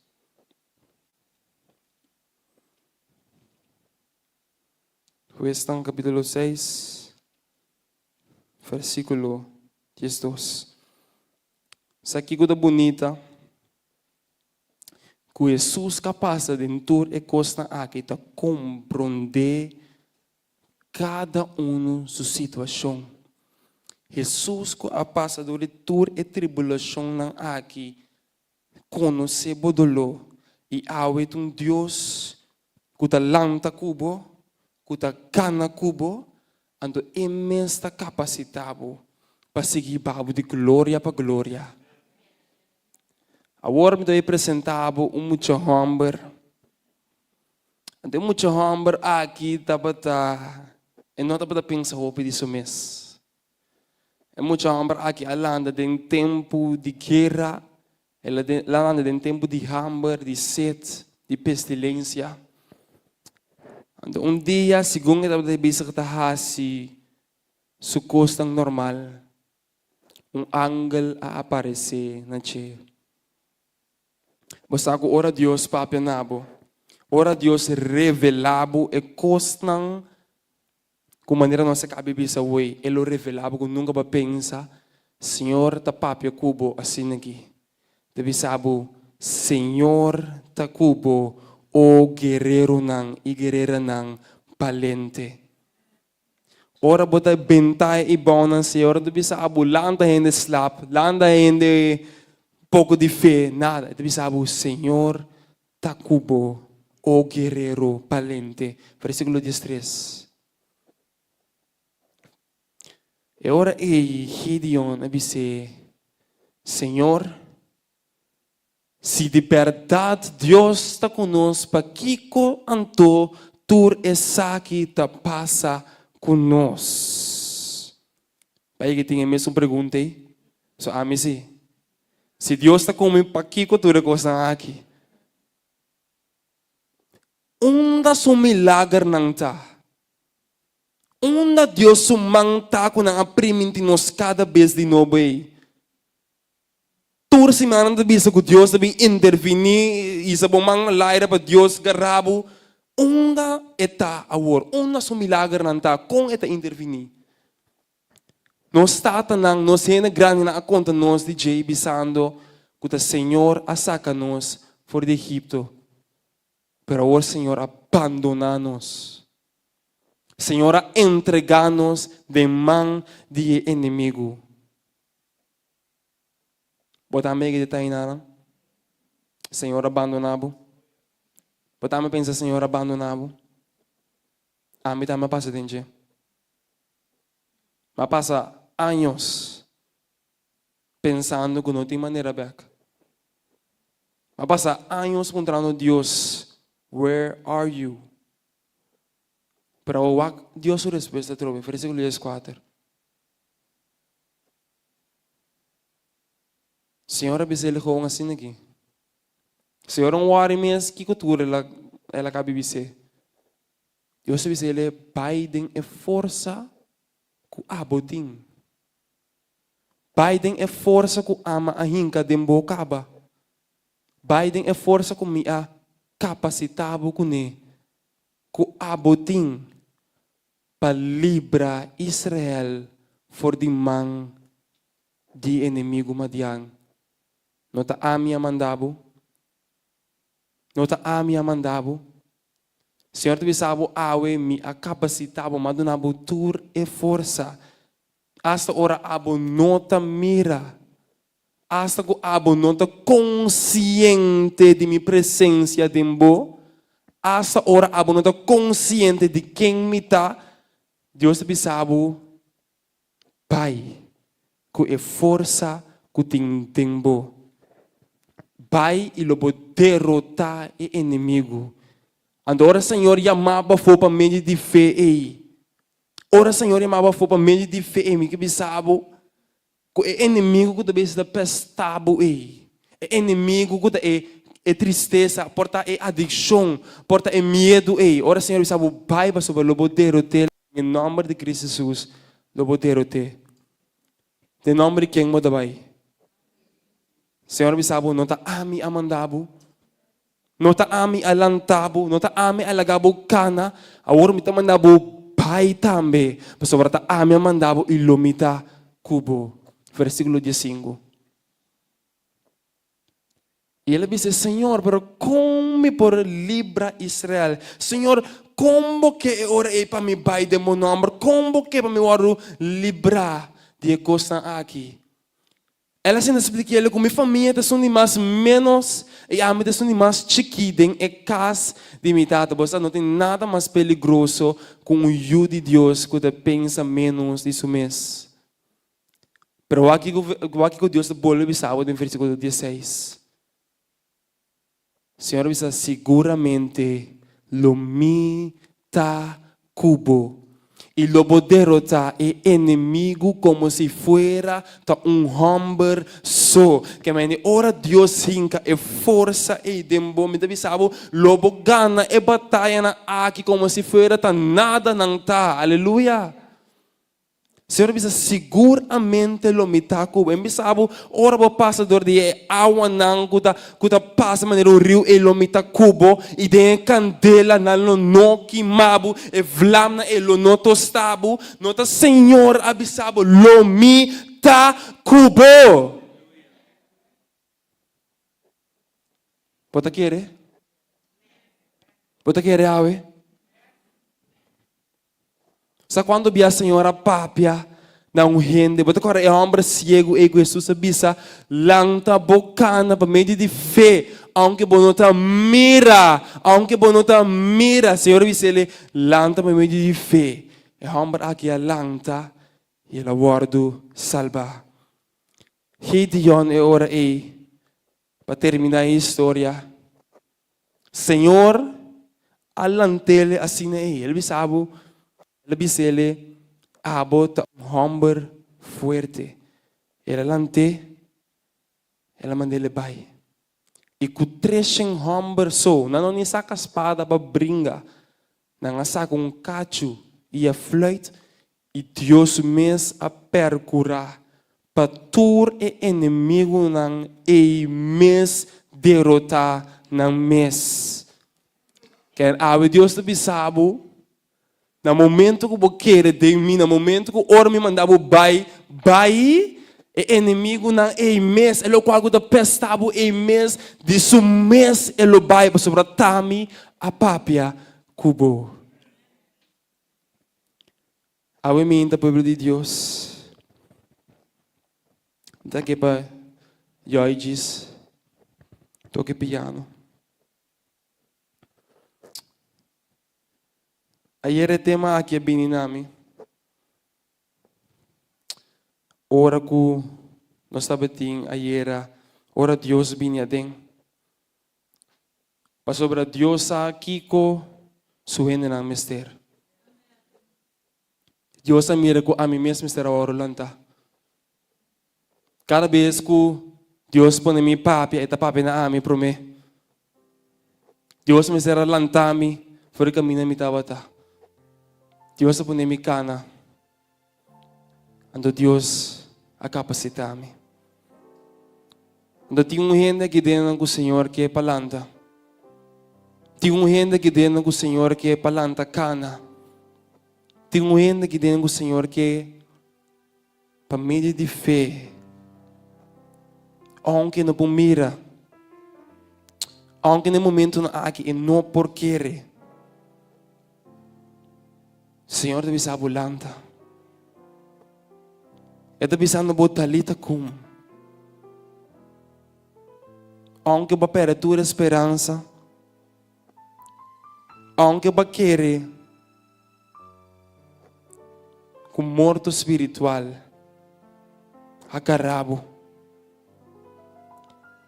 Huesnan kapítulo seis, versíkulo diesdos. Sa kiko ta bunita? Ku Hesus ka pasa den tur e kosnan aki ta komprondé kada unu su situashon. Hesus ku a pasa dor di tur e tribulashonnan aki konosé bo doló i awe ta un Dios ku ta lanta ku bo, ku ta kana ku bo, anto e mes ta kapasitá bo pa sigui hiba bo di gloria pa gloria. Awor mi ta bai presentá bo un mucha hòmber. Anto e mucha hòmber aki tabata, e no tabata pensa hopi di su mes. E mucha hòmber aki a landa den tempu di guera, el a landa den tempu di hamber, di set, di pestilensia. Anto un dia, segun e tabata bisa ku ta hasi su kosnan normal, Un angel a aparesé na dje. Bo sa ku ora Dios papia na bo, ora Dios revelá bo e kosnan ku manera nos a kabi bisa awor, e lo revelá bo ku nunka bo a pensa, Señor ta papia ku bo asina aki. Ta bisa bo, Señor ta ku bo, o guereronan i guereranan balente. Ora bo ta benta e ibounan si, ora ta bisa abo lanta hende slap, lanta hende poko di fe, nada. E ta bisa abo, Señor ta ku bo, o guerero balente. Versíkulo diestres. E ora ei Gideon a bis'é, Señor, Si di bèrdat Dios ta ku nos, pakiko anto tur esaki ta pasa ku nos? Bai ke tin e mesun pregunta ei? So ami si. Si Dios ta ku mi, pakiko tur e kosnan aki? Unda su milagernan ta? Unda Dios su man ta ku nan a priminti nos kada bes di nobo ei? Tur siman nan ta bisa ku Dios ta bin interviní, hisa bo man laira pa Dios gara bo. Unda e ta awor? Unda su milagernan ta? Kon e ta intervení? Nos tatanan, nos hende grandinan a konta nos di dje bisando ku ta Señor a saka nos for di Egipto. Pero awor Señor a bandoná nos. Señor a entregá nos den man di e enemigu. Bo tambe yega detayenan? Señor a bandoná bo? Bo tambe pensa Señor a bandoná bo? Ami tambe a pasa den dje. Mi a pasa años pensando ku no tin manera bèk. Mi a pasa años puntrando Dios, Where are you? Pero awor wak Dios su respuesta atrobe, versíkulo dieskuater. Señor a bisa el gewoon asina aki. Señor un wòri mes kiko tur el a el a kabi bis'é. Dios a bisa el bai den e forsa ku abo tin. Bai den e forsa ku ama a hinka den bo kaba. Bai den e forsa ku mi a kapasitá bo kuné, ku abo tin. Pa libra Israel for di man di e enemigu Madian. No ta ami a manda bo? No ta ami a manda bo? Señor ta bisa bo awe, mi a kapasitá bo, mi a duna bo tur e forsa. Asta ora abo no ta mira, asta ku abo no ta konsiente di mi presensia den bo, asta ora abo no ta konsiente di ken mi ta, Dios ta bisa bo, Bai ku e forsa ku tin den bo. Bai i lo bo derotá e enemigu. Anto ora Señor yama bo afó pa medio di fe ei, Ora Señor yama bo afó pa medio di fe ei, mi ke bisa bo ku e enemigu ku ta bisa ta pesta bo ei, e enemigu ku ta e e tristesa, por ta e adikshon, por ta e miedu ei, ora Señor bisa bo bai pasobra lo bo derot'é den e nòmber di Cristo Jesus, lo bo derot'é. Den nòmber di ken bo ta bai? Señor a bisa bo, no ta ami a manda bo? No ta ami a lanta bo, no ta ami a laga bo kana, awor mi ta manda bo bai tambe, pasobra ta ami a manda bo i lo mi ta ku bo. Versíkulo diesinku. I el a bisa, Señor, pero kon mi por libra Israel? Señor, kon bo ke e ora ei pa mi bai den bo nòmber? Kon bo ke pa mi wòrdu librá di e kosnan aki? El a sinta splika el ku mi famia ta esun di mas ménos i ami ta esun di mas chikí den e kas di mi tata. Bo sa, no tin nada mas peligroso ku un yu di Dios ku ta pensa ménos di su mes. Pero wak kiko, wak kiko Dios ta bolbe bisa bo den versíkulo dieseis. Señor a bisa, Siguramente lo mi ta ku bo, i lo bo derotá e enemigu komo si fuera ta un hòmber so. Ke mende, ora Dios hinka e forsa ei den bo, mi ta bisa bo, lo bo gana e batayanan aki komo si fuera ta nada nan ta. Aleluya! Señor a bisa, Siguramente lo mi ta ku bo. E bisa bo, ora bo pasa dor di e awanan ku ta ku ta pasa manera un riu, ei lo mi ta ku bo, i den e kandela nan lo no kima bo, e vlamnan ei lo no tosta bo. No ta Señor a bisa bo, Lo mi ta ku bo. Bo ta kere? Bo ta kere awe? Sa cuanto bia Señor a papia na un hende? Bo ta corda e homber ciego ei cu Jesus a bisa, Lanta bo cana pa medio di fe, aunke bo no ta mira, aunke bo no ta mira. Señor a bisa ele, Lanta pa medio di fe. E homber aki a lanta y el a wordo salba. Gideon e ora ei, pa termina e historia, Señor a lant'ele asina ei. El bisa bo, el a bis'ele, Abo ta un hòmber fuerte. El a lant'é, el a mand'ele bai. I ku treshen hòmber so, nan no ni saka spada pa bringa, nan a saka un kachu i a fluit, i Dios mes a perkurá pa tur e enemigunan ei mes derotá nan mes. Ken awe Dios ta bisa bo, na momento ku bo kere den mi, na momento ku ora mi manda bo bai, bai, e enemigunan ei mes, e lokual ku ta pesta bo ei mes, di su mes e lo bai, pasobra ta mi a papia ku bo. Awe mi ta pueblo di Dios. Mi ta ke pa Joy djis toke piano. Ayer e tema aki a bini na mi ora ku nos tabatin ayera ora Dios bini aden. Pasobra Dios sa kiko su hendenan mester. Dios a mira ku ami mes mester a wòrdu lantá. Kada bes ku Dios pone mi papia, e ta papia na ami promé. Dios mester a lanta mi for di kaminda mi tabata. Dios a pone mi kana. Anto Dios a kapasitá mi. Anto tin un hende aki den nan ku Señor ke pa lanta. Tin un hende aki den nan ku Señor ke pa lanta kana. Tin un hende aki den ku Señor ke pa medio di fe, aunke no por mira, aunke na e momentonan aki e no por kere. Señor ta bisa bo lanta. E ta bisando bo Talita kum. Aunke bo a perde tur e speransa, aunke bo a kere ku morto spiritual a gara bo.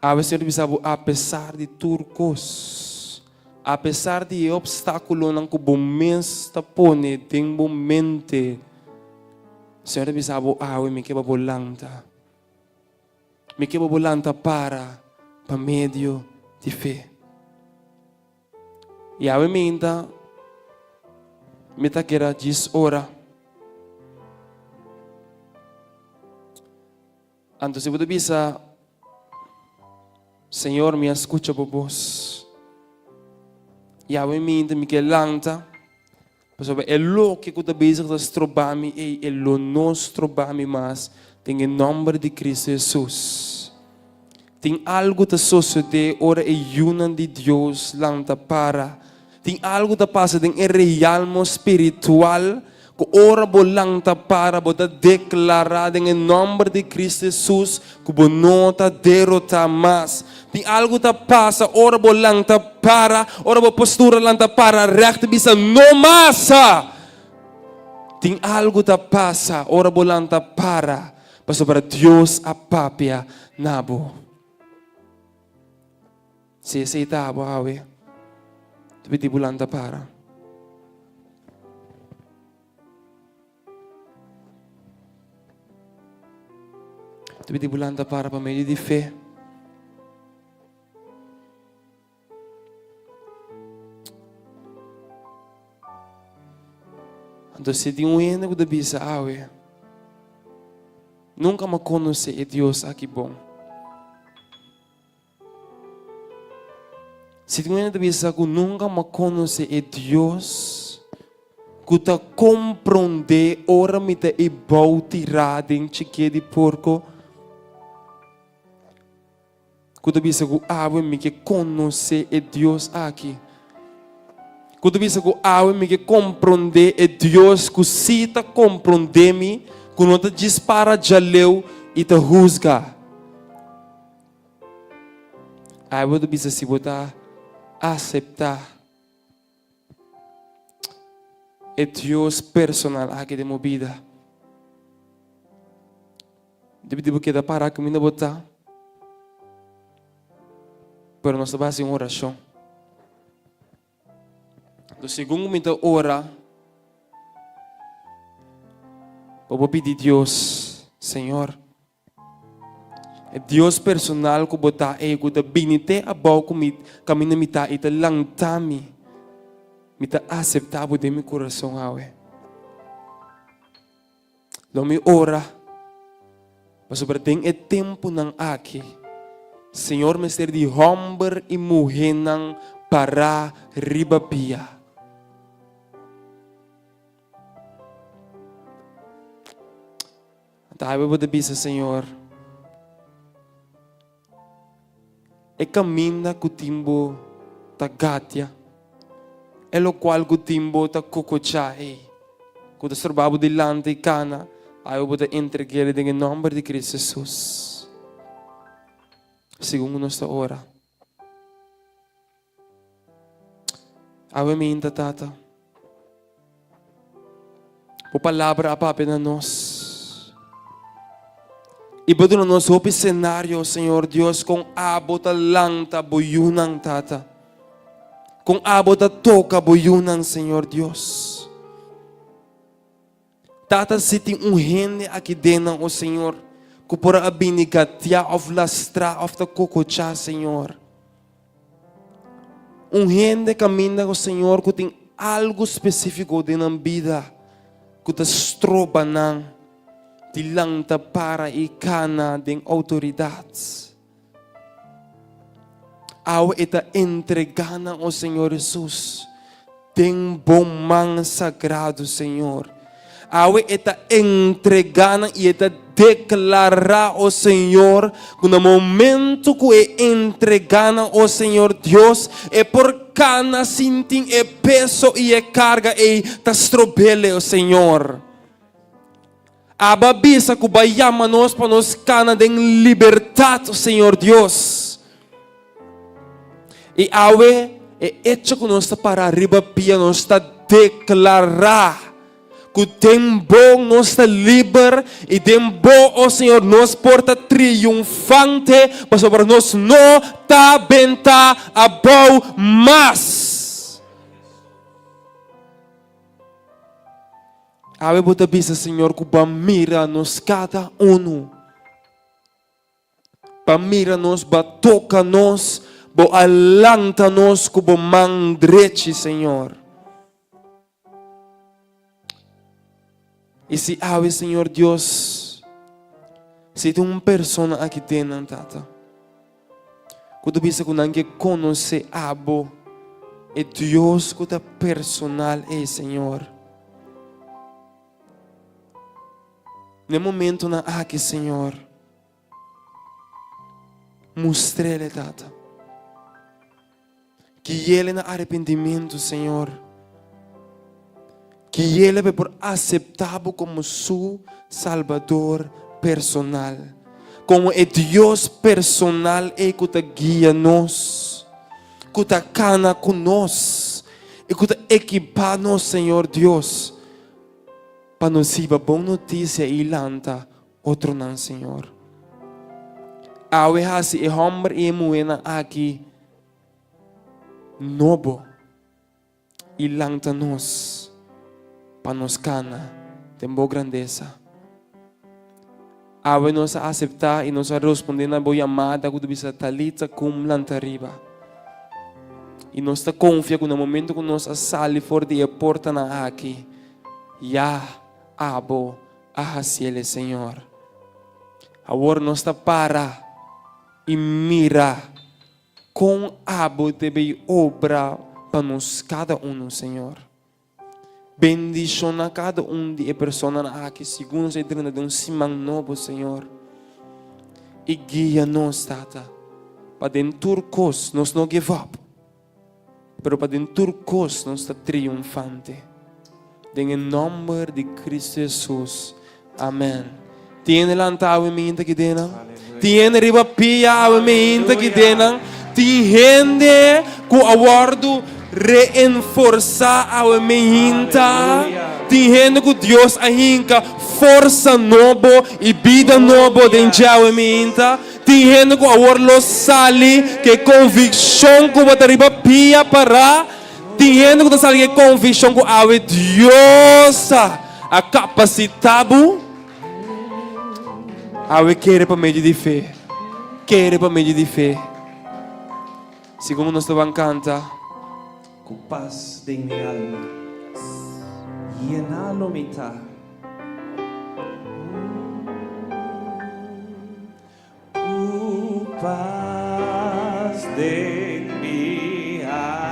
Awe Señor ta bisa bo apesar di tur kos, apesar di e opstákulonan ku bo mes ta pone den bo mente, Señor ta bisa bo awe mi ke pa bo lanta. Mi ke pa bo lanta para pa medio di fe. I awe minta mi ta keda djis ora. Anto si bo ta bisa, Señor, mi a skucha bo bos. I awe minta mi ke lanta, pasobra e loke ku ta bezig ta stroba mi ei, e lo no stroba mi mas den e nòmber di Cristo Hesus. Tin algu ta sosodé ora e yunan di Dios lanta para. Tin algu ta pasa den e realmo spiritual ku ora bo lanta para bo ta deklará den e nòmber di Cristo Hesus ku bo no ta derotá mas. Tin algu ta pasa ora bo lanta para, ora bo postura lanta para règt bisa no mas! Tin algu ta pasa ora bo lanta para Pasobra Dios a papia na bo. Si esei ta abo awe, ta pidi bo lanta para. Ta pidi bo lanta para pa medio di fe. Anto si tin un hende ku ta bisa awe, nunka mi a konosé e Dios aki bon. Si tin un hende ta bisa ku nunka mi a konosé e Dios ku ta komprondé ora mi ta e bou tirá den chiké di porko. Ku ta bisa ku awe mi ke konosé e Dios aki. Ku ta bisa ku awe mi ke komprondé e Dios ku sí ta komprondé mi, ku no ta djis para djaleu i ta husga. Awe bo ta bisa si bo ta aseptá e Dios personal aki den bo bida. Debe di bo keda pará kaminda bo ta. Pero nos ta bai hasi un orashon. Entonces, segun ku mi ta ora, bo por pidi Dios, Señor, e Dios personal ku bo ta ei, ku ta bini te abou ku mi kaminda mi ta i ta lanta mi, mi ta aseptá bo den mi kurason awe. Lo mi ora pasobra den e tempunan aki Señor mester di hòmber i muhénan. pará riba pia. Anto awe bo ta bisa, Señor, e kaminda ku tin bo ta gatia, e lokual ku tin bo ta kokochá ei, ku ta stroba bo dilanti kana, awe bo ta entreg'é den e nòmber di Cristo Hesus. Segun ku nos ta ora. Awe minta, Tata. Bo palabra a papia na nos. I bo duna nos hopi senario, Señor Dios, kon abo ta lanta bo yunan, Tata. Kon abo ta toka bo yunan, Señor Dios. Tata, si tin un hende aki den nan, o Señor, ku por a bini gatiá òf lastrá òf ta kokochá, Señor. Un hende kaminda, o Señor, ku tin algu spesífiko den nan bida ku ta stroba nan di lanta para i kana den outoridat. Awe e ta entregá nan, o Señor Hesus, den bo man sagrado, Señor. Awe e ta entregá nan i e ta deklará, o Señor, ku na momento ku e entregá nan, o Señor Dios, e por kana sin tin e peso i e karga ei ta strob'é, o Señor. Aba bisa ku bai yama nos pa nos kana den libertat, Señor Dios. I awe e echo ku nos ta para riba pia nos ta deklará ku den bo nos ta liber i den bo, o Señor, nos por ta triunfante pasobra nos no ta bentá abou mas. Awe bo ta bisa Señor ku bo a mira nos kada unu. Bo a mira nos, bo a toka nos, bo a lanta nos ku bo man drechi, Señor. I si awe, Señor Dios, si tin un persona aki den nan, Tata, ku ta bisa ku nan ke konosé abo, e Dios ku ta personal ei, Señor. Na e momentonan aki, Señor, mustr'el, Tata. Gui'el na arepentimentu, Señor. Gui'el pa e por aseptá bo komo su Salbador personal, komo e Dios personal ei ku ta guia nos, ku ta kana ku nos i ku ta ekipá nos, Señor Dios, pa nos hiba bon notisia i lanta otronan, Señor. Awe hasi e hòmber i e muhénan aki nobo i lanta nos pa nos kana den bo grandesa. Awe nos a aseptá i nos a rospondé na bo yamada ku ta bisa Talitha kum lanta riba. I nos ta konfia ku na momento ku nos a sali for di e portanan aki, ya abo a hasiel e Señor. Awor nos ta para i mira kon abo debe i obra pa nos kada unu, Señor. Bendiciona kada un di e personanan aki segun nos a drenta den un siman nobo, Señor. I guia nos, Tata, pa den tur kos nos no give up. Pero pa den tur kos nos ta triunfante. Den e nòmber di Cristo Jesus. Amen. Tin hende lanta awe minta ki den nan? Tin hende riba pia awe minta ki den nan? Tin hende ku a wòrdu reenforsá awe minta? Tin hende ku Dios a hinka forsa nobo i bida nobo den dje awe minta? Tin hende ku awor lo sali ku e konvikshon ku bo ta riba pia pará. Tin hende ku ta sali ku e konvikshon ku awe Dios a kapasitá bo. Awe kere pa medio di fe. Kere pa medio di fe. Segun nos ta ban kanta. Ku pas den mi alma. Yená lo mi ta. Ku pas den mi alma.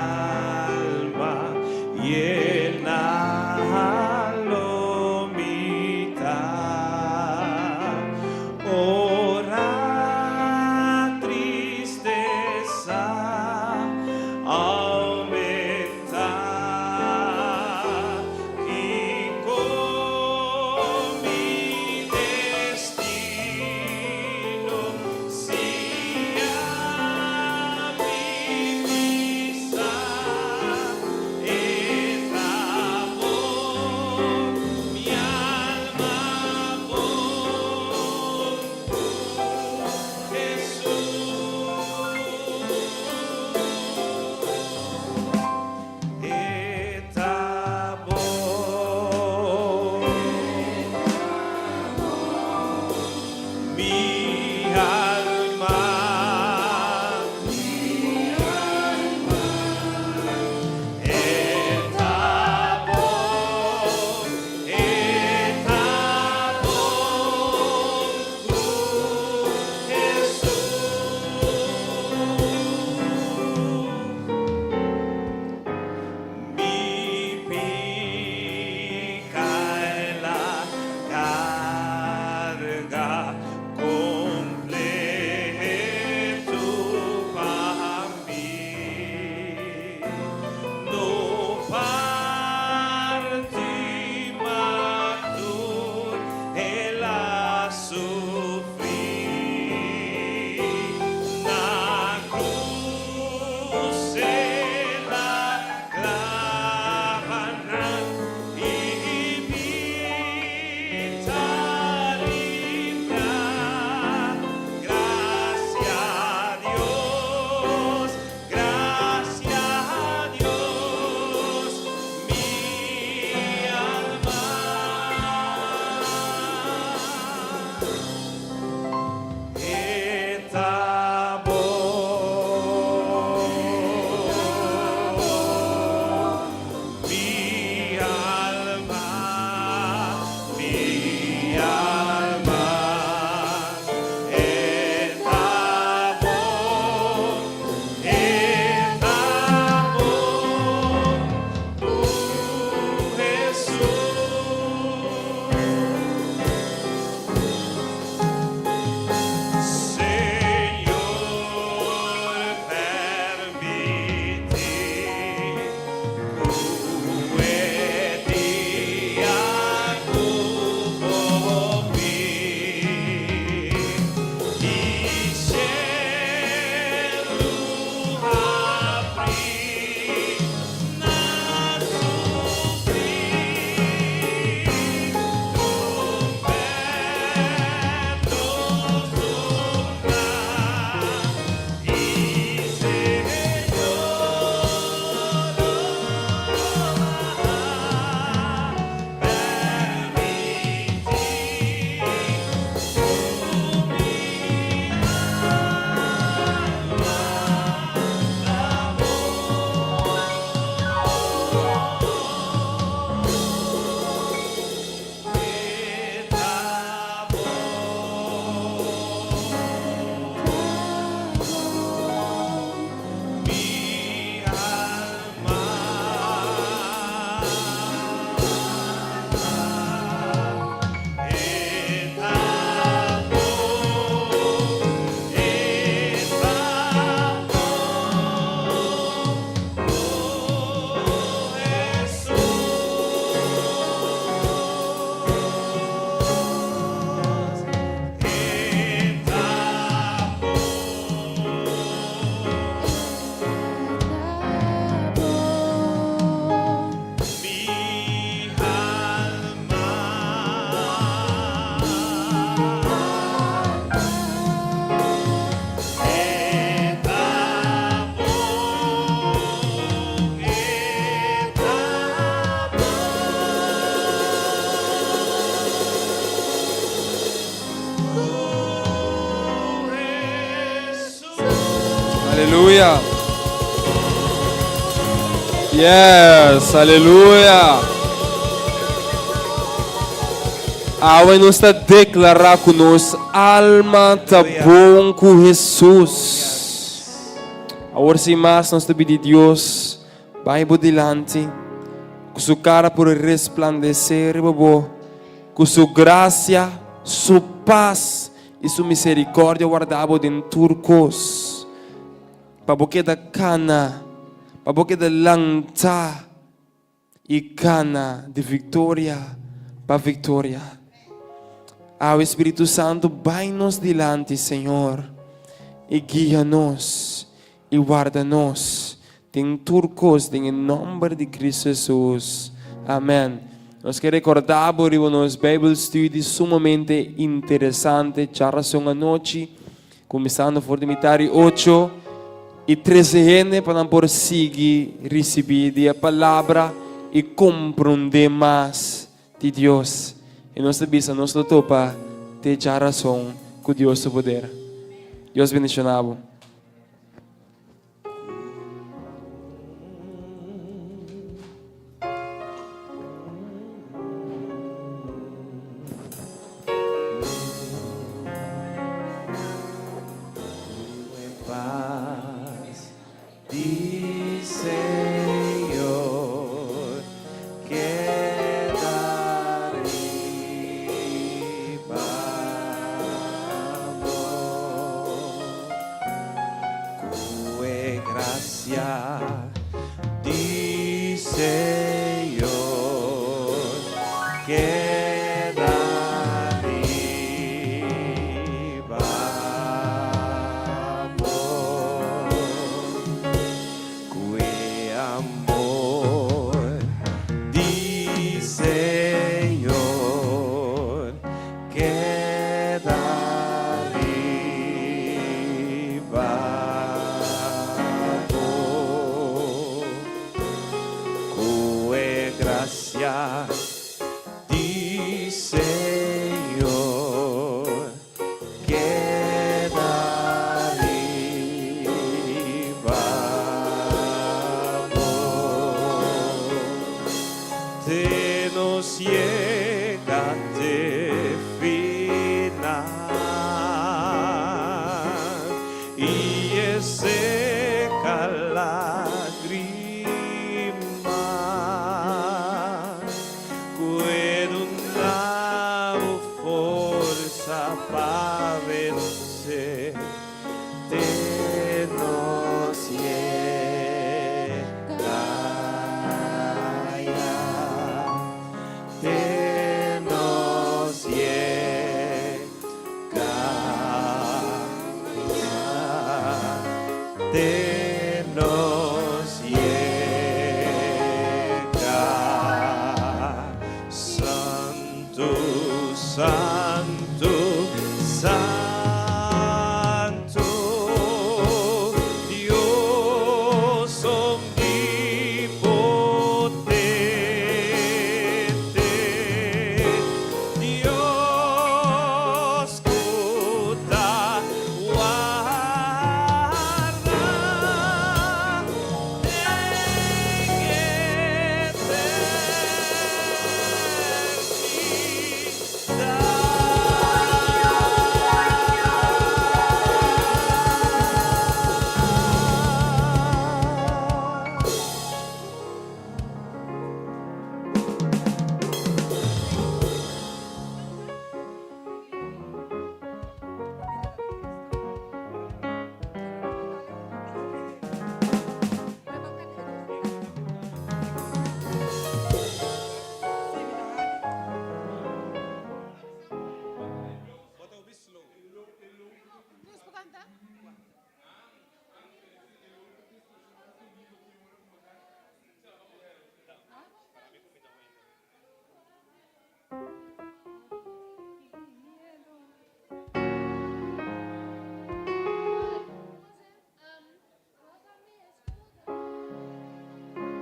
Aleluya. Yes, aleluya. Awe nos ta deklará ku nos alma ta bon ku Hesus. Awor sin mas nos ta pidi Dios bai bo dilanti, ku su kara por resplandesé riba bo, ku su grasia, su pas i su miserikòrdia warda bo den tur kos, pa bo keda kana, pa bo keda lantá i kana di viktoria pa viktoria. Awe Spiritu Santu bai nos dilanti, Señor, i guia nos i warda nos den tur kos den e nòmber di Kristu Hesus. Amèn. Nos ke rekordá bo riba nos Bijbelstudie sumamente interesante djarason anochi, kuminsando for di mitar di ocho i trese hende pa nan por sigui risibí di e palabra i komprondé mas di Dios. I nos ta bisa nos lo topa te djarason ku Dios su poder. Dios bendishoná bo. Te.